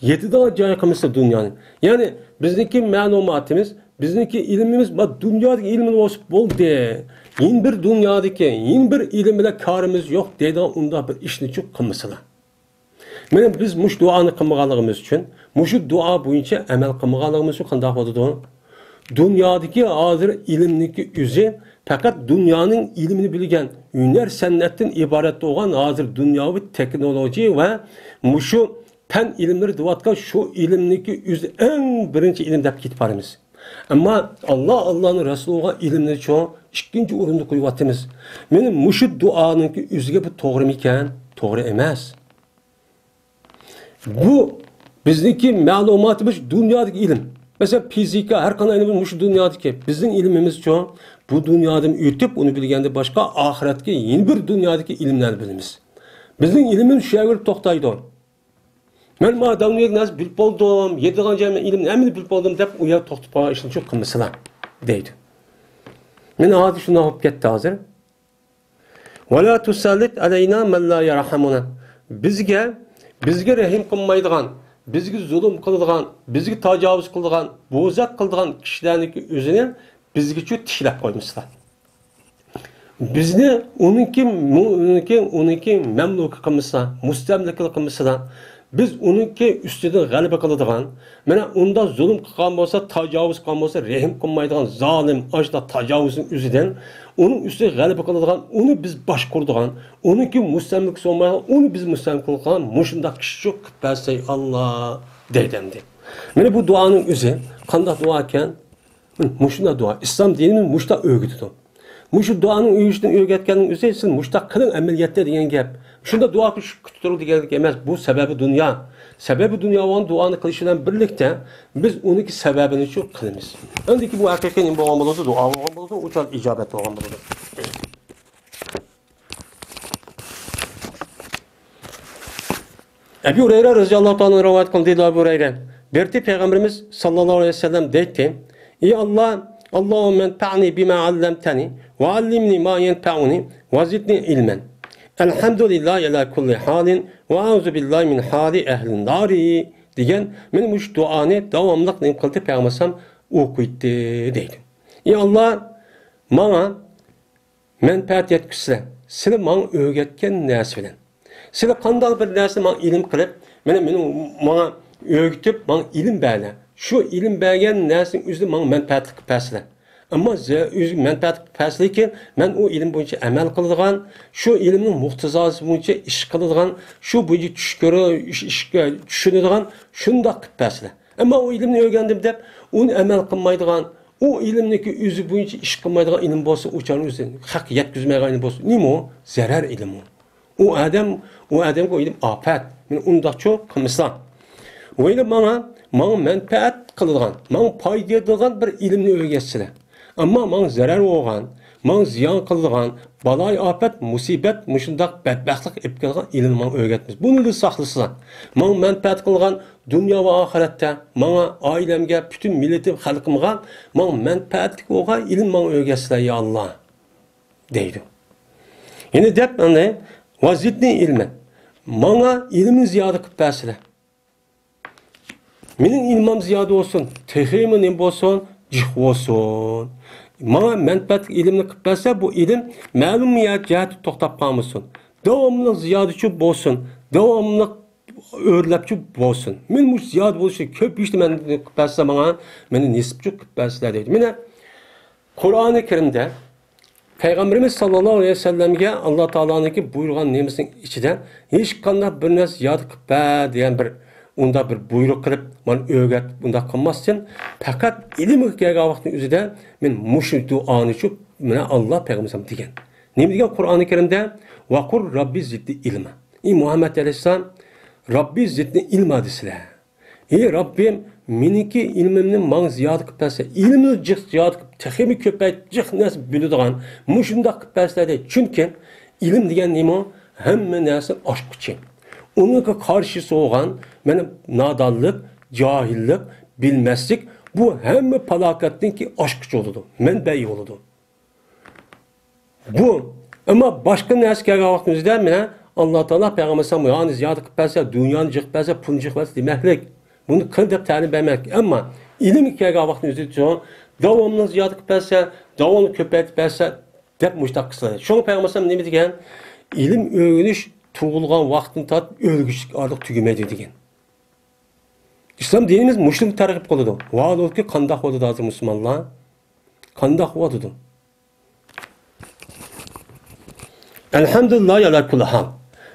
يېتىدىغان جاي قىلمىسا دۇنيانى. يەنى بىزنىڭكى مەلۇماتىمىز، بىزنىڭكى ئىلمىمىز، ما، دۇنيادىكى ئىلمىمىز بولسا بولدى. يېڭى بىر دۇنيادىكى، يېڭى بىر ئىلىم بىلەن كارىمىز يوق دەيدىغان ئۇنداق بىر ئىشنىچۇ قىلمىسىلا. مانا بىز مۇشۇ دۇئانى قىلمىغانلىقىمىز ئۈچۈن، مۇشۇ دۇئا بويىچە ئەمەل قىلمىغانلىقىمىز ئۈچۈن قانداق بولىدۇ؟ دۇنيادىكى ھازىر ئىلىمنىڭكى ئۆزى پەقەت دۇنيانىڭ ئىلمىنى بىلگەن، ھۈنەر سەنئەتتىن ئىبارەت بولغان ھازىر دۇنياۋى تېخنولوگىيە ۋە مۇشۇ پەن ئىلىملىرى دەۋاتقان شۇ ئىلىمنىڭكى ئۆزى ئەڭ بىرىنچى ئىلىم دەپ كېتىپ بارىمىز. ئەمما ئاللا، ئاللانىڭ رەسۇلى بولغان ئىلىمنى چوڭ ئىككىنچى ئورۇندا قويۇۋاتىمىز. مانا مۇشۇ دۇئانىڭكى ئۆزىگە بۇ توغرىمىكەن؟ توغرا ئەمەس. بۇ بىزنىڭكى مەلۇماتىمىز دۇنيادىكى ئىلىم. مەسىلەن، فىزىكا، ھەر قانداق ئىلىمىز مۇشۇ دۇنيادىكى. بىزنىڭ ئىلمىمىزچۇ، بۇ دۇنيادىن ئۆتۈپ، ئۇنى بىلگەندىن باشقا ئاخىرەتتىكى يەنە بىر دۇنيادىكى ئىلىملەرنى بىلىمىز. بىزنىڭ ئىلمىمىز شۇ يەرگە توختايدۇ. مەن مانا دۇنيادىكى نەرسە بىلىپ بولدۇم، يېتىدىغان جايىمنىڭ ئىلمىنى ھەممىنى بىلىپ بولدۇم دەپ، ئۇ يەردە توختاپ قالغان ئىشنى شۇ قىلمىسىلا دەيدۇ. مانا ھازىر شۇنداق بولۇپ كەتتى ھازىر. ۋەلا تۇسەللىت ئەلەينا مەن لا يەرھەمۇنا. بىزگە، بىزگە رەھىم قىلمايدىغان، بىزگە زۇلۇم قىلىدىغان، بىزگە تاجاۋۇز قىلىدىغان، بوزەك قىلىدىغان كىشىلەرنىڭكى ئۆزىنى بىزگىچۇ تىكلەپ قويمىسىلا. بىزنى ئۇنىڭكى، ئۇنىڭكى، ئۇنىڭكى مەملۇكى قىلمىسا، مۇستەملىكىلىك قىلمىسىلا، بىز ئۇنىڭكى ئۈستىدىن غەلىبە قىلىدىغان، مانا ئۇنداق زۇلۇم قىلغان بولسا، تاجاۋۇز قىلغان بولسا، رەھىم قىلمايدىغان زالىم، ئاشۇنداق تاجاۋۇزنىڭ ئۆزىدىن ئۇنىڭ ئۈستىگە غەلىبە قىلىدىغان، ئۇنى بىز باشقۇرىدىغان، ئۇنىڭكى مۇستەملىكىسى بولمايدىغان، ئۇنى بىز مۇستەملىكە قىلىدىغان مۇشۇنداق كىشىچۇ قىلىپ بەرسەي ئاللا، دەيدۇ ئەمدى. مانا بۇ دۇئانىڭ ئۆزى قانداق دۇئا ئىكەن؟ مۇشۇنداق دۇئا. ئىسلام دىنىمىز مۇشۇنداق ئۆگىتىدۇ. مۇشۇ دۇئانىڭ ئۆگىتىشتىن ئۆگەتكەننىڭ ئۆزى، سىز مۇشۇنداق قىلىڭ ئەمەلىيەتتە دېگەن گەپ. شۇنداق دۇئا قىلىش كۈتۈپ تۇرۇڭ دېگەنلىك ئەمەس. بۇ سەۋەبى دۇنيا. سەۋەبى دۇنيا بولغان دۇئانى قىلىش بىلەن بىرلىكتە بىز ئۇنىڭكى سەۋەبىنى شۇ قىلىمىز. ئەمدىكى بۇ ھەقىقىي نېمە بولغان بولىدۇ؟ دۇئا بولغان بولىدۇ، ئۇ چاغدا ئىجابەت بولغان بولىدۇ. ئەبۇ ھۇرەيرە رەزىياللاھۇ تائالا ئەنھۇ رىۋايەت قىلدى، دەيدۇ ئەبۇ ھۇرەيرە. بىر قېتى پەيغەمبىرىمىز ساللاللاھۇ ئەلەيھى ۋەسەللەم دەيتتى: ئى ئاللا، اللهم انفعني بما علمتني وعلمني ما ينفعني وزدني علما. الحمد لله على كل حال وأعوذ بالله من حال أهل النار، دېگەن مانا مۇشۇ دۇئانى داۋاملىق نېمە قىلدى؟ پەيغەمبەر ئەلەيھىسسالام ئوقۇيتتى دەيدۇ. ئى ئاللا، ماڭا مەنپەئەت يەتكۈزسىلە، سىلە ماڭا ئۆگەتكەن نەرسە بىلەن. سىلە قانداق بىر نەرسىنى ماڭا ئىلىم قىلىپ، مانا مېنى، ماڭا ئۆگىتىپ، ماڭا ئىلىم بەرلە. شۇ ئىلىم بەرگەن نەرسىنىڭ ئۆزىدىن ماڭا مەنپەئەتلىك قىلىپ بەرسىلە. ئەمما زە-، ئۆزىگە مەنپەئەتلىك قىلىپ بەرسىلىكىن، مەن ئۇ ئىلىم بويىچە ئەمەل قىلىدىغان، شۇ ئىلىمنىڭ مۇقتىزاسى بويىچە ئىش قىلىدىغان، شۇ بويىچە چۈش كۆرە-، ئىش، ئىشقا چۈشىنىدىغان، شۇنداق قىلىپ بەرسىلە. ئەمما ئۇ ئىلىمنى ئۆگەندىم دەپ، ئۇنى ئەمەل قىلمايدىغان، ئۇ ئىلىمنىڭكى ئۆزى بويىچە ئىش قىلمايدىغان ئىلىم بولسا، ئۇ چاغنىڭ ئۆزى خەققە يەتكۈزمەيدىغان ئىلىم بولسا، نېمە ئۇ؟ زەرەر ئىلىم ئۇ. ئۇ ئادەم، ئۇ ئادەمگە ئۇ ئىلىم ئاپەت. مېنى ئۇنداقچۇ قىلمىسىلا. ۋەيلى ماڭا، ماڭا مەنپەئەت قىلىدىغان، ماڭا پايدا يېتىدىغان بىر ئىلىمنى ئۆگەتسىلە. ئەمما ماڭا زەرەر بولغان، ماڭا زىيان قىلىدىغان، بالايىئاپەت، مۇسىبەت، مۇشۇنداق بەتبەختلىك ئېلىپ كېلىدىغان ئىلىمنى ماڭا ئۆگەتمىسىلە. بۇنىڭدىن ساقلىسىلا. ماڭا مەنپەئەت قىلغان، دۇنيا ۋە ئاخىرەتتە ماڭا، ئائىلەمگە، پۈتۈن مىللىتىم، خەلقىمغا ماڭا مەنپەئەتلىك بولغان ئىلىم ماڭا ئۆگەتسىلە، يا ئاللا، دەيدۇ. يەنە دەپ، ئەنە، ۋەزىدنى ئىلمەن. ماڭا ئىلىمنى زىيادە قىلىپ بەرسىلە. مېنىڭ ئىلمىم زىيادە بولسۇن، تېخىمۇ نېمە بولسۇن، جىق بولسۇن. ماڭا مەنپەئەتلىك ئىلىمنى قىلىپ بەرسە، بۇ ئىلىم مەلۇم يەر جەھەتتە توختاپ قالمىسۇن. داۋاملىق زىيادىچۇ بولسۇن، داۋاملىق ئۆرلەپچۇ بولسۇن. مېنى مۇشۇ زىيادە بولۇشى، كۆپىيىشنى مەن قىلىپ بەرسە ماڭا، مېنى نېسىپچۇ قىلىپ بەرسىلە دەيدۇ. مانا، قۇرئانى كەرىمدە پەيغەمبىرىمىز ساللاللاھۇ ئەلەيھى ۋەسەللەمگە ئاللا تائالانىڭكى بۇيرۇغان نېمىسىنىڭ ئىچىدە ھېچقانداق بىر نەرسە زىيادە قىلىپ بەر دېگەن بىر ئۇنداق بىر بۇيرۇق قىلىپ، مانا ئۆگەت، بۇنداق قىلماستىن، پەقەت ئىلىمگە كەلگەن ۋاقىتنىڭ ئۆزىدە مەن مۇشۇ دۇئانىچۇ مانا ئاللا پەيغەمبىرىمىز دېگەن. نېمە دېگەن قۇرئانى كەرىمدە؟ ۋەقۇل رەببى زىدنى ئىلما. ئى مۇھەممەد ئەلەيھىسسالام، رەببى زىدنى ئىلما دېسىلە. ئى رەببىم، مېنىڭكى ئىلمىمنى ماڭا زىيادە قىلىپ بەرسە، ئىلمىمنى جىق زىيادە قىلىپ، تېخىمۇ كۆپەيتىپ، جىق نەرسە بىلىدىغان، مۇشۇنداق قىلىپ بەرسە دەيدۇ. چۈنكى ئىلىم دېگەن نېمە؟ ھەممە نەرسىنىڭ ئاچقۇچى. ئۇنىڭغا قارشىسى بولغان، مانا، نادانلىق، جاھىللىق، بىلمەسلىك، بۇ ھەممە پالاكەتنىڭكى ئاچقۇچى بولىدۇ، مەنبەئى بولىدۇ. بۇ، ئەمما باشقا نەرسە كەلگەن ۋاقتىمىزدا، مانا، ئاللا تائالا پەيغەمبەر ئەلەيھىسسالام يانى زىيادە قىلىپ بەرسە، دۇنيانى جىق بەرسە، پۇلنى جىق بەرسە دېمەكلىك. بۇنى قىل دەپ تەلىم بەرمەك. ئەمما ئىلىمگە كەلگەن ۋاقتىمىزدا داۋاملىق زىيادە قىلىپ بەرسە، داۋاملىق كۆپەيتىپ بەرسە، دەپ مۇشۇنداق قىلسا. شۇڭا پەيغەمبەر ئەلەيھىسسالام نېمە دېگەن؟ ئىلىم ئۆگىنىش تۇغۇلغان ۋاقىتتىن تارتىپ ئۆلگۈچىلىك ئارىلىق تۈگىمەيدۇ دېگەن. ئىسلام دىنىمىز مۇشۇنى تەرغىب قىلىدۇ. ۋاھالۇكى، قانداق بولىدۇ ھازىر مۇسۇلمانلار؟ قانداق بولىدۇ؟ ئەلھەمدۇلىللاھى ئەلا كۇللى ھال.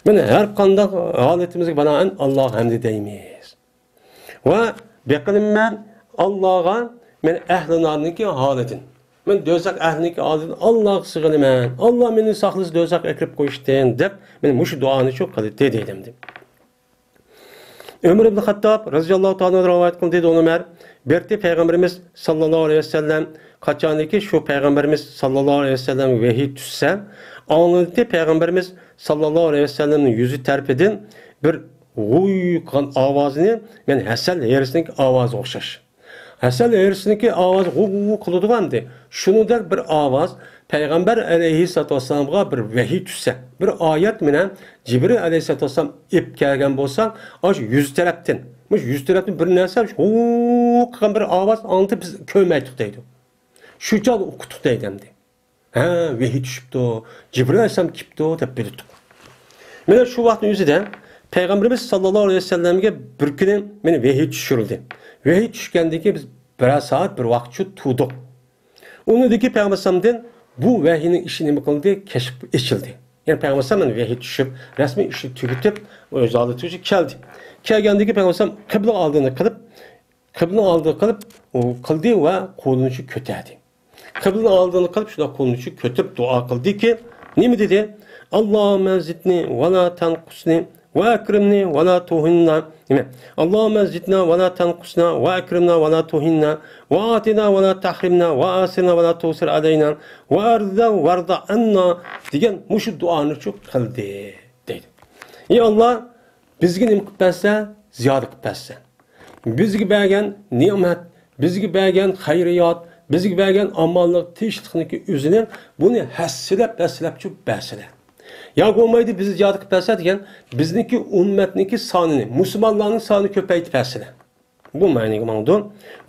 مانا ھەر قانداق ھالىتىمىزگە بىنائەن ئاللاغا ھەمدە دەيمىز. ۋە بېقىنىمەن ئاللاغا، مەن ئەھلى نارنىڭكى ھالىدىن، مەن دوزاخ ئەھلىنىڭكى ھالىدىن ئاللاغا سىغىنىمەن. ئاللا مېنى ساقلىسا دوزاخقا ئەكىرىپ قويۇشتىن دەپ، مانا مۇشۇ دۇئانى شۇ قىلدى دېدى ئەمدى. ئۆمەر ئىبن خەتتاب رەزىياللاھۇ تائالا ئەنھۇ رىۋايەت قىلدى، دېدى ئۇمەر، بىر قېتى پەيغەمبىرىمىز ساللاللاھۇ ئەلەيھى ۋەسەللەم، قاچانكى شۇ پەيغەمبىرىمىز ساللاللاھۇ ئەلەيھى ۋەسەللەم ۋەھىي چۈشسە، ئاڭلىنىتتى پەيغەمبىرىمىز ساللاللاھۇ ئەلەيھى ۋەسەللەمنىڭ يۈزى تەرىپىدىن بىر ھۇي قىلغان ئاۋازىنى، مەن ھەسەل ھېرىسىنىڭ ئاۋازىغا ئوخشاش. ھەسەل ھېرىسىنىڭكى ئاۋازى غۇۋ غۇۋ قىلىدىغۇ ئەمدى. شۇنىڭدەك بىر ئاۋاز پەيغەمبەر ئەلەيھىسسالاتۇ ۋەسسالامغا بىر ۋەھىي چۈشسە، بىر ئايەت مەنە جىبرىل ئەلەيھىسسالاتۇ ۋەسسالام ئېلىپ كەلگەن بولسا، ئاشۇ يۈز تەرەپتىن، مۇشۇ يۈز تەرەپتىن بىر نەرسە غۇۋ قىلغان بىر ئاۋاز ئاڭلىتىپ بىز كۆرمەيتتۇق دەيدۇ. شۇ چاغدا ئۇقتۇق دەيدۇ ئەمدى. ھە، ۋەھىي چۈشۈپتۇ، جىبرىل ئەلەيھىسسالام كېلىپتۇ دەپ بىلدۇق. مانا شۇ ۋاقىتنىڭ ئۆزىدە پەيغەمبىرىمىز ساللاللاھۇ ئەلەيھى ۋەسەللەمگە بىر كۈنى مانا ۋەھىي چۈشۈرۈلدى. ۋەھىي چۈشكەندىن كېيىن بىز بىرەر سائەت، بىر ۋاقىتچە تۇردۇق. ئۇنىڭدىن كېيىن پەيغەمبەر ئەلەيھىسسالامدىن بۇ ۋەھىينىڭ ئىشى نېمە قىلدى؟ كەشىپ ئېچىلدى. يەنى پەيغەمبەر ئەلەيھىسسالام مانا ۋەھىي چۈشۈپ، رەسمىي ئىشنى تۈگىتىپ، ئۆز ھالىتىگە كەلدى. كەلگەندىن كېيىن پەيغەمبەر ئەلەيھىسسالام قىبلىنىڭ ئالدىنى قىلىپ، قىبلىنىڭ ئالدىنى قىلىپ، ئۇ قىلدى ۋە قولىنى شۇ كۆتەردى. قىبلىنىڭ ئالدىنى قىلىپ، شۇنداق قولىنى شۇ كۆتۈرۈپ دۇئا قىلدىكى، نېمە دېدى؟ «اللهم زدني ولا تنقصني وأكرمني ولا تهنا». نېمە؟ «اللهم زدنا ولا تنقصنا وأكرمنا ولا تهنا وأعطنا ولا تحرمنا وآثرنا ولا تؤثر علينا وارض وارض عنا» دېگەن مۇشۇ دۇئانى شۇ قىلدى، دەيدۇ. ئى ئاللا، بىزگە نېمە قىلىپ بەرسە، زىيادە قىلىپ بەرسە. بىزگە بەرگەن نېمەت، بىزگە بەرگەن خەيرىيات، بىزگە بەرگەن ئامانلىق، تىنچلىقنىڭكى ئۆزىنى بۇنى ھەسسىلەپ، ھەسسىلەپچۇ بەرسىلە. ياكى بولمايدۇ، بىزنى زىيادە قىلىپ بەرسە دېگەن، بىزنىڭكى ئۈممەتنىڭكى سانىنى، مۇسۇلمانلارنىڭ سانىنى كۆپەيتىپ بەرسىلە. بۇ مەنىگە ماڭىدۇ.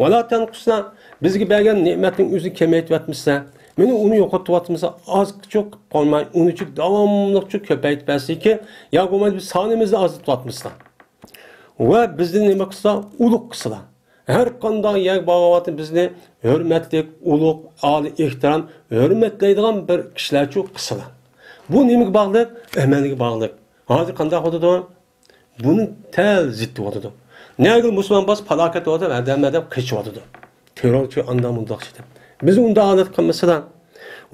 ۋالا تەنقۇسنا، بىزگە بەرگەن نېمەتنىڭ ئۆزىنى كېمەيتىۋەتمىسە، مېنى ئۇنى يوقىتىۋاتمىسا، ئازچۇ قىلىپ قالماي، ئۇنىچۇ داۋاملىقچۇ كۆپەيتىپ بەرسىكى، ياكى بولمايدۇ، بىز سانىمىزنى ئازلىتىۋاتمىسىلا. ۋە بىزنى نېمە قىلسا، ئۇلۇغ قىلسىلا. ھەر قانداق يەرگە بارغانۋاقتىدا بىزنى ھۆرمەتلىك، ئۇلۇغ، ئالىي ئېھتىرام، ھۆرمەتلەيدىغان بىر كىشىلەرچۇ قىلسىلا. بۇ نېمىگە باغلىق؟ ئەمەلگە باغلىق. ھازىر قانداق بولىدۇ؟ بۇنى تەل زىتى بولىدۇ. نەگىلا مۇسۇلمان بولسا پالاكەت بولىدۇ، ھەدەم-ھەدەم قېچىۋاتىدۇ. تېررورچى ئاندا مۇنداقچە دەپ. بىزنى ئۇنداق ھالەت قىلمىسىلا.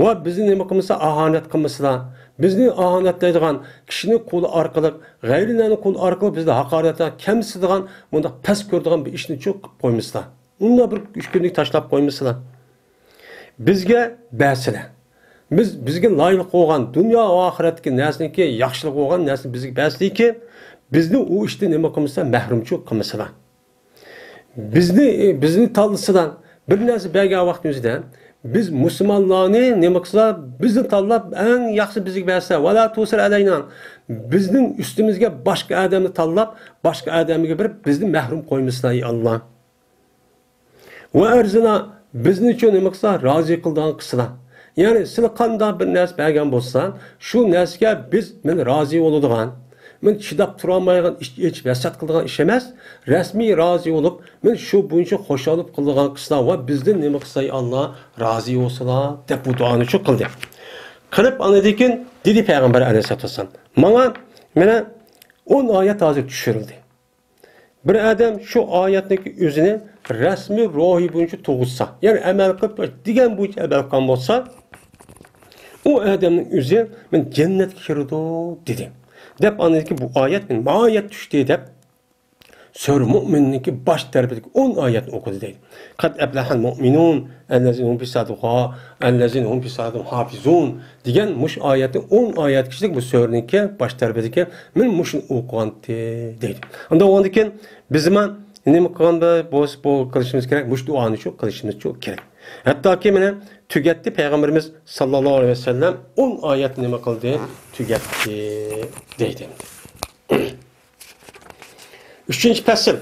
ۋە بىزنى نېمە قىلمىسا، ئاھانەت قىلمىسىلا. بىزنى ئاھانەتلەيدىغان كىشىنى قولى ئارقىلىق، غەيرىلەرنىڭ قولى ئارقىلىق بىزنى ھاقارەتلەپ، كەمسىتىدىغان، مۇنداق پەس كۆرىدىغان بىر ئىشنى چۇ قىلىپ قويمىسىلا. ئۇنداق بىر ئۈچ كۈنلۈك تاشلاپ قويمىسىلا. بىزگە بەرسىلە. بىز، بىزگە لايىق بولغان دۇنيا ۋە ئاخىرەتتىكى نەرسىنىكى، ياخشىلىق بولغان نەرسىنى بىزگە بەرسىلىكى، بىزنى ئۇ ئىشتىن نېمە قىلمىسا، مەھرۇمچۇ قىلمىسىلا. بىزنى، بىزنى تاللىسىلا. بىر نەرسە بەرگەن ۋاقتىمىزدا، بىز مۇسۇلمانلارنى نېمە قىلسا، بىزنى تاللاپ، ئەڭ ياخشى بىزگە بەرسە، ۋالا تۇسىر ئەلەينا. بىزنىڭ ئۈستىمىزگە باشقا ئادەمنى تاللاپ، باشقا ئادەمگە بېرىپ، بىزنى مەھرۇم قويمىسىلا، ئەي ئاللا. ۋە ئەرزىنا، بىزنىچۇ نېمە قىلسا، رازى قىلىدىغان قىلسىلا. يەنى سىلى قانداق بىر نەرسە بەرگەن بولسا، شۇ نەرسىگە بىز، مەن رازى بولىدىغان، مەن چىداپ تۇرالمايدىغان ئىش، ئېچىپ ھەسەت قىلىدىغان ئىش ئەمەس، رەسمىي رازى بولۇپ، مەن شۇ بويىچە خۇشاللىق قىلىدىغان قىلسىلا ۋە بىزدىن نېمە قىلسا، ئاللا رازى بولسىلا، دەپ بۇ دۇئانى شۇ قىلدى. قىلىپ، ئاندىن كېيىن دېدى پەيغەمبەر ئەلەيھىسسالاتۇ ۋەسسالام، ماڭا، مانا، ئون ئايەت ھازىر چۈشۈرۈلدى. بىر ئادەم شۇ ئايەتنىڭ ئۆزىنى رەسمىي روھى بويىچە تۇغۇتسا، يەنى ئەمەل قىلىپ، دېگەن بويىچە ئەمەل قىلغان بولسا، ئۇ ئادەمنىڭ ئۆزى، مەن جەننەتكە كىرىدۇ، دېدى. دەپ، ئاندىن كېيىن بۇ ئايەت، مەن ما ئايەت چۈشتى، دەپ، سۈرە مۇئمىننىڭكى باش تەرىپىدىكى ئون ئايەتنى ئوقۇدى، دەيدۇ. قەد ئەپلەھەل مۇئمىنۇن، ئەللەزىنە ھۇم فى سالاتىھىم خا-، ئەللەزىنە ھۇم فى سالاتىھىم ھافىزۇن. دېگەن مۇشۇ ئايەتنى، ئون ئايەت كىشىلىك بۇ سۈرىنىڭكى باش تەرىپىدىكى، مەن مۇشۇنى ئوقۇغانتى، دەيدۇ. ئۇنداق بولغاندىن كېيىن بىزمۇ نېمە قىلغاندا بولسا بۇ قىلىشىمىز كېرەك، مۇشۇ دۇئانى شۇ قىلىشىمىز شۇ كېرەك. ھەتتاكى مانا تۈگەتتى پەيغەمبىرىمىز ساللاللاھۇ ئەلەيھى ۋەسەللەم ئون ئايەتنى نېمە قىلدى؟ تۈگەتتى، دەيدۇ. ئۈچىنچى پەسىل.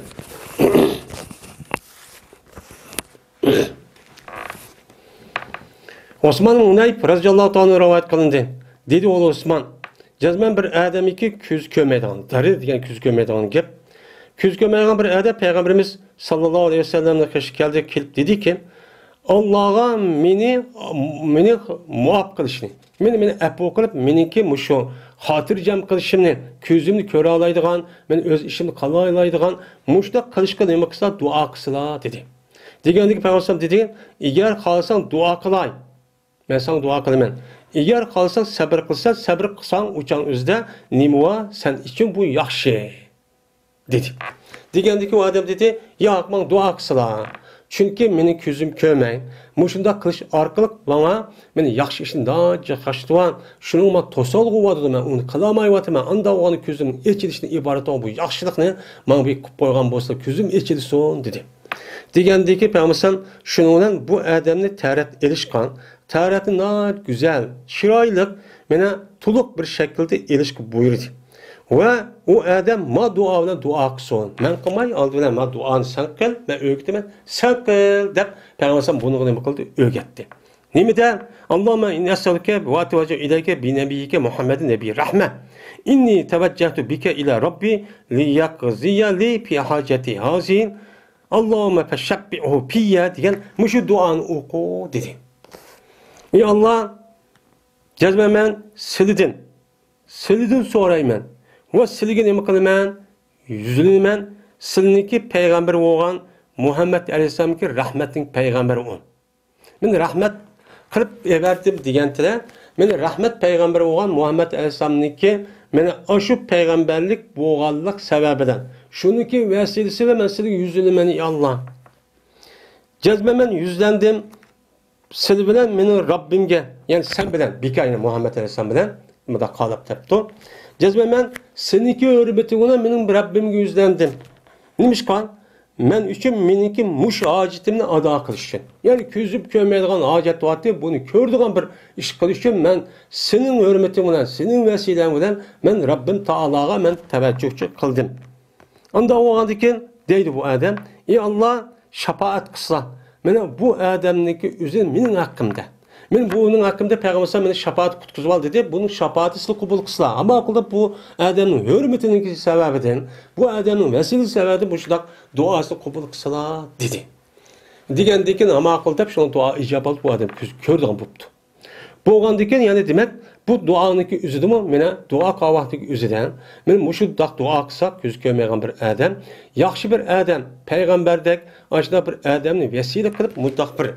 ئوسمان ھۇنەيپ رەزىياللاھۇ تائالا رىۋايەت قىلىندى. دېدى ئۇ ئوسمان، جەزمەن بىر ئادەمنىڭكى كۆزى كۆرمەيدىغان، دەررى دېگەن كۆزى كۆرمەيدىغان گەپ. كۆزى كۆرمەيدىغان بىر ئادەم پەيغەمبىرىمىز ساللاللاھۇ ئەلەيھى ۋەسەللەمنىڭ قېشىغا كەلدى، كېلىپ دېدىكى، ئاللاغا مېنى، مېنى مۇئاپ قىلىشنى، مېنى، مېنى ئەپۇ قىلىپ، مېنىڭكى مۇشۇ خاتىرجەم قىلىشىمنى، كۆزۈمنى كۆرەلەيدىغان، مەن ئۆز ئىشىمنى قىلالايدىغان، مۇشۇنداق قىلىشقا نېمە قىلسا، دۇئا قىلسىلا، دېدى. دېگەندىكى پەيغەمبەر دېدى، ئەگەر خالىساڭ دۇئا قىلاي، مەن ساڭا دۇئا قىلىمەن. ئەگەر خالىساڭ سەبىر قىلسا، سەبىر قىلساڭ ئۇچاڭ ئۆزىدە نېمە بار، سەن ئۈچۈن بۇ ياخشى. دېدى. دېگەندىكى ئۇ ئادەم دېدى، ياق، ماڭا دۇئا قىلسىلا. چۈنكى مېنىڭ كۆزۈم كۆرمەي، مۇشۇنداق قىلىش ئارقىلىق ماڭا، مېنى ياخشى ئىشنى ناجىق قاچىتىۋال. شۇنىڭغا ماڭا توسالغۇ بولۇۋاتىدۇ، مەن ئۇنى قىلالمايۋاتىمەن. ئانداق بولغاندا كۆزۈمنىڭ ئېچىلىشىدىن ئىبارەت بولغان بۇ ياخشىلىقنى ماڭا بىر قىلىپ قويغان بولسا، كۆزۈم ئېچىلسۇن، دېدى. دېگەندىكى پەيغەمبەر شۇنىڭ بىلەن بۇ ئادەمنى تەرەت ئېلىشقا، تەرەتنى ناھايىتى گۈزەل، چىرايلىق، مانا تولۇق بىر شەكىلدە ئېلىشقا بۇيرۇدى. ۋە ئۇ ئادەم ما دۇئا بىلەن دۇئا قىلسۇن. مەن قىلماي، ئالدى بىلەن ما دۇئانى سەن قىل، مەن ئۆگىتىمەن، سەن قىل، دەپ پەيغەمبەر بۇنىڭغا نېمە قىلدى؟ ئۆگەتتى. نېمىدە؟ اللهم إني أسألك وأتوجه إليك بنبيك محمد نبي الرحمة. إني توجهت بك إلى ربي ليقضي لي في حاجتي هذه. اللهم فشفعه في دېگەن مۇشۇ دۇئانى ئوقۇ دېدى. ئى ئاللا، جەزمەن مەن سىلىدىن، سىلىدىن سورايمەن ۋە سىلىگە نېمە قىلىمەن؟ يۈزلىنىمەن. سىلىنىڭكى پەيغەمبىرى بولغان مۇھەممەد ئەلەيھىسسالامكى رەھمەتنىڭ پەيغەمبىرى ئۇ. مېنى رەھمەت قىلىپ ئەۋەردىم دېگەنتىلە، مېنى رەھمەت پەيغەمبىرى بولغان مۇھەممەد ئەلەيھىسسالامنىڭكى مېنى ئاشۇ پەيغەمبەرلىك بولغانلىق سەۋەبىدىن، شۇنىڭكى ۋەسىلىسى بىلەن مەن سىلىگە يۈزلىنىمەن، ئى ئاللا. جەزمەن مەن يۈزلەندىم سىلى بىلەن مېنىڭ رەببىمگە، يەنى سەن بىلەن، بىكاينى مۇھەممەد ئەلەيھىسسالام بىلەن، مۇنداق قالاپ دەپتۇ. جەزمەن مەن سېنىڭكى ھۆرمىتىڭ بىلەن مېنىڭ رەببىمگە يۈزلەندىم. نېمىشقا؟ مەن ئۈچۈن مېنىڭكى مۇشۇ ھاجىتىمنى ئادا قىلىش ئۈچۈن. يەنى كۆزۈم كۆرمەيدىغان ھاجەت ۋاتى، بۇنى كۆرىدىغان بىر ئىش قىلىش ئۈچۈن مەن سېنىڭ ھۆرمىتىڭ بىلەن، سېنىڭ ۋەسىلەڭ بىلەن مەن رەببىم تائالاغا مەن تەۋەججۇھ قىلدىم. ئانداق بولغاندىكىن دەيدۇ بۇ ئادەم، ئى ئاللا، شاپائەت قىلسا، مانا بۇ ئادەمنىڭكى ئۆزى مېنىڭ ھەققىمدە. مەن بۇنىڭ ھەققىمدە پەيغەمبەر مېنى شاپائەت قۇتقۇزۇۋال دېدى، بۇنىڭ شاپائىتى سىلى قوبۇل قىلسىلا. ئەمما قىلدى بۇ ئادەمنىڭ ھۆرمىتىنىڭكى سەۋەبىدىن، بۇ ئادەمنىڭ ۋەسىلىسى سەۋەبىدىن مۇشۇنداق دۇئاسىنى قوبۇل قىلسىلا دېدى. دېگەندىن كېيىن ئاما قىل دەپ شۇنىڭ دۇئا ئىجابەت بۇ ئادەم كۆز كۆرىدىغان بوپتۇ. بولغاندىكىن يەنى دېمەك، بۇ دۇئانىڭكى ئۆزىدىمۇ مانا دۇئا قىلغان ۋاقتىدىكى ئۆزىدە، مانا مۇشۇنداق دۇئا قىلساق، كۆزى كۆرمەيدىغان بىر ئادەم، ياخشى بىر ئادەم، پەيغەمبەردەك ئاشۇنداق بىر ئادەمنى ۋەسىلە قىلىپ مۇنداق بىر،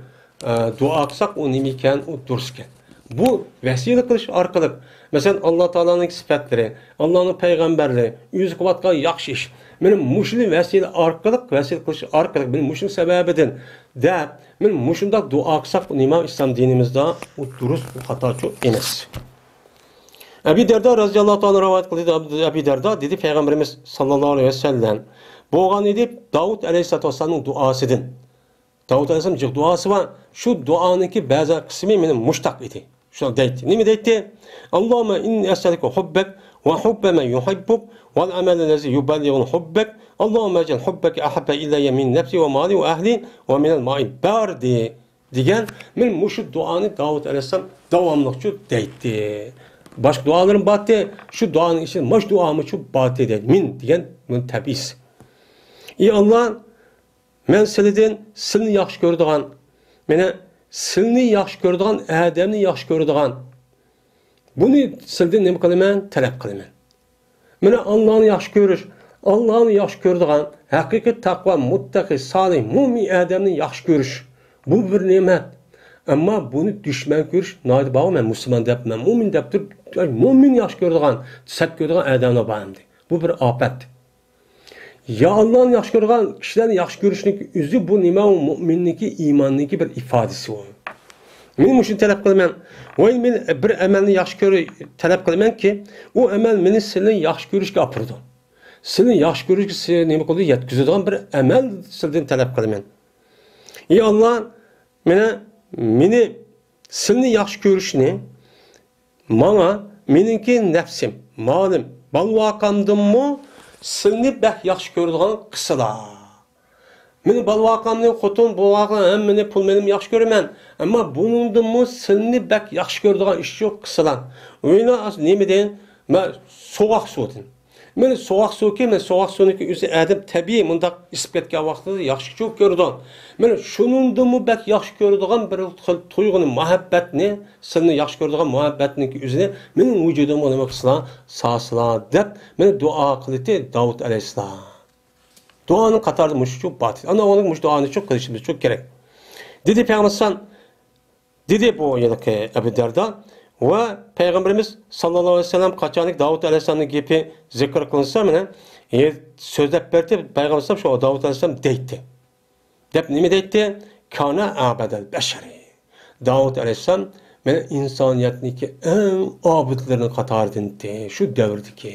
ئە، دۇئا قىلساق، ئۇ نېمە ئىكەن؟ ئۇ دۇرۇس ئىكەن. بۇ ۋەسىلە قىلىش ئارقىلىق، مەسىلەن، ئاللا تائالانىڭ سۈپەتلىرى، ئاللانىڭ پەيغەمبەرلىرى، ئۆزى قىلىۋاتقان ياخشى ئىش، مانا مۇشۇنى ۋەسىلە ئارقىلىق، ۋەسىلە قىلىش ئارقىلىق، مانا مۇشۇنىڭ سەۋەبىدىن دەپ، مانا مۇشۇنداق دۇئا قىلساق، نېمە ئىسلام دىنىمىزدا ئۇ دۇرۇس، ئۇ خاتاچۇ ئەمەس. ئەبى دەردا رەزىياللاھۇ تائالا رىۋايەت قىلدى. ئەبى دەردا دېدى، پەيغەمبىرىمىز ساللاللاھۇ ئەلەيھى ۋەسەللەم بولغان ئىدى، داۋۇت ئەلەيھىسسالاتۇ ۋەسسالامنىڭ دۇئاسىدىن. داۋۇت ئەلەيھىسسالام جىق دۇئاسى بار. شۇ دۇئانىڭكى بەزى قىسمى مېنىڭ مۇشتاق ئىدى. شۇنداق دەيتتى. نېمە دەيتتى؟ اللهم إني أسألك حبك وحب من يحبك والعمل الذي يبلغني حبك. اللهم اجعل حبك أحب إلي من نفسي ومالي وأهلي ومن الماء البارد دېگەن، مەن مۇشۇ دۇئانى داۋۇت ئەلەيھىسسالام داۋاملىقچۇ دەيتتى. باشقا دۇئالىرىم بارتى، شۇ دۇئانىڭ ئىچىدە مۇشۇ دۇئامۇچۇ بارتى دەيدۇ. مىن دېگەن بۇنىڭ تەبىئىسى. ئى ئاللا، مەن سىلىدىن سىلنى ياخشى كۆرىدىغان، مانا سىلنى ياخشى كۆرىدىغان، ئادەمنى ياخشى كۆرىدىغان، بۇنى سىلدىن نېمە قىلىمەن؟ تەلەپ قىلىمەن. مانا ئاللانى ياخشى كۆرۈش، ئاللانى ياخشى كۆرىدىغان، ھەقىقىي تەقۋا، مۇتتەقى، سالىھ، مۆمىن ئادەمنى ياخشى كۆرۈش، بۇ بىر نېمەت. ئەمما بۇنى دۈشمەن كۆرۈش، ناھايىتى بارغۇ، مەن مۇسۇلمان دەپ، مەن مۆمىن دەپ تۇرۇپ، مۆمىن ياخشى كۆرىدىغان، سەت كۆرىدىغان ئادەملەر بار ئەمدى. بۇ بىر ئاپەت. يا ئاللانى ياخشى كۆرىدىغان كىشىلەرنى ياخشى كۆرۈشنىڭ ئۆزى بۇ نېمە؟ ئۇ مۆمىننىڭكى ئىماننىڭكى بىر ئىپادىسى ئۇ. مەن مۇشۇنى تەلەپ قىلىمەن. ۋاي، مەن بىر ئەمەلنى ياخشى كۆر-، تەلەپ قىلىمەنكى، ئۇ ئەمەل مېنى سېنى ياخشى كۆرۈشكە ئاپىرىدۇ. سېنى ياخشى كۆرۈشكە سېنى نېمە قىلىدۇ؟ يەتكۈزىدىغان بىر ئەمەل سىلدىن تەلەپ قىلىمەن. ئى ئاللا، مانا مېنى سىلنى ياخشى كۆرۈشنى ماڭا، مېنىڭكى نەپسىم، مالىم، بالىۋاقامدىنمۇ سىلنى بەك ياخشى كۆرىدىغان قىلسىلا. مېنى بالىۋاقامنى، خوتۇن، بوۋاقلار، ھەممىنى، پۇل مېلىمنى ياخشى كۆرىمەن. ئەمما بۇنىڭدىنمۇ سىلنى بەك ياخشى كۆرىدىغان ئىش يوق قىلسىلا. ئۆينى ئاز نېمىدىن؟ مەن سوغۇق سۇدىن. مانا سوغۇق سۇكى، مانا سوغۇق سۇنىڭكى ئۆزى ئادەم تەبىئىي مۇنداق ئىسسىپ كەتكەن ۋاقتىدا ياخشى چوك كۆرىدۇ. مانا شۇنىڭدىنمۇ بەك ياخشى كۆرىدىغان بىر خىل تۇيغۇنى، مۇھەببەتنى، سىلنى ياخشى كۆرىدىغان مۇھەببەتنىڭكى ئۆزىنى مېنىڭ ۋۇجۇدۇمغا نېمە قىلسىلا، سالسىلا دەپ مانا دۇئا قىلىتى داۋۇت ئەلەيھىسسالام. دۇئانىڭ قاتارىدا مۇشۇ بار. ئانا ئوغلۇم مۇشۇ دۇئانى چوق قىلىشىمىز چوق كېرەك. دېدى پەيغەمبەر دېدى بۇ ھېلىقى ئەبۇ دەردا. ۋە پەيغەمبىرىمىز ساللاللاھۇ ئەلەيھى ۋەسەللەم قاچانكى داۋۇت ئەلەيھىسسالامنىڭ گېپى زىكىر قىلىنسا، مانا، ئە، سۆزلەپ بەردى پەيغەمبەر ئالەيھىسسالام شۇ داۋۇت ئەلەيھىسسالام دەيتتى. دەپ نېمە دەيتتى؟ كان أعبد البشر. داۋۇت ئەلەيھىسسالام مانا ئىنسانىيەتنىڭكى ئەڭ ئابىدلىرىنىڭ قاتارىدىن ئىدى، شۇ دەۋردىكى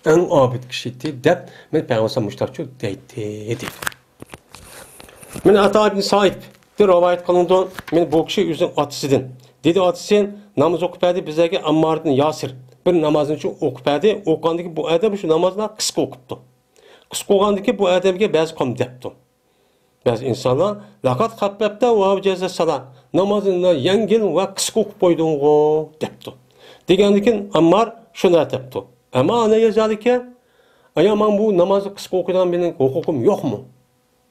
ئەڭ ئابىد كىشى ئىدى دەپ، مانا پەيغەمبەر مۇشۇنداقچۇ دەيتتى، دېدى. مانا ئاتا ئىبن سائىبتىن رىۋايەت قىلىنىدۇ. مانا بۇ كىشى ئۆزىنىڭ ئاتىسىدىن. دېدى، ئاتىسى ناماز ئوقۇپ بەردى بىزلەرگە ئاممار ئىبن ياسىر. بىر نامازنى شۇ ئوقۇپ بەردى. ئوقۇغاندىكىن بۇ ئادەم شۇ نامازنى قىسقا ئوقۇپتۇ. قىسقا ئوقۇغاندىكىن بۇ ئادەمگە بەزى قوم دەپتۇ. بەزى ئىنسانلار، لەقەد خەففەفتە ۋە ئەۋجەزتەس سالا. نامازنى يەڭگىل ۋە قىسقا ئوقۇپ قويدۇڭغۇ؟» دەپتۇ. دېگەندىكىن ئەممار شۇنداق دەپتۇ: «ئەمما ئەنە يەزالىكە، ئايا، ماڭ بۇ نامازنى قىسقا ئوقۇيدىغان مېنىڭ ھوقۇقۇم يوقمۇ؟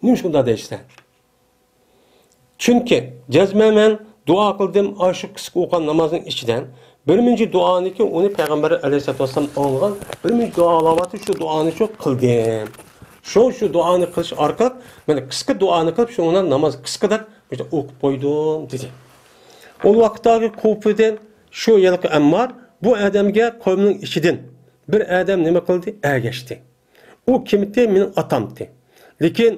نېمىشقا ئۇنداق دەيسەن؟» چۈنكى جەزمەن مەن دۇئا قىلدىم، ئاشۇ قىسقا ئوقۇغان نامازنىڭ ئىچىدە بىرىنچى دۇئانىكى ئۇنى پەيغەمبەر ئەلەيھىسسالاتۇ ۋەسسالام ئاڭلىغان بىرىنچى دۇئا ئالاۋاتى شۇ دۇئانى شۇ قىلدىم. شۇ، شۇ دۇئانى قىلىش ئارقىلىق مەن قىسقا دۇئانى قىلىپ، شۇڭا ناماز قىسقا دەپ مۇشۇنداق ئوقۇپ قويدۇم، دېدى. ئۇ ۋاقىتتاقى كۇفىدىن شۇ ھېلىقى ئەممار بۇ ئادەمگە قومنىڭ ئىچىدىن بىر ئادەم نېمە قىلدى؟ ئەگەشتى. ئۇ كىمتى؟ مېنىڭ ئاتامتى. لېكىن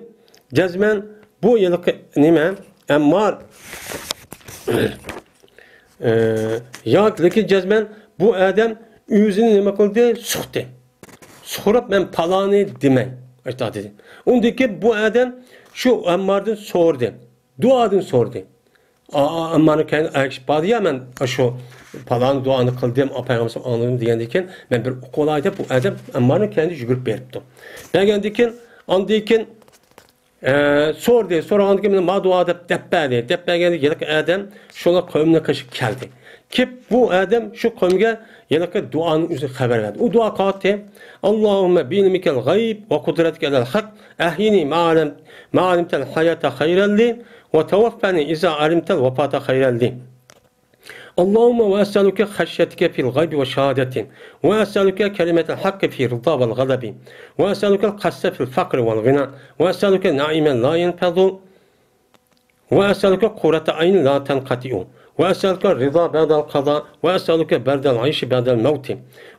جەزمەن بۇ ھېلىقى نېمە؟ ئەممار. ئە، ياق، لېكىن جەزمەن بۇ ئادەم ئۆزىنى نېمە قىلدى؟ سۇقتى. سۇقۇرۇپ، «مەن پالانى دېمەي» ئاشتا دېدى. ئۇندىن كېيىن بۇ ئادەم شۇ ئەمماردىن سورىدى. دۇئادىن سورىدى. ئا-، ئا-، ئەممارنىڭ كەينىدە ئەگىشىپ باردى، يا، «مەن شۇ پالان دۇئانى قىلدىم، پەيغەمبەر ئاڭلىدىم» دېگەندىن كېيىن، «مەن بىر ئۇقۇۋالاي» دەپ، بۇ ئادەم ئەممارنىڭ كەينىدە يۈگۈرۈپ بېرىپتۇ. بەرگەندىن كېيىن، ئاندىن كېيىن، ئە، سورىدى، سورىغاندىن كېيىن، «مانا دۇئا» دەپ، دەپ بەردى. دەپ بەرگەندىن كېيىن، ھېلىقى ئادەم شۇنىڭ قومىنىڭ قېشىغا كەلدى. كېلىپ، بۇ ئادەم شۇ قومغا ھېلىقى دۇئانىڭ ئۆزىنى خەۋەر بەردى. ئۇ دۇئا قىلاتتى: «اللهم بعلمك الغيب وقدرتك على الخلق، أحيني ما علم-، ما علمت الحياة خيرا لي، وتوفني إذا علمت الوفاة خيرا لي. اللهم وأسألك خشيتك في الغيب والشهادة، وأسألك كلمة الحق في الرضا والغضب، وأسألك القصد في الفقر والغنى، وأسألك نعيما لا ينفذ، وأسألك قرة عين لا تنقطع، وأسألك الرضا بعد القضاء، وأسألك برد العيش بعد الموت،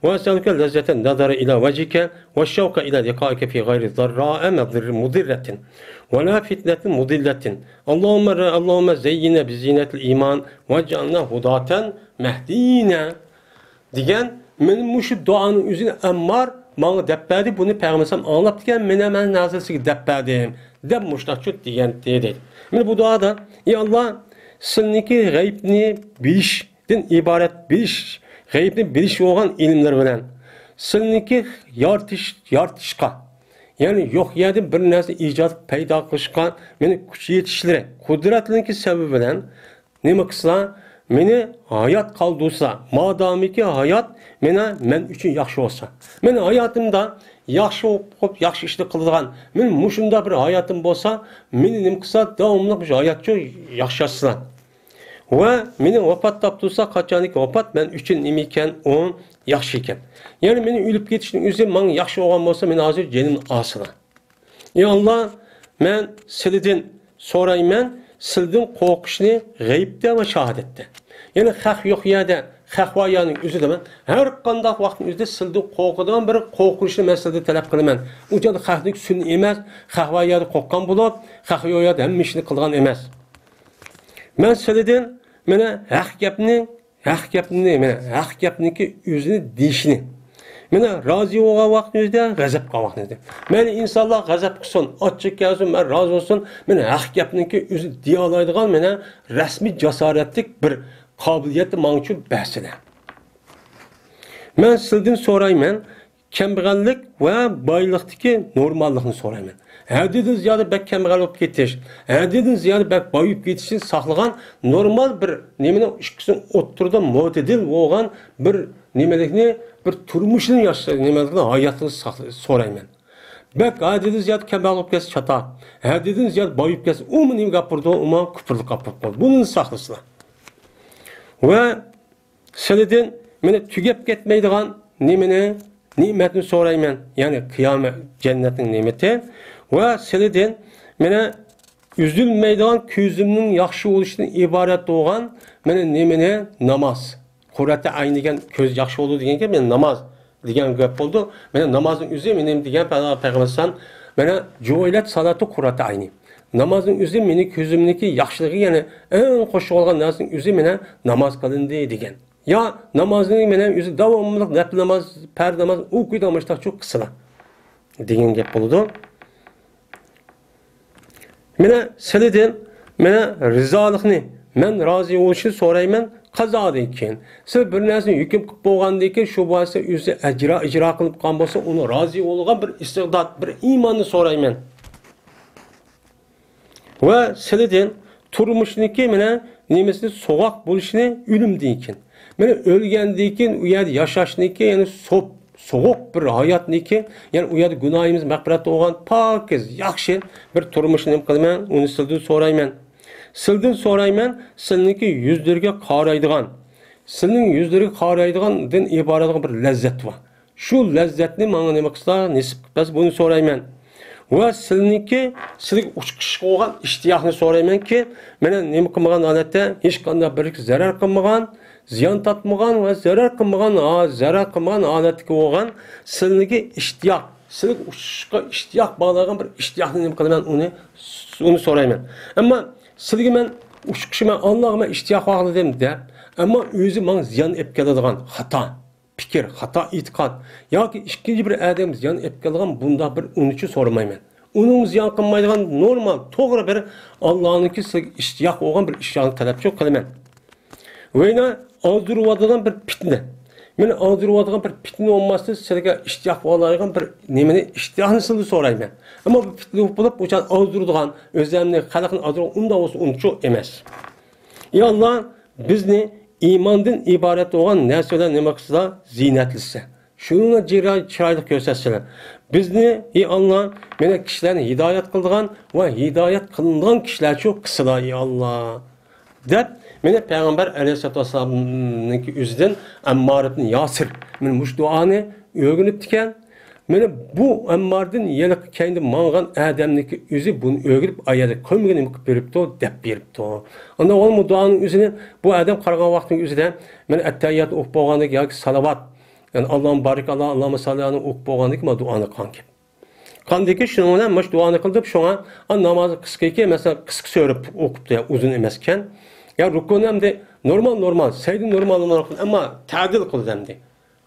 وأسألك لذة النظر إلى وجهك والشوق إلى لقائك في غير ضراء مضر-، مضرة ولا فتنة مضلة. اللهم ر-، اللهم زينا بزينة الإيمان واجعلنا هداة مهديين» دېگەن، مېنى مۇشۇ دۇئانىڭ ئۆزىنى ئەممار ماڭا دەپ بەردى، بۇنى پەيغەمبەر ئەلەيھىسسالام ئاڭلاپتىكەن، مېنى مەن نازىل سىزگە دەپ بەردىم، دەپ مۇشۇنداقچۇ دېگەنتى، دەيدۇ. مانا بۇ دۇئادا، ئى ئاللا، سىلنىڭكى غەيىبنى بىلىشتىن ئىبارەت، بىلىش، غەيىبنى بىلىش بولغان ئىلىملىرى بىلەن، سىلنىڭكى يارىتىش، يارىتىشقا، يەنى يوق يەردىن بىر نەرسە ئىجاد پەيدا قىلىشقا مېنى كۈچ يېتىشلىرى، قۇدرەتلىرىنىڭكى سەۋەبى بىلەن نېمە قىلسا، مېنى ھايات قالدۇرسا، مادامىكى ھايات مېنى، مەن ئۈچۈن ياخشى بولسا، مېنى ھاياتىمدا ياخشى ئوقۇپ، ياخشى ئىشنى قىلىدىغان، مېنى مۇشۇنداق بىر ھاياتىم بولسا، مېنى نېمە قىلسا، داۋاملىق مۇشۇ ھاياتچۇ ياخشى ياشىسا. ۋە مېنى ۋاپات تاپتۇرسا، قاچانكى ۋاپات مەن ئۈچۈن نېمە ئىكەن، ئۇ ياخشى ئىكەن. يەنى مېنى ئۆلۈپ كېتىشنىڭ ئۆزى ماڭا ياخشى بولغان بولسا، مېنى ھازىر جېنىمنى ئالسىلا. ئى ئاللا، مەن سىلىدىن سورايمەن، سىلىدىن قورقۇشنى غەيىبتە ۋە شاھادەتتە. يەنى خەق يوق يەردە، خەق بار يەرنىڭ ئۆزىدە مەن ھەر قانداق ۋاقىتنىڭ ئۆزىدە سىلىدىن قورقىدىغان بىر قورقۇنچنى مەن سىلىدىن تەلەپ قىلىمەن. ئۇ جايدا خەقنىڭ سۈنئىي ئەمەس، خەق بار يەردە قورققان بولۇپ، خەق يوق يەردە ھەممە ئىشنى قىلغان ئەمەس. مەن سىلىدىن مانا ھەق گەپنى، ھەق گەپنى، مانا ھەق گەپنىڭكى ئۆزىنى دېيىشنى. مانا رازى بولغان ۋاقتىنىڭ ئۆزىدە، غەزەپ قىلغان ۋاقتىنىڭ ئۆزىدە. مەيلى ئىنسانلار غەزەپ قىلسۇن، ئاچچىق كەلسۇن، مەن رازى بولسۇن، مانا ھەق گەپنىڭكى ئۆزىنى دېيەلەيدىغان مانا رەسمىي جاسارەتلىك بىر قابىلىيەتنى ماڭا ئۈچۈن بەرسىلە. مەن سىلىدىن سورايمەن، كەمبەغەللىك ۋە بايلىقتىكى نورماللىقنى سورايمەن. ھەددىدىن زىيادە بەك كەمبەغەل بولۇپ كېتىش، ھەددىدىن زىيادە بەك باي بولۇپ كېتىشنى ساقلىغان نورمال بىر نېمىنىڭ ئىككىسىنىڭ ئوتتۇرىدا مۆتىدىل بولغان بىر نېمىلىكنى، بىر تۇرمۇشنى ياشاش نېمىلىكنى، ھاياتلىقنى ساقلا-، سورايمەن. بەك ھەددىدىن زىيادە كەمبەغەل بولۇپ كەتسە چاتاق، ھەددىدىن زىيادە باي بولۇپ كەتسە ئۇمۇ نېمە گەپ بولىدۇ، ئۇمۇ كۇپۇرلۇق گەپ بولۇپ قالىدۇ. بۇنى ساقلىسىلا. ۋە سىلىدىن مېنى تۈگەپ كەتمەيدىغان نېمىنى، نېمەتنى سورايمەن، يەنى قىيامەت، جەننەتنىڭ نېمىتى. ۋە سىلىدىن مېنى ئۈزۈلمەيدىغان كۆزۈمنىڭ ياخشى بولۇشىدىن ئىبارەت بولغان مېنى نېمىنى، ناماز. قۇررەتۇ ئەين دېگەن كۆز ياخشى بولىدۇ دېگەن گەپ، مېنى ناماز دېگەن گەپ بولىدۇ. مېنى نامازنىڭ ئۆزى مېنى دېگەن پەيغەمبەر ئەلەيھىسسالام، مېنى جۇئىلەت سالاتۇ قۇررەتۇ ئەينى. نامازنىڭ ئۆزى مېنى كۆزۈمنىڭكى ياخشىلىقى، يەنى ئەڭ خوش بولغان نەرسىنىڭ ئۆزى مېنى ناماز قىلىندى دېگەن. يا نامازنى مېنى ئۆزى داۋاملىق نەپلى ناماز، پەرز ناماز ئوقۇيدىغان مۇشتاقچۇ قىلسىلا دېگەن گەپ بولىدۇ. مېنى سىلىدىن، مېنى رىزالىقنى، مەن رازى بولۇشنى سورايمەن قازادىن كېيىن. سىل بىر نەرسىنى ھۆكۈم قىلىپ بولغاندىن كېيىن، شۇ بولسا ئۆزى ئەجرا، ئىجرا قىلىپ قالغان بولسا، ئۇنى رازى بولىدىغان بىر ئىستىقدات، بىر ئىماننى سورايمەن. ۋە سىلىدىن تۇرمۇشنىڭكى مانا نېمىسى سوغۇق بولۇشىنى ئۆلۈمدىن كېيىن. مانا ئۆلگەندىن كېيىن ئۇ يەردە ياشاشنىڭكى، يەنى سوپ-، سوغۇق بىر ھاياتنىڭكى، يەنى ئۇ يەردە گۇناھىمىز مەغپىرەت بولغان پاكىز، ياخشى بىر تۇرمۇشنى نېمە قىلىمەن، ئۇنى سىلدىن سورايمەن. سىلدىن سورايمەن، سىلنىڭكى يۈزلىرىگە قارايدىغان، سىلنىڭ يۈزلىرىگە قارايدىغاندىن ئىبارەت بىر لەززەت بار. شۇ لەززەتنى ماڭا نېمە قىلسا، نېسىپ قىلىپ بەرسە، بۇنى سورايمەن. ۋە سىلنىڭكى، سىلىگە ئۇچقۇچقا بولغان ئىشتىياقنى سورايمەنكى، مانا نېمە قىلمىغان ھالەتتە، ھېچقانداق بىرىگە زەرەر قىلمىغان، زىيان تارتمىغان ۋە زەرەر قىلمىغان، ھا، زەرەر قىلمىغان ھالەتتىكى بولغان سىلىگە ئىشتىياق، سىلىگە ئۇچۇشقا ئىشتىياق باغلىغان بىر ئىشتىياقنى نېمە قىلىمەن، ئۇنى، ئۇنى سورايمەن. ئەمما سىلىگە مەن ئۇچقۇچى مەن ئاللاغا مەن ئىشتىياق باغلىدىم دەپ، ئەمما ئۆزى ماڭا زىيان ئېلىپ كېلىدىغان خاتا پىكىر، خاتا ئېتىقاد ياكى ئىككىنچى بىر ئادەمگە زىيان ئېلىپ كېلىدىغان بۇنداق بىر ئۇنىچۇ سورىمايمەن. ئۇنىڭ زىيان قىلمايدىغان نورمال، توغرا بىر ئاللانىڭكى سىلىگە ئىشتىياق بولغان بىر ئىشلارنى تەلەپچۇ قىلىمەن. ۋەينا ئازدۇرۇۋاتىدىغان بىر پىتنە. مېنى ئازدۇرۇۋاتىدىغان بىر پىتنە بولماستىن، سىلىگە ئىشتىياق بولالايدىغان بىر نېمىنى، ئىشتىياقنى سىلدىن سورايمەن. ئەمما بۇ پىتنە بولۇپ، ئۇچان ئازدۇرىدىغان، ئۆزەمنى، خەلقنى ئازدۇرىدىغان ئۇنداق بولسا ئۇنچۇ ئەمەس. ئى ئاللا، بىزنى ئىماندىن ئىبارەت بولغان نەرسە بىلەن نېمە قىلسىلا، زىينەتلىسە. شۇنىڭغا چىراي-، چىرايلىق كۆرسەتسىلە. بىزنى، ئى ئاللا، مېنى كىشىلەرنى ھىدايەت قىلىدىغان ۋە ھىدايەت قىلىنىدىغان كىشىلەرچۇ قىلسىلا، ئى ئاللا. دەپ، مېنى پەيغەمبەر ئەلەيھىسسالاتۇ ۋەسسالامنىڭكى ئۆزىدىن ئەممار ئىبن ياسىر مېنى مۇشۇ دۇئانى ئۆگىنىپتىكەن. مېنى بۇ ئەمماردىن ھېلىقى كەينىدە ماڭغان ئادەمنىڭكى ئۆزى بۇنى ئۆگىنىپ، ئايەردە كۆمگىنى قىلىپ بېرىپتۇ، دەپ بېرىپتۇ. ئاندىن ئۇ دۇئانىڭ ئۆزىنى بۇ ئادەم قارىغان ۋاقتىنىڭ ئۆزىدە، مېنى ئەتتەھىيات ئوقۇپ بولغاندىن كېيىن ياكى سالاۋات، يەنى ئاللاھۇممە بارىك ئالا، ئاللاھۇممە ساللى ئالا ئوقۇپ بولغاندىن كېيىن مانا دۇئانى قىلغان گەپ. قاندىكى شۇنىڭ بىلەن مۇشۇ دۇئانى قىلدىم، شۇڭا ئا نامازنى قىسقىكى، مەسىلەن، قىسقا سۆرە ئوقۇپتۇ، يا ئۇزۇن ئەمەسكەن. يا رۇكۇنى ئەمدى نورمال، نورمال، سەجدە نورمال، نورمال قىلدى، ئەمما تەدىل قىلدى ئەمدى.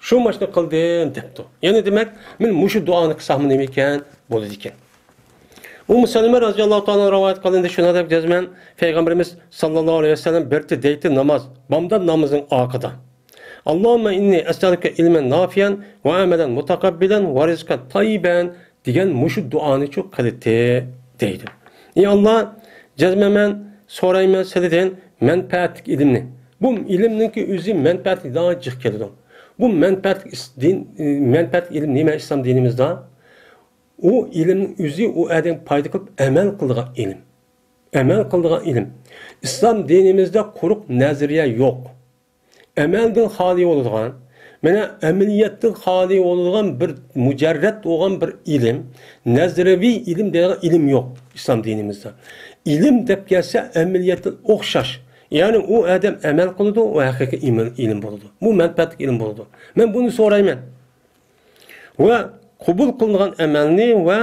شۇ ماشۇنى قىلدىم دەپتۇ. يەنى دېمەك، مەن مۇشۇ دۇئانى قىلساقمۇ نېمە ئىكەن، بولىدىكەن. ئۇممۇ سەلىمە رەزىياللاھۇ تائالا رىۋايەت قىلىندى، شۇنىڭدەك جەزمەن پەيغەمبىرىمىز ساللاللاھۇ ئەلەيھى ۋەسەللەم بىرتى دەيتتى ناماز، بامدات نامىزىنىڭ ئاقىدا. ئاللاھۇممە ئىننى ئەسئەلۇكە ئىلمەن نافىئەن ۋە ئەمەلەن مۇتەقەببىلەن ۋە رىزقەن تەييىبەن دېگەن مۇشۇ دۇئانىچۇ قىلىتى دەيدۇ. ئى ئاللا، جەزمەن مەن سورايمەن سىلىدىن مەنپەئەتلىك ئىلىمنى. بۇ ئىلىمنىڭكى ئۆزى مەنپەئەتلىك دېگەن جىق كېلىدۇ. بۇ مەنپەئەتلىك ئىس-، دىن، ئى، مەنپەئەتلىك ئىلىم نېمە ئىسلام دىنىمىزدا؟ ئۇ ئىلىمنىڭ ئۆزى ئۇ ئادەمگە پايدا قىلىپ ئەمەل قىلىدىغان ئىلىم. ئەمەل قىلىدىغان ئىلىم. ئىسلام دىنىمىزدە قۇرۇق نەزەرىيە يوق. ئەمەلدىن خالىي بولىدىغان، مانا ئەمەلىيەتتىن خالىي بولىدىغان بىر مۇجەررەت بولغان بىر ئىلىم، نەزەرىيەۋى ئىلىم دەيدىغان ئىلىم يوق ئىسلام دىنىمىزدا. ئىلىم دەپ كەلسە ئەمەلىيەتتىن ئوخشاش. يەنى ئۇ ئادەم ئەمەل قىلىدۇ، ئۇ ھەقىقىي ئىم-، ئىلىم بولىدۇ. بۇ مەنپەئەتلىك ئىلىم بولىدۇ. مەن بۇنى سورايمەن. ۋە قوبۇل قىلىنغان ئەمەلنى ۋە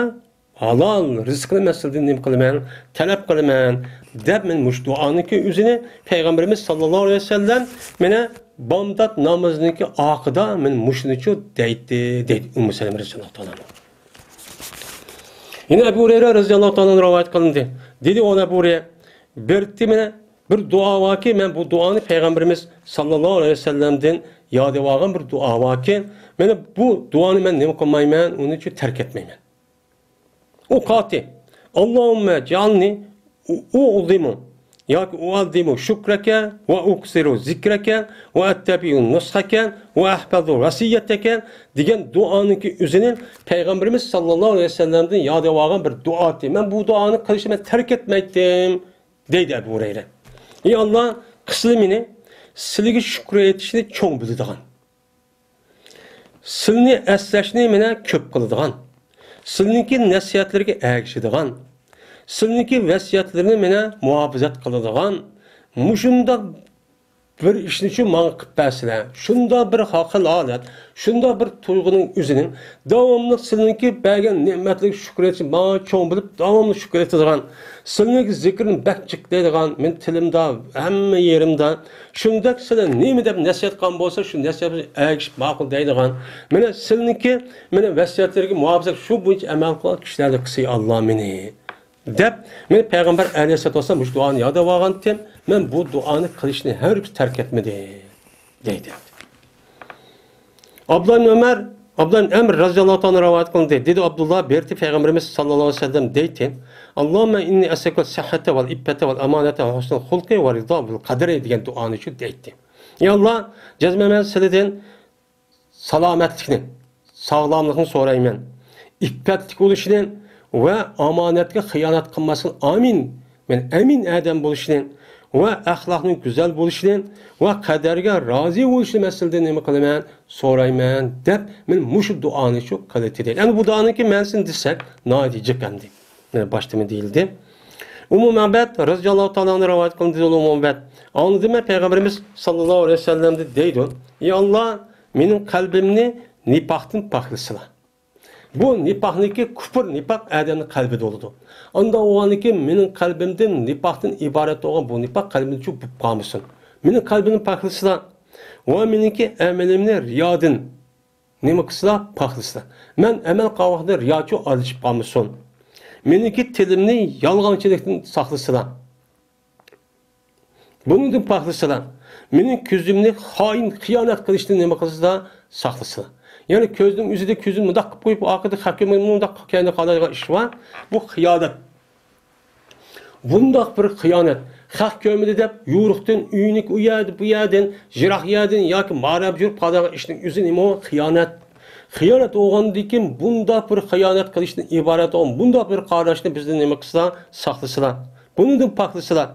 ھالال رىزقىنى مەن سىلىدىن نېمە قىلىمەن؟ تەلەپ قىلىمەن، دەپ مەن مۇشۇ دۇئانىڭكى ئۆزىنى پەيغەمبىرىمىز ساللاللاھۇ ئەلەيھى ۋەسەللەم مانا بامدات نامىزىنىڭكى ئاقىدا مەن مۇشۇنىچۇ دەيتتى، دەيدۇ ئۇممۇ سەلەمە رەزىياللاھۇ تائالا ئەنھا. يەنە ئەبۇ ھۇرەيرە رەزىياللاھۇ تائالا ئەنھۇ رىۋايەت قىلىندى. دېدى ئۇ ئەبۇ ھۇرەيرە، بىرتى مانا بىر دۇئا باركى، مەن بۇ دۇئانى پەيغەمبىرىمىز ساللاللاھۇ ئەلەيھى ۋەسەللەمدىن يادىۋالغان بىر دۇئا باركى، مانا بۇ دۇئانى مەن نېمە قىلمايمەن، ئۇنىچۇ تەرك ئەتمەيمەن. ئۇ قاتى، اللهم اجعلني أعظم ياكى أعظم شكرك وأكثر ذكرك وأتبع نصحك وأحفظ وصيتك دېگەن دۇئانىڭكى ئۆزىنى پەيغەمبىرىمىز ساللاللاھۇ ئەلەيھى ۋەسەللەمدىن يادىۋالغان بىر دۇئا ئىدى. مەن بۇ دۇئانى قىلىشنى مەن تەرك ئەتمەيتتىم، دەيدۇ ئەبۇ ھۇرەيرە. ئى ئاللا، قىلسىلا مېنى سىلىگە شۈكرى ئېيتىشنى چوڭ بىلىدىغان، سىلنى ئەسلەشنى مانا كۆپ قىلىدىغان، سىلنىڭكى نەسىھەتلىرىگە ئەگىشىدىغان، سىلنىڭكى ۋەسىيەتلىرىنى مانا مۇھاپىزەت قىلىدىغان، مۇشۇنداق بىر ئىشنىچۇ ماڭا قىلىپ بەرسىلە، شۇنداق بىر ھاقىل ھالەت، شۇنداق بىر تۇيغۇنىڭ ئۆزىنى داۋاملىق سىلنىڭكى بەرگەن نېمەتلىرىگە شۈكرى ئېيتىش، ماڭا چوڭ بىلىپ داۋاملىق شۈكرى ئېيتىدىغان، سىلنىڭكى زىكرىنى بەك جىق دەيدىغان، مېنى تىلىمدا، ھەممە يېرىمدە شۇنداق سىلەر نېمە دەپ نەسىھەت قىلغان بولسا، شۇ نەسىھەتنى ئەگىشىپ ماقۇل دەيدىغان، مانا سىلنىڭكى، مانا ۋەسىيەتلىرىگە مۇۋاپىق شۇ بويىچە ئەمەل قىلغان كىشىلەردىن قىلسىلا ئاللا مېنى، دەپ، مېنى پەيغەمبەر ئەلەيھىسسالاتۇ ۋەسسالام مۇشۇ دۇئانى يادىۋالغانتىم، مەن بۇ دۇئانى قىلىشنى ھەرگىز تەرك ئەتمىدىم، دەيدۇ. ئابدۇللا ئىبن ئۆمەر ئابدۇللا ئىبن ئەمر رەزىياللاھۇ تائالا رىۋايەت قىلىندى. دېدى ئابدۇللا، بېرىتى پەيغەمبىرىمىز ساللاللاھۇ ئەلەيھى ۋەسەللەم دەيتتى، «اللهم إني أسألك الصحة والعفة والأمانة وحسن الخلق والرضا بالقدر» دېگەن دۇئانى شۇ دەيتتى. يا ئاللا، جەزمەن مەن سىلىدىن سالامەتلىكنى، ساغلاملىقنى سورايمەن. ئىپپەتلىك بولۇشنى ۋە ئامانەتكە خىيانەت قىلماسلىقنى، ئامىن. مەن ئەمىن ئادەم بولۇشنى ۋە ئەخلاقنىڭ گۈزەل بولۇشىنى ۋە قەدەرگە رازى بولۇشنى مەن سىلىدىن نېمە قىلىمەن؟ سورايمەن، دەپ، مەن مۇشۇ دۇئانى شۇ قىلىتتى دەيدۇ. يەنى بۇ دۇئانىڭكى مەنىسىنى دېسەك، ناھايىتى جىق ئەمدى. مەن باشتىمۇ دېيىلدى. ئۇممۇ مەبەد رەزىياللاھۇ تائالا ئەنھۇ رىۋايەت قىلدى، دېدى ئۇممۇ مەبەد. ئاڭلىدىم مەن پەيغەمبىرىمىز ساللاللاھۇ ئەلەيھى ۋەسەللەمدىن دەيدۇ، ئى ئاللا، مېنىڭ قەلبىمنى نىپاقتىن پاكلىسىلا. بۇ نىپاقنىڭكى، كۇپۇر نىپاق ئادەمنىڭ قەلبىدە بولىدۇ. ئانداق بولغاندىكىن مېنىڭ قەلبىمدىن نىپاقتىن ئىبارەت بولغان بۇ نىپاق قەلبىمدە چوق بولۇپ قالمىسۇن. مېنىڭ قەلبىمنى پاكلىسىلا. ۋە مېنىڭكى ئەمىلىمنى رىيادىن نېمە قىلسىلا، پاكلىسىلا. مەن ئەمەل قىلغان ۋاقتىدا رىياچۇ ئادىشىپ قالمىسۇن. مېنىڭكى تىلىمنى يالغانچىلىقتىن ساقلىسىلا. بۇنىڭدىن پاكلىسىلا. مېنىڭ كۆزۈمنى خائىن، خىيانەت قىلىشتىن نېمە قىلسىلا، ساقلىسىلا. يەنى كۆزنىڭ ئۆزىدە كۆزىنى مۇنداق قىلىپ قويۇپ، ئارقىدا خەق كۆرمەي مۇنداق كەينىگە قارايدىغان ئىش بار. بۇ خىيانەت. بۇنداق بىر خىيانەت. خەق كۆرمىدى دەپ، يورۇقتىن، ئۆينىڭ ئۇ يەردە، بۇ يەردىن، يىراق يەردىن ياكى ماراپ يۈرۈپ قالىدىغان ئىشنىڭ ئۆزى نېمە ئۇ؟ خىيانەت. خىيانەت بولغاندىن كېيىن بۇنداق بىر خىيانەت قىلىشتىن ئىبارەت بولغان بۇنداق بىر قاراشنى بىزدىن نېمە قىلسىلا، ساقلىسىلا. بۇنىڭدىن پاكلىسىلا.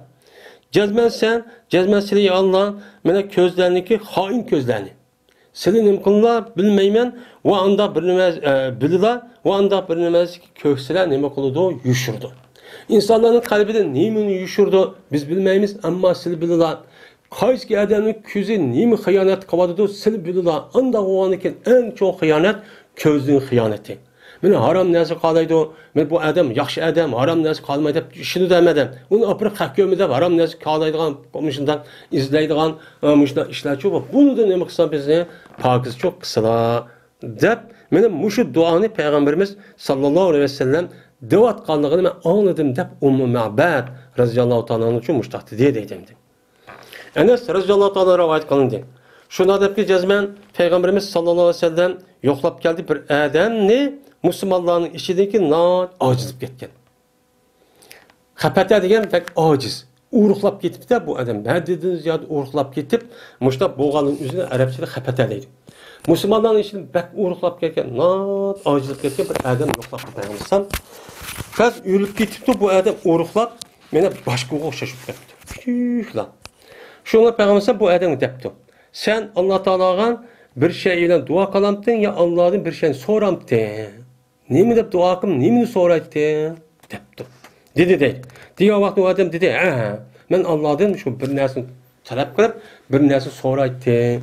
جەزمەن سەن، جەزمەن سىلى يا ئاللا، مانا كۆزلەرنىڭكى خائىن كۆزلەرنى. سىلى نېمە قىلىلا بىلمەيمەن، ۋە ئاندا بىر نېمە، ئە، بىلىلا، ۋە ئاندا بىر نېمە كۆكسىلە نېمە قىلىدۇ، يوشۇرىدۇ. ئىنسانلارنىڭ قەلبىدە نېمىنى يوشۇرىدۇ، بىز بىلمەيمىز، ئەمما سىلى بىلىلا. قايسى ئادەمنىڭ كۆزى نېمە خىيانەت قىلىۋاتىدۇ، سىلى بىلىلا. ئاندا بولغاندىكىن ئەڭ چوڭ خىيانەت كۆزنىڭ خىيانىتى. مېنى ھارام نەرسە قالايدۇ، مېنى بۇ ئادەم ياخشى ئادەم، ھارام نەرسە قالماي دەپ ئىشىنىدۇ ھەممە ئادەم. ئۇنى ئاپىرىپ خەق كۆرمە دەپ ھارام نەرسە قالايدىغان، مۇشۇنداق ئىزدەيدىغان، ئە، مۇشۇنداق ئىشلارچۇ بۇ. بۇنىدىن نېمە قىلسا بىزنى پاكىزچۇ قىلسىلا دەپ، مېنى مۇشۇ دۇئانى پەيغەمبىرىمىز ساللاللاھۇ ئەلەيھى ۋەسەللەم دەۋاتقانلىقىنى مەن ئاڭلىدىم دەپ ئۇممۇ مەبەد رەزىياللاھۇ تائالا ئەنھۇ مۇشۇنداق دېدى دەيدۇ ئەمدى. ئەنەس رەزىياللاھۇ تائالا رىۋايەت قىلىندى. شۇنداق دەپكى جەزمەن پەيغەمبىرىمىز ساللاللاھۇ ئەلەيھى ۋەسەللەم يوقلاپ كەلدى بىر ئادەمنى، مۇسۇلمانلارنىڭ ئىچىدىكى ناھايىتى ئاجىزلاپ كەتكەن. خەپەتە دېگەن بەك ئاجىز. ئورۇقلاپ كېتىپتە بۇ ئادەم. ھەددىدىن زىيادە ئورۇقلاپ كېتىپ، مۇشۇنداق بولغاننىڭ ئۆزىنى ئەرەبچىدە خەپەتە دەيدۇ. مۇسۇلمانلارنىڭ ئىچىدە بەك ئورۇقلاپ كەتكەن، ناھايىتى ئاجىزلاپ كەتكەن بىر ئادەم يوقلاپ كەتكەن بولسام، بەس ئۆلۈپ كېتىپتۇ بۇ ئادەم ئورۇقلاپ، مانا باشقىغا ئوخشاش بولۇپ كەتتى. شۇلا. شۇڭا پەيغەمبەر بۇ ئادەمگە دەپتۇ، سەن ئاللا تائالاغا بىر شەي بىلەن دۇئا قىلامتىڭ يا ئاللادىن بىر شەينى سورامتىڭ؟ نېمە دەپ دۇئا قىلىپ، نېمىنى سورايتتىڭ؟ دەپتۇ. دېدى دەيدۇ. دېگەن ۋاقىتتا ئۇ ئادەم دېدى، ھە، مەن ئاللادىن شۇ بىر نەرسىنى تەلەپ قىلىپ، بىر نەرسە سورايتتىم،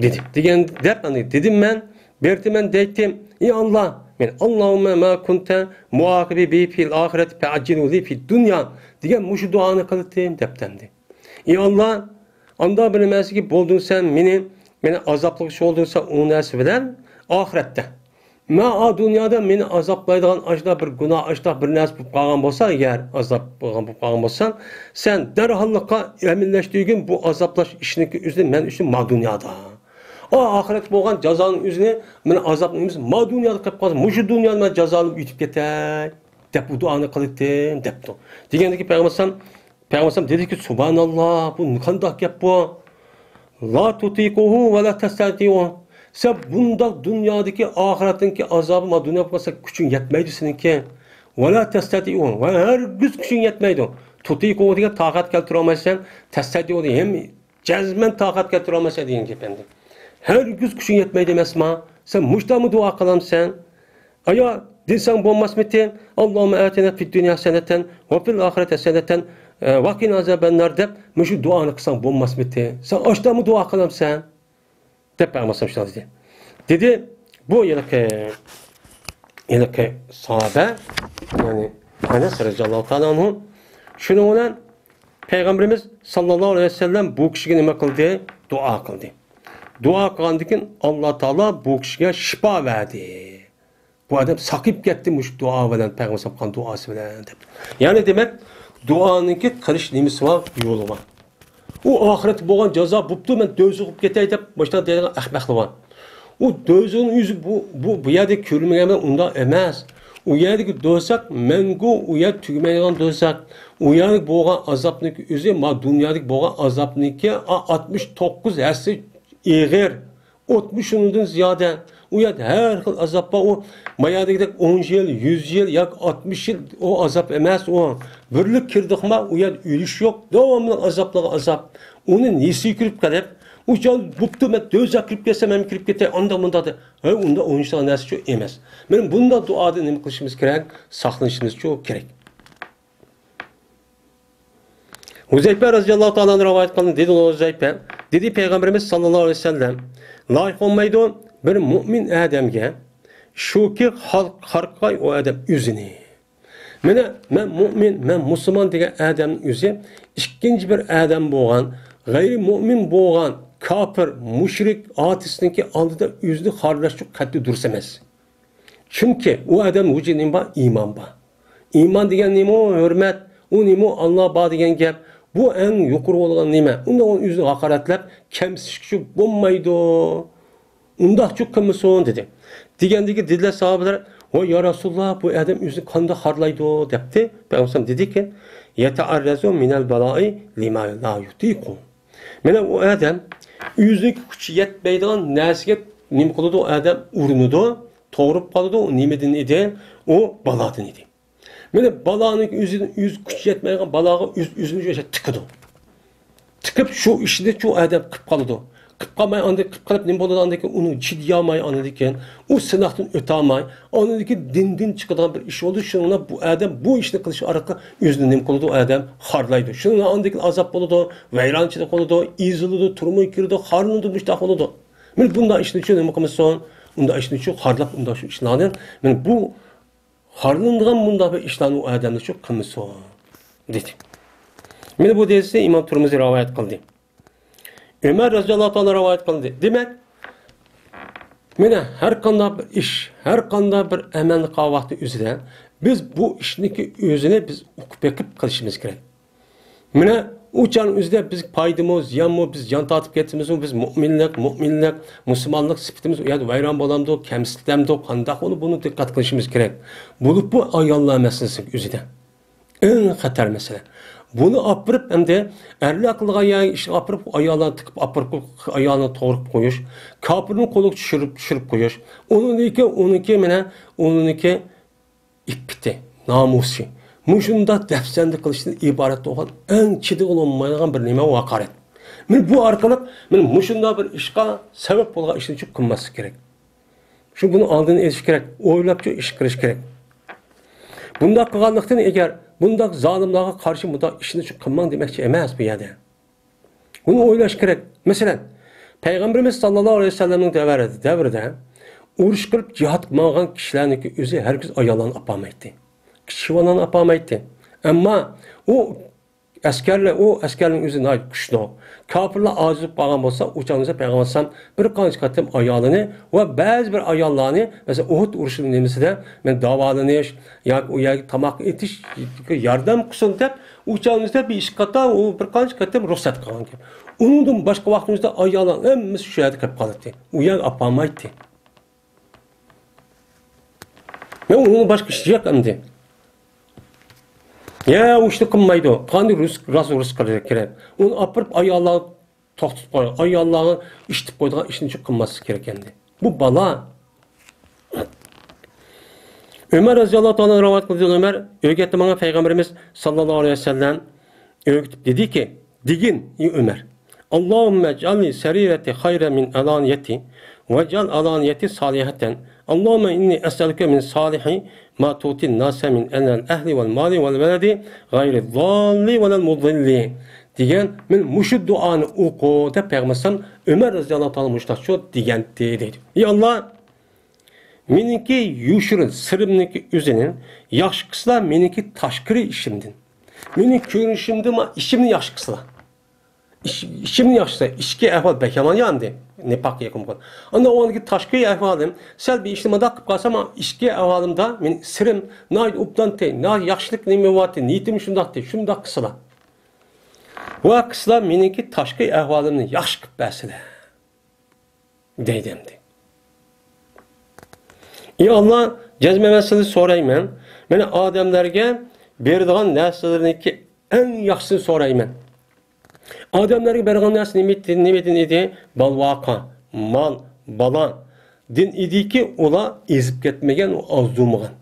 دېدى. دېگەن دەپ، ئەنە دېدىم مەن، بېرىپتىمەن دەيتتىم، ئى ئاللا، مەن، اللهم ما كنت معاقبي بي في الآخرة فعجله لي في الدنيا دېگەن مۇشۇ دۇئانى قىلىتتىم، دەپتەمدى. ئى ئاللا، ئاندا بىر نېمەسىگە بولدۇڭ سەن مېنى، مېنى ئازابلىغۇچى بولدۇڭ سەن ئۇ نەرسە بىلەن ئاخىرەتتە. ما ئا دۇنيادا مېنى ئازابلايدىغان ئاشۇنداق بىر گۇناھ، ئاشۇنداق بىر نەرسە بولۇپ قالغان بولسا، ئەگەر ئازاب بولغان، بولۇپ قالغان بولسا، سەن دەرھاللىققا ئەمەللەشتۈرگىن بۇ ئازابلاش ئىشنىڭكى ئۆزىنى مەن ئۈچۈن ما دۇنيادا. ئا ئاخىرەت بولغان جازانىڭ ئۆزىنى، مېنى ئازابنىڭ ئۆزى ما دۇنيادا قىلىپ قالسا، مۇشۇ دۇنيادا مەن جازالىنىپ ئۆتۈپ كېتەي، دەپ بۇ دۇئانى قىلىتتىم، دەپتۇ. دېگەندىكى پەيغەمبەر پەيغەمبەر دېدىكى، سۇبھاناللا، بۇ قانداق گەپ بۇ؟ لا تۇتىقۇھۇ ۋە لا تەستەتىئۇ. سەن بۇنداق دۇنيادىكى ئاخىرەتنىڭكى ئازابى ما دۇنيا بولسا كۈچۈڭ يەتمەيدۇ سېنىڭكى. ۋە لا تەستەتىئۇ. ۋە ھەرگىز كۈچۈڭ يەتمەيدۇ. تۇتىقۇ دېگەن تاقەت كەلتۈرەلمەيسەن. تەستەتىئۇ دېگەن ھەم جەزمەن تاقەت كەلتۈرەلمەيسەن دېگەن گەپ ئەمدى. ھەرگىز كۈچۈڭ يەتمەيدۇ ئەمەسما؟ سەن مۇشتاقمۇ دۇئا قىلامسەن؟ ئايا، دېسەڭ بولماسمىتى؟ اللهم آتنا في الدنيا حسنة وفي الآخرة حسنة وقنا عذاب النار دەپ، مۇشۇ دۇئانى قىلساڭ بولماسمىتى؟ سەن ئاشتاقمۇ دۇئا قىلامسەن؟ دەپ پەيغەمبەر شۇنداق دېدى. دېدى، بۇ ھېلىقى، ھېلىقى ساھابە، يەنى ئەنەس رەزىياللاھۇ تائالا ئەنھۇ، شۇنىڭ بىلەن پەيغەمبىرىمىز ساللاللاھۇ ئەلەيھى ۋەسەللەم بۇ كىشىگە نېمە قىلدى؟ دۇئا قىلدى. دۇئا قىلغاندىن كېيىن ئاللا تائالا بۇ كىشىگە شىپا بەردى. بۇ ئادەم ساقىيىپ كەتتى مۇشۇ دۇئا بىلەن، پەيغەمبەر قىلغان دۇئاسى بىلەن دەپ. يەنى دېمەك، دۇئانىڭكى قىلىش نېمىسى بار، يولى بار. ئۇ ئاخىرەتتە بولغان جازا بوپتۇ، مەن دوزاخ بولۇپ كېتەي دەپ مۇشۇنداق دەيدىغان ئەخمەقلەر بار. ئۇ دوزاخنىڭ ئۆزى بۇ، بۇ، بۇ يەردە كۆرۈلمىگەن ئۇنداق ئەمەس. ئۇ يەردىكى دوزاخ مەڭگۈ، ئۇ يەر تۈگىمەيدىغان دوزاخ. ئۇ يەردە بولغان ئازابنىڭ ئۆزى ما دۇنيادىكى بولغان ئازابنىڭكى ئا-، ئاتمىش توققۇز ھەسسە ئېغىر. ئاتمىش ئۇنىڭدىن زىيادە. ئۇ يەردە ھەر خىل ئازاب بار. ئۇ ما يەردىكىدەك ئون يىل، يۈز يىل ياكى ئاتمىش يىل ئۇ ئازاب ئەمەس ئۇ. بىرلا كىردۇقما، ئۇ يەردە ئۆلۈش يوق. داۋاملىق ئازابلارغا ئازاب. ئۇنى نېسى كىرىپ قېلىپ، ئۇ چاغ بوپتۇ، مەن دوزاخقا كىرىپ كەتسەم، ھەم كىرىپ كېتەي، ئانداق مۇنداق دەپ. ھە، ئۇنداق ئويلىشىدىغان نەرسىچۇ ئەمەس. مانا بۇنداق دۇئادىن نېمە قىلىشىمىز كېرەك؟ ساقلىنىشىمىزچۇ كېرەك. ھۇزەيپە رەزىياللاھۇ تائالا ئەنھۇ رىۋايەت قىلدى، دېدى ھۇزەيپە، دېدى پەيغەمبىرىمىز ساللاللاھۇ ئەلەيھى ۋەسەللەم، لايىق بولمايدۇ بىر مۆمىن ئادەمگە شۇكى خار-، خار قىلغاي ئۇ ئادەم ئۆزىنى. مانا، مەن مۆمىن، مەن مۇسۇلمان دېگەن ئادەمنىڭ ئۆزى ئىككىنچى بىر ئادەم بولغان، غەيرىي مۆمىن بولغان، كاپىر، مۇشرىك، ئاتىسىنىڭكى ئالدىدا ئۆزىنى خارلاشچۇ قەتئىي دۇرۇس ئەمەس. چۈنكى ئۇ ئادەم ۋۇجۇدى نېمە بار؟ ئىمان بار. ئىمان دېگەن نېمە؟ ھۆرمەت. ئۇ نېمە؟ ئاللا بار دېگەن گەپ. بۇ ئەڭ يۇقىرى بولغان نېمە. ئۇنداق ئۇنى ئۆزىنى ھاقارەتلەپ، كەمسىتىشكە بولمايدۇ. ئۇنداقچۇ قىلمىسۇن دېدى. دېگەندىكى دېدىلەر ساھابىلەر، ۋاي يا رەسۇلاللا، بۇ ئادەم ئۆزىنى قانداق خارلايدۇ دەپتى. پەيغەمبەر دېدىكى، يەتەئەررەزۇ مىنەل بەلائى لىما لا يۇتىقۇ. مانا ئۇ ئادەم ئۆزىنىڭ كۈچى يەتمەيدىغان نەرسىگە نېمە قىلىدۇ؟ ئۇ ئادەم ئۇرۇنىدۇ، توغرىپ قالىدۇ. ئۇ نېمىدىن ئىدى؟ ئۇ بالادىن ئىدى. مانا بالانىڭ ئۆزىدىن ئۆزى كۈچى يەتمەيدىغان بالاغا ئۆز-، ئۆزىنى شۇ تىقىدۇ. تىقىپ شۇ ئىشنى شۇ ئادەم قىلىپ قالىدۇ. قىلىپ قالماي ئاندىن قىلىپ قېلىپ نېمە بولىدۇ؟ ئاندىن كېيىن ئۇنىڭ چىدىيالماي ئاندىن كېيىن ئۇ سىناقتىن ئۆتەلمەي ئاندىن كېيىن دىندىن چىقىدىغان بىر ئىش بولىدۇ. شۇنىڭ بىلەن بۇ ئادەم بۇ ئىشنى قىلىش ئارقىلىق ئۆزىنى نېمە قىلىدۇ؟ ئادەم خارلايدۇ. شۇنىڭ بىلەن ئاندىن كېيىن ئازاب بولىدۇ، ۋەيرانچىلىق بولىدۇ، ئېزىلىدۇ، تۈرمىگە كىرىدۇ، خارلىنىدۇ، مۇشۇنداق بولىدۇ. مانا بۇنداق ئىشنى شۇ نېمە قىلمىسۇن؟ ئۇنداق ئىشنى شۇ خارلاپ ئۇنداق شۇ ئىشلارنى. مانا بۇ خارلىنىدىغان مۇنداق بىر ئىشلارنى ئۇ ئادەملەر شۇ قىلمىسۇن دېدى. مانا بۇ ھەدىسنى ئىمام تۇرمۇزى رىۋايەت قىلدى. ئۆمەر رەزىياللاھۇ تائالا رىۋايەت قىلدى. دېمەك، مانا ھەر قانداق بىر ئىش، ھەر قانداق بىر ئەمەلنى قىلغان ۋاقتى ئۆزىدە بىز بۇ ئىشنىڭكى ئۆزىنى بىز ئۇقۇپ بېقىپ قىلىشىمىز كېرەك. مانا ئۇ چاغنىڭ ئۆزىدە بىز پايدىمۇ، زىيانمۇ، بىز جان تارتىپ كەتتىمىزمۇ، بىز مۆمىنلىك، مۆمىنلىك، مۇسۇلمانلىق سۈپىتىمىز ئۇ يەردە ۋەيران بولامدۇ، كەمسىتىلەمدۇ، قانداق بولىدۇ، بۇنى دىققەت قىلىشىمىز كېرەك. بولۇپمۇ ئاياللار مەسىلىسى ئۆزىدە ئەڭ خەتەر مەسىلە. بۇنى ئاپىرىپ ئەمدى ئەرلەر قىلىدىغان يەرگە ئىشقا ئاپىرىپ، ئاياللارنى تىقىپ ئاپىرىپ، ئايالنى توغرىتىپ قويۇش، كاپىرنىڭ قولىغا چۈشۈرۈپ، چۈشۈرۈپ قويۇش. ئۇنىڭدىكى، ئۇنىڭكى مانا، ئۇنىڭكى ئىپپىتى، نامۇسى مۇشۇنداق دەپسەندە قىلىشتىن ئىبارەت بولغان ئەڭ چىدىغىلى بولمايدىغان بىر نېمە، ھاقارەت. مانا بۇ ئارقىلىق مانا مۇشۇنداق بىر ئىشقا سەۋەب بولغان ئىشنى قىلماسلىق كېرەك. شۇ بۇنىڭ ئالدىنى ئېلىش كېرەك، ئويلاپچۇ ئىش قىلىش كېرەك. بۇنداق قىلغانلىقتىن ئەگەر بۇنداق زالىملارغا قارشى مۇنداق ئىشنى قىلماڭ دېمەكچى ئەمەس بۇ يەردە. بۇنى ئويلاش كېرەك. مەسىلەن، پەيغەمبىرىمىز ساللاللاھۇ ئەلەيھى ۋەسەللەمنىڭ دەۋرىدە، دەۋرىدە ئۇرۇش قىلىپ جىھاد قىلماغان كىشىلەرنىڭكى ئۆزى ھەرگىز ئاياللارنى ئاپارمايتتى. كىچىك بالىلارنى ئاپارمايتتى. ئەمما ئۇ ئەسكەرلەر، ئۇ ئەسكەرنىڭ ئۆزى ناھايىتى كۈچلۈك. كاپىرلار ئاجىز بولۇپ قالغان بولسا، ئۇ چاغدا پەيغەمبەر ئەلەيھىسسالام بىر قانچە قېتىم ئايالىنى ۋە بەزى بىر ئاياللارنى، مەسىلەن، ئۇھۇد ئۇرۇشىنىڭ نېمىسىدە، مەن داۋالىنىش ياكى ئۇ يەرگە تاماق ئېتىش ياردەم قىلسۇن دەپ، ئۇ چاغدا بىر ئىككى قېتىم، ئۇ بىر قانچە قېتىم رۇخسەت قىلغان گەپ. ئۇنىڭدىن باشقا ۋاقتىمىزدا ئاياللار ھەممىسى شۇ يەردە قېلىپ قالاتتى. ئۇ يەرگە ئاپارمايتتى. مەن ئۇنىڭ باشقا ئىشى يوق ئەمدى. يا، ئۇ ئىشنى قىلمايدۇ. قانداق رۇس-، راست رۇس قىلىش كېرەك. ئۇنى ئاپىرىپ ئاياللار توختىتىپ قويغان، ئاياللارغا ئىشىتىپ قويىدىغان ئىشنى قىلماسلىق كېرەك ئەمدى. بۇ بالا. ئۆمەر رەزىياللاھۇ تائالا رىۋايەت قىلدى. ئۆمەر ئۆگەتتى ماڭا پەيغەمبىرىمىز ساللاللاھۇ ئەلەيھى ۋەسەللەم ئۆگىتىپ دېدىكى، دېگىن، ئى ئۆمەر، اللهم اجعل سريرتي خيرا من علانيتي واجعل علانيتي صالحة. اللهم إني أسألك من صالح ما تعطي الناس من الأهل والمال والولد غير الضال ولا المضل. دېگەن، مەن مۇشۇ دۇئانى ئوقۇ دەپ پەيغەمبەر ئەلەيھىسسالام ئۆمەر رەزىياللاھۇ تائالا مۇشۇنداق دېگەنتى دەيدۇ. ئى ئاللا، مېنىڭكى يوشۇرۇن سىرىمنىڭكى ئۆزىنى ياخشى قىلسىلا، مېنىڭكى تاشقىرى ئىشىمدىن، مېنىڭ كۆرۈنۈشۈمدىن ئىچىمنى ياخشى قىلسىلا. ئىچ-، ئىچىمنى ياخشى قىلسا، ئىچكى ئەھۋال بەك يامان يا ئەمدى، نىپاققا يېقىن بولغان. ئاندىن ئۇنىڭكى تاشقىرى ئەھۋالىم، سەل بىر ئىشنى مۇنداق قىلىپ قالسام، ئىچكى ئەھۋالىمدا مېنىڭ سىرىم ناھايىتى ئوبدانتى، ناھايىتى ياخشىلىق نېمە بولاتتى، نىيىتىم شۇنداقتى، شۇنداق قىلسىلا. ۋە قىلسىلا مېنىڭكى تاشقى ئەھۋالىمنى ياخشى قىلىپ بەرسىلە. دەيدۇ ئەمدى. ئى ئاللا، جەزمەن مەن سىزدىن سورايمەن. مانا ئادەملەرگە بېرىدىغان نەرسىلىرىنىڭكى ئەڭ ياخشىسىنى سورايمەن. ئادەملەرگە بەرگەن نەرسە نېمە ئىدى، نېمە ئىدى، نېمە ئىدى؟ بال-ۋاقا، مال، بالا دىن ئىدىكى، ئۇلار ئېزىپ كەتمىگەن، ئازدۇرمىغان.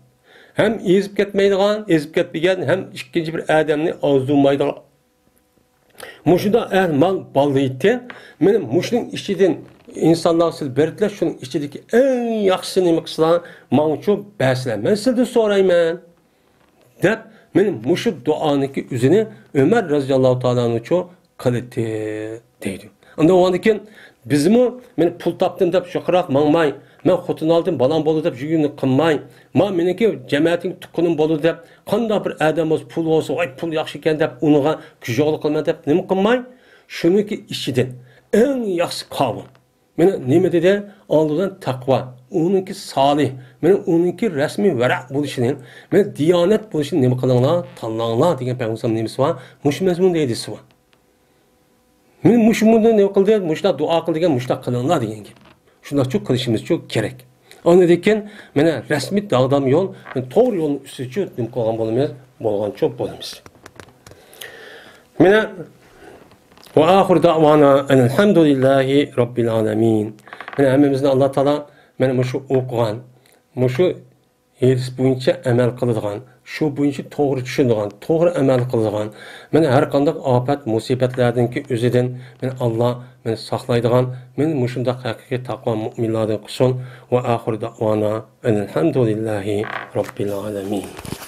ھەم ئېزىپ كەتمەيدىغان، ئېزىپ كەتمىگەن، ھەم ئىككىنچى بىر ئادەمنى ئازدۇرمايدىغان. مۇشۇنداق ئەھلى مال بالا ئىدى. مانا مۇشۇنىڭ ئىچىدىن ئىنسانلارغا سىز بەردىلەر، شۇنىڭ ئىچىدىكى ئەڭ ياخشىسى نېمە قىلسىلار، ماڭىچۇ بەرسىلەر، مەن سىزدىن سورايمەن. دەپ، مانا مۇشۇ دۇئانىڭكى ئۆزىنى ئۆمەر رەزىياللاھۇ تائالا ئەنھۇچۇ قىلىتتى دەيدۇ. ئاندىن ئۇنىڭدىن كېيىن بىزمۇ مانا پۇل تاپتىم دەپ يۇقىراق ماڭماي، مەن خوتۇن ئالدىم، بالام بولدى دەپ يۈگۈننى قىلماي، ما مېنىڭكى جەمەتىمگە تۇغقىنىم بولدى دەپ، قانداق بىر ئادەم بولسا پۇل بولسا، ۋاي پۇل ياخشى ئىكەن دەپ ئۇنىڭغا كۈجاۋلىق قىلىمەن دەپ نېمە قىلماي، شۇنىڭكى ئىچىدىن ئەڭ ياخشىسى قاۋۇل. مانا نېمە دېدى؟ ئالدىدا تەقۋا، ئۇنىڭكى سالىھ، مانا ئۇنىڭكى رەسمىي ۋەرەق بولۇشىنى، مانا دىيانەت بولۇشىنى نېمە قىلىڭلار، تاللاڭلار دېگەن پەيغەمبەر نېمىسى بار؟ مۇشۇ مەزمۇندا ھەدىسى بار. مانا مۇشۇ مۇندا نېمە قىلدى؟ مۇشۇنداق دۇئا قىل دېگەن، مۇشۇنداق قىلىڭلار دېگەن گەپ. شۇنداقچۇ قىلىشىمىزچۇ كېرەك. ئاندىن كېيىن مانا رەسمىي داغدام يول، مانا توغرا يولنىڭ ئۈستىچۇ نېمە قىلغان بولىمىز، بولغانچۇ بولىمىز. مانا، ۋە ئاخىر دەئۋانا ئەنىلھەمدۇلىللاھى رەببىل ئالەمىن. مانا ھەممىمىزنى ئاللا تائالا مانا مۇشۇ ئوقۇغان، مۇشۇ ھەدىس بويىچە ئەمەل قىلىدىغان، شۇ بويىچە توغرا چۈشىنىدىغان، توغرا ئەمەل قىلىدىغان، مانا ھەر قانداق ئاپەت، مۇسىبەتلەردىنكى ئۆزىدىن مانا ئاللا مانا ساقلايدىغان، مانا مۇشۇنداق ھەقىقىي تەقۋا مۇئمىنلاردىن قىلسۇن. ۋە ئاخىر دەئۋانا ئەنىلھەمدۇلىللاھى رەببىل ئالەمىن.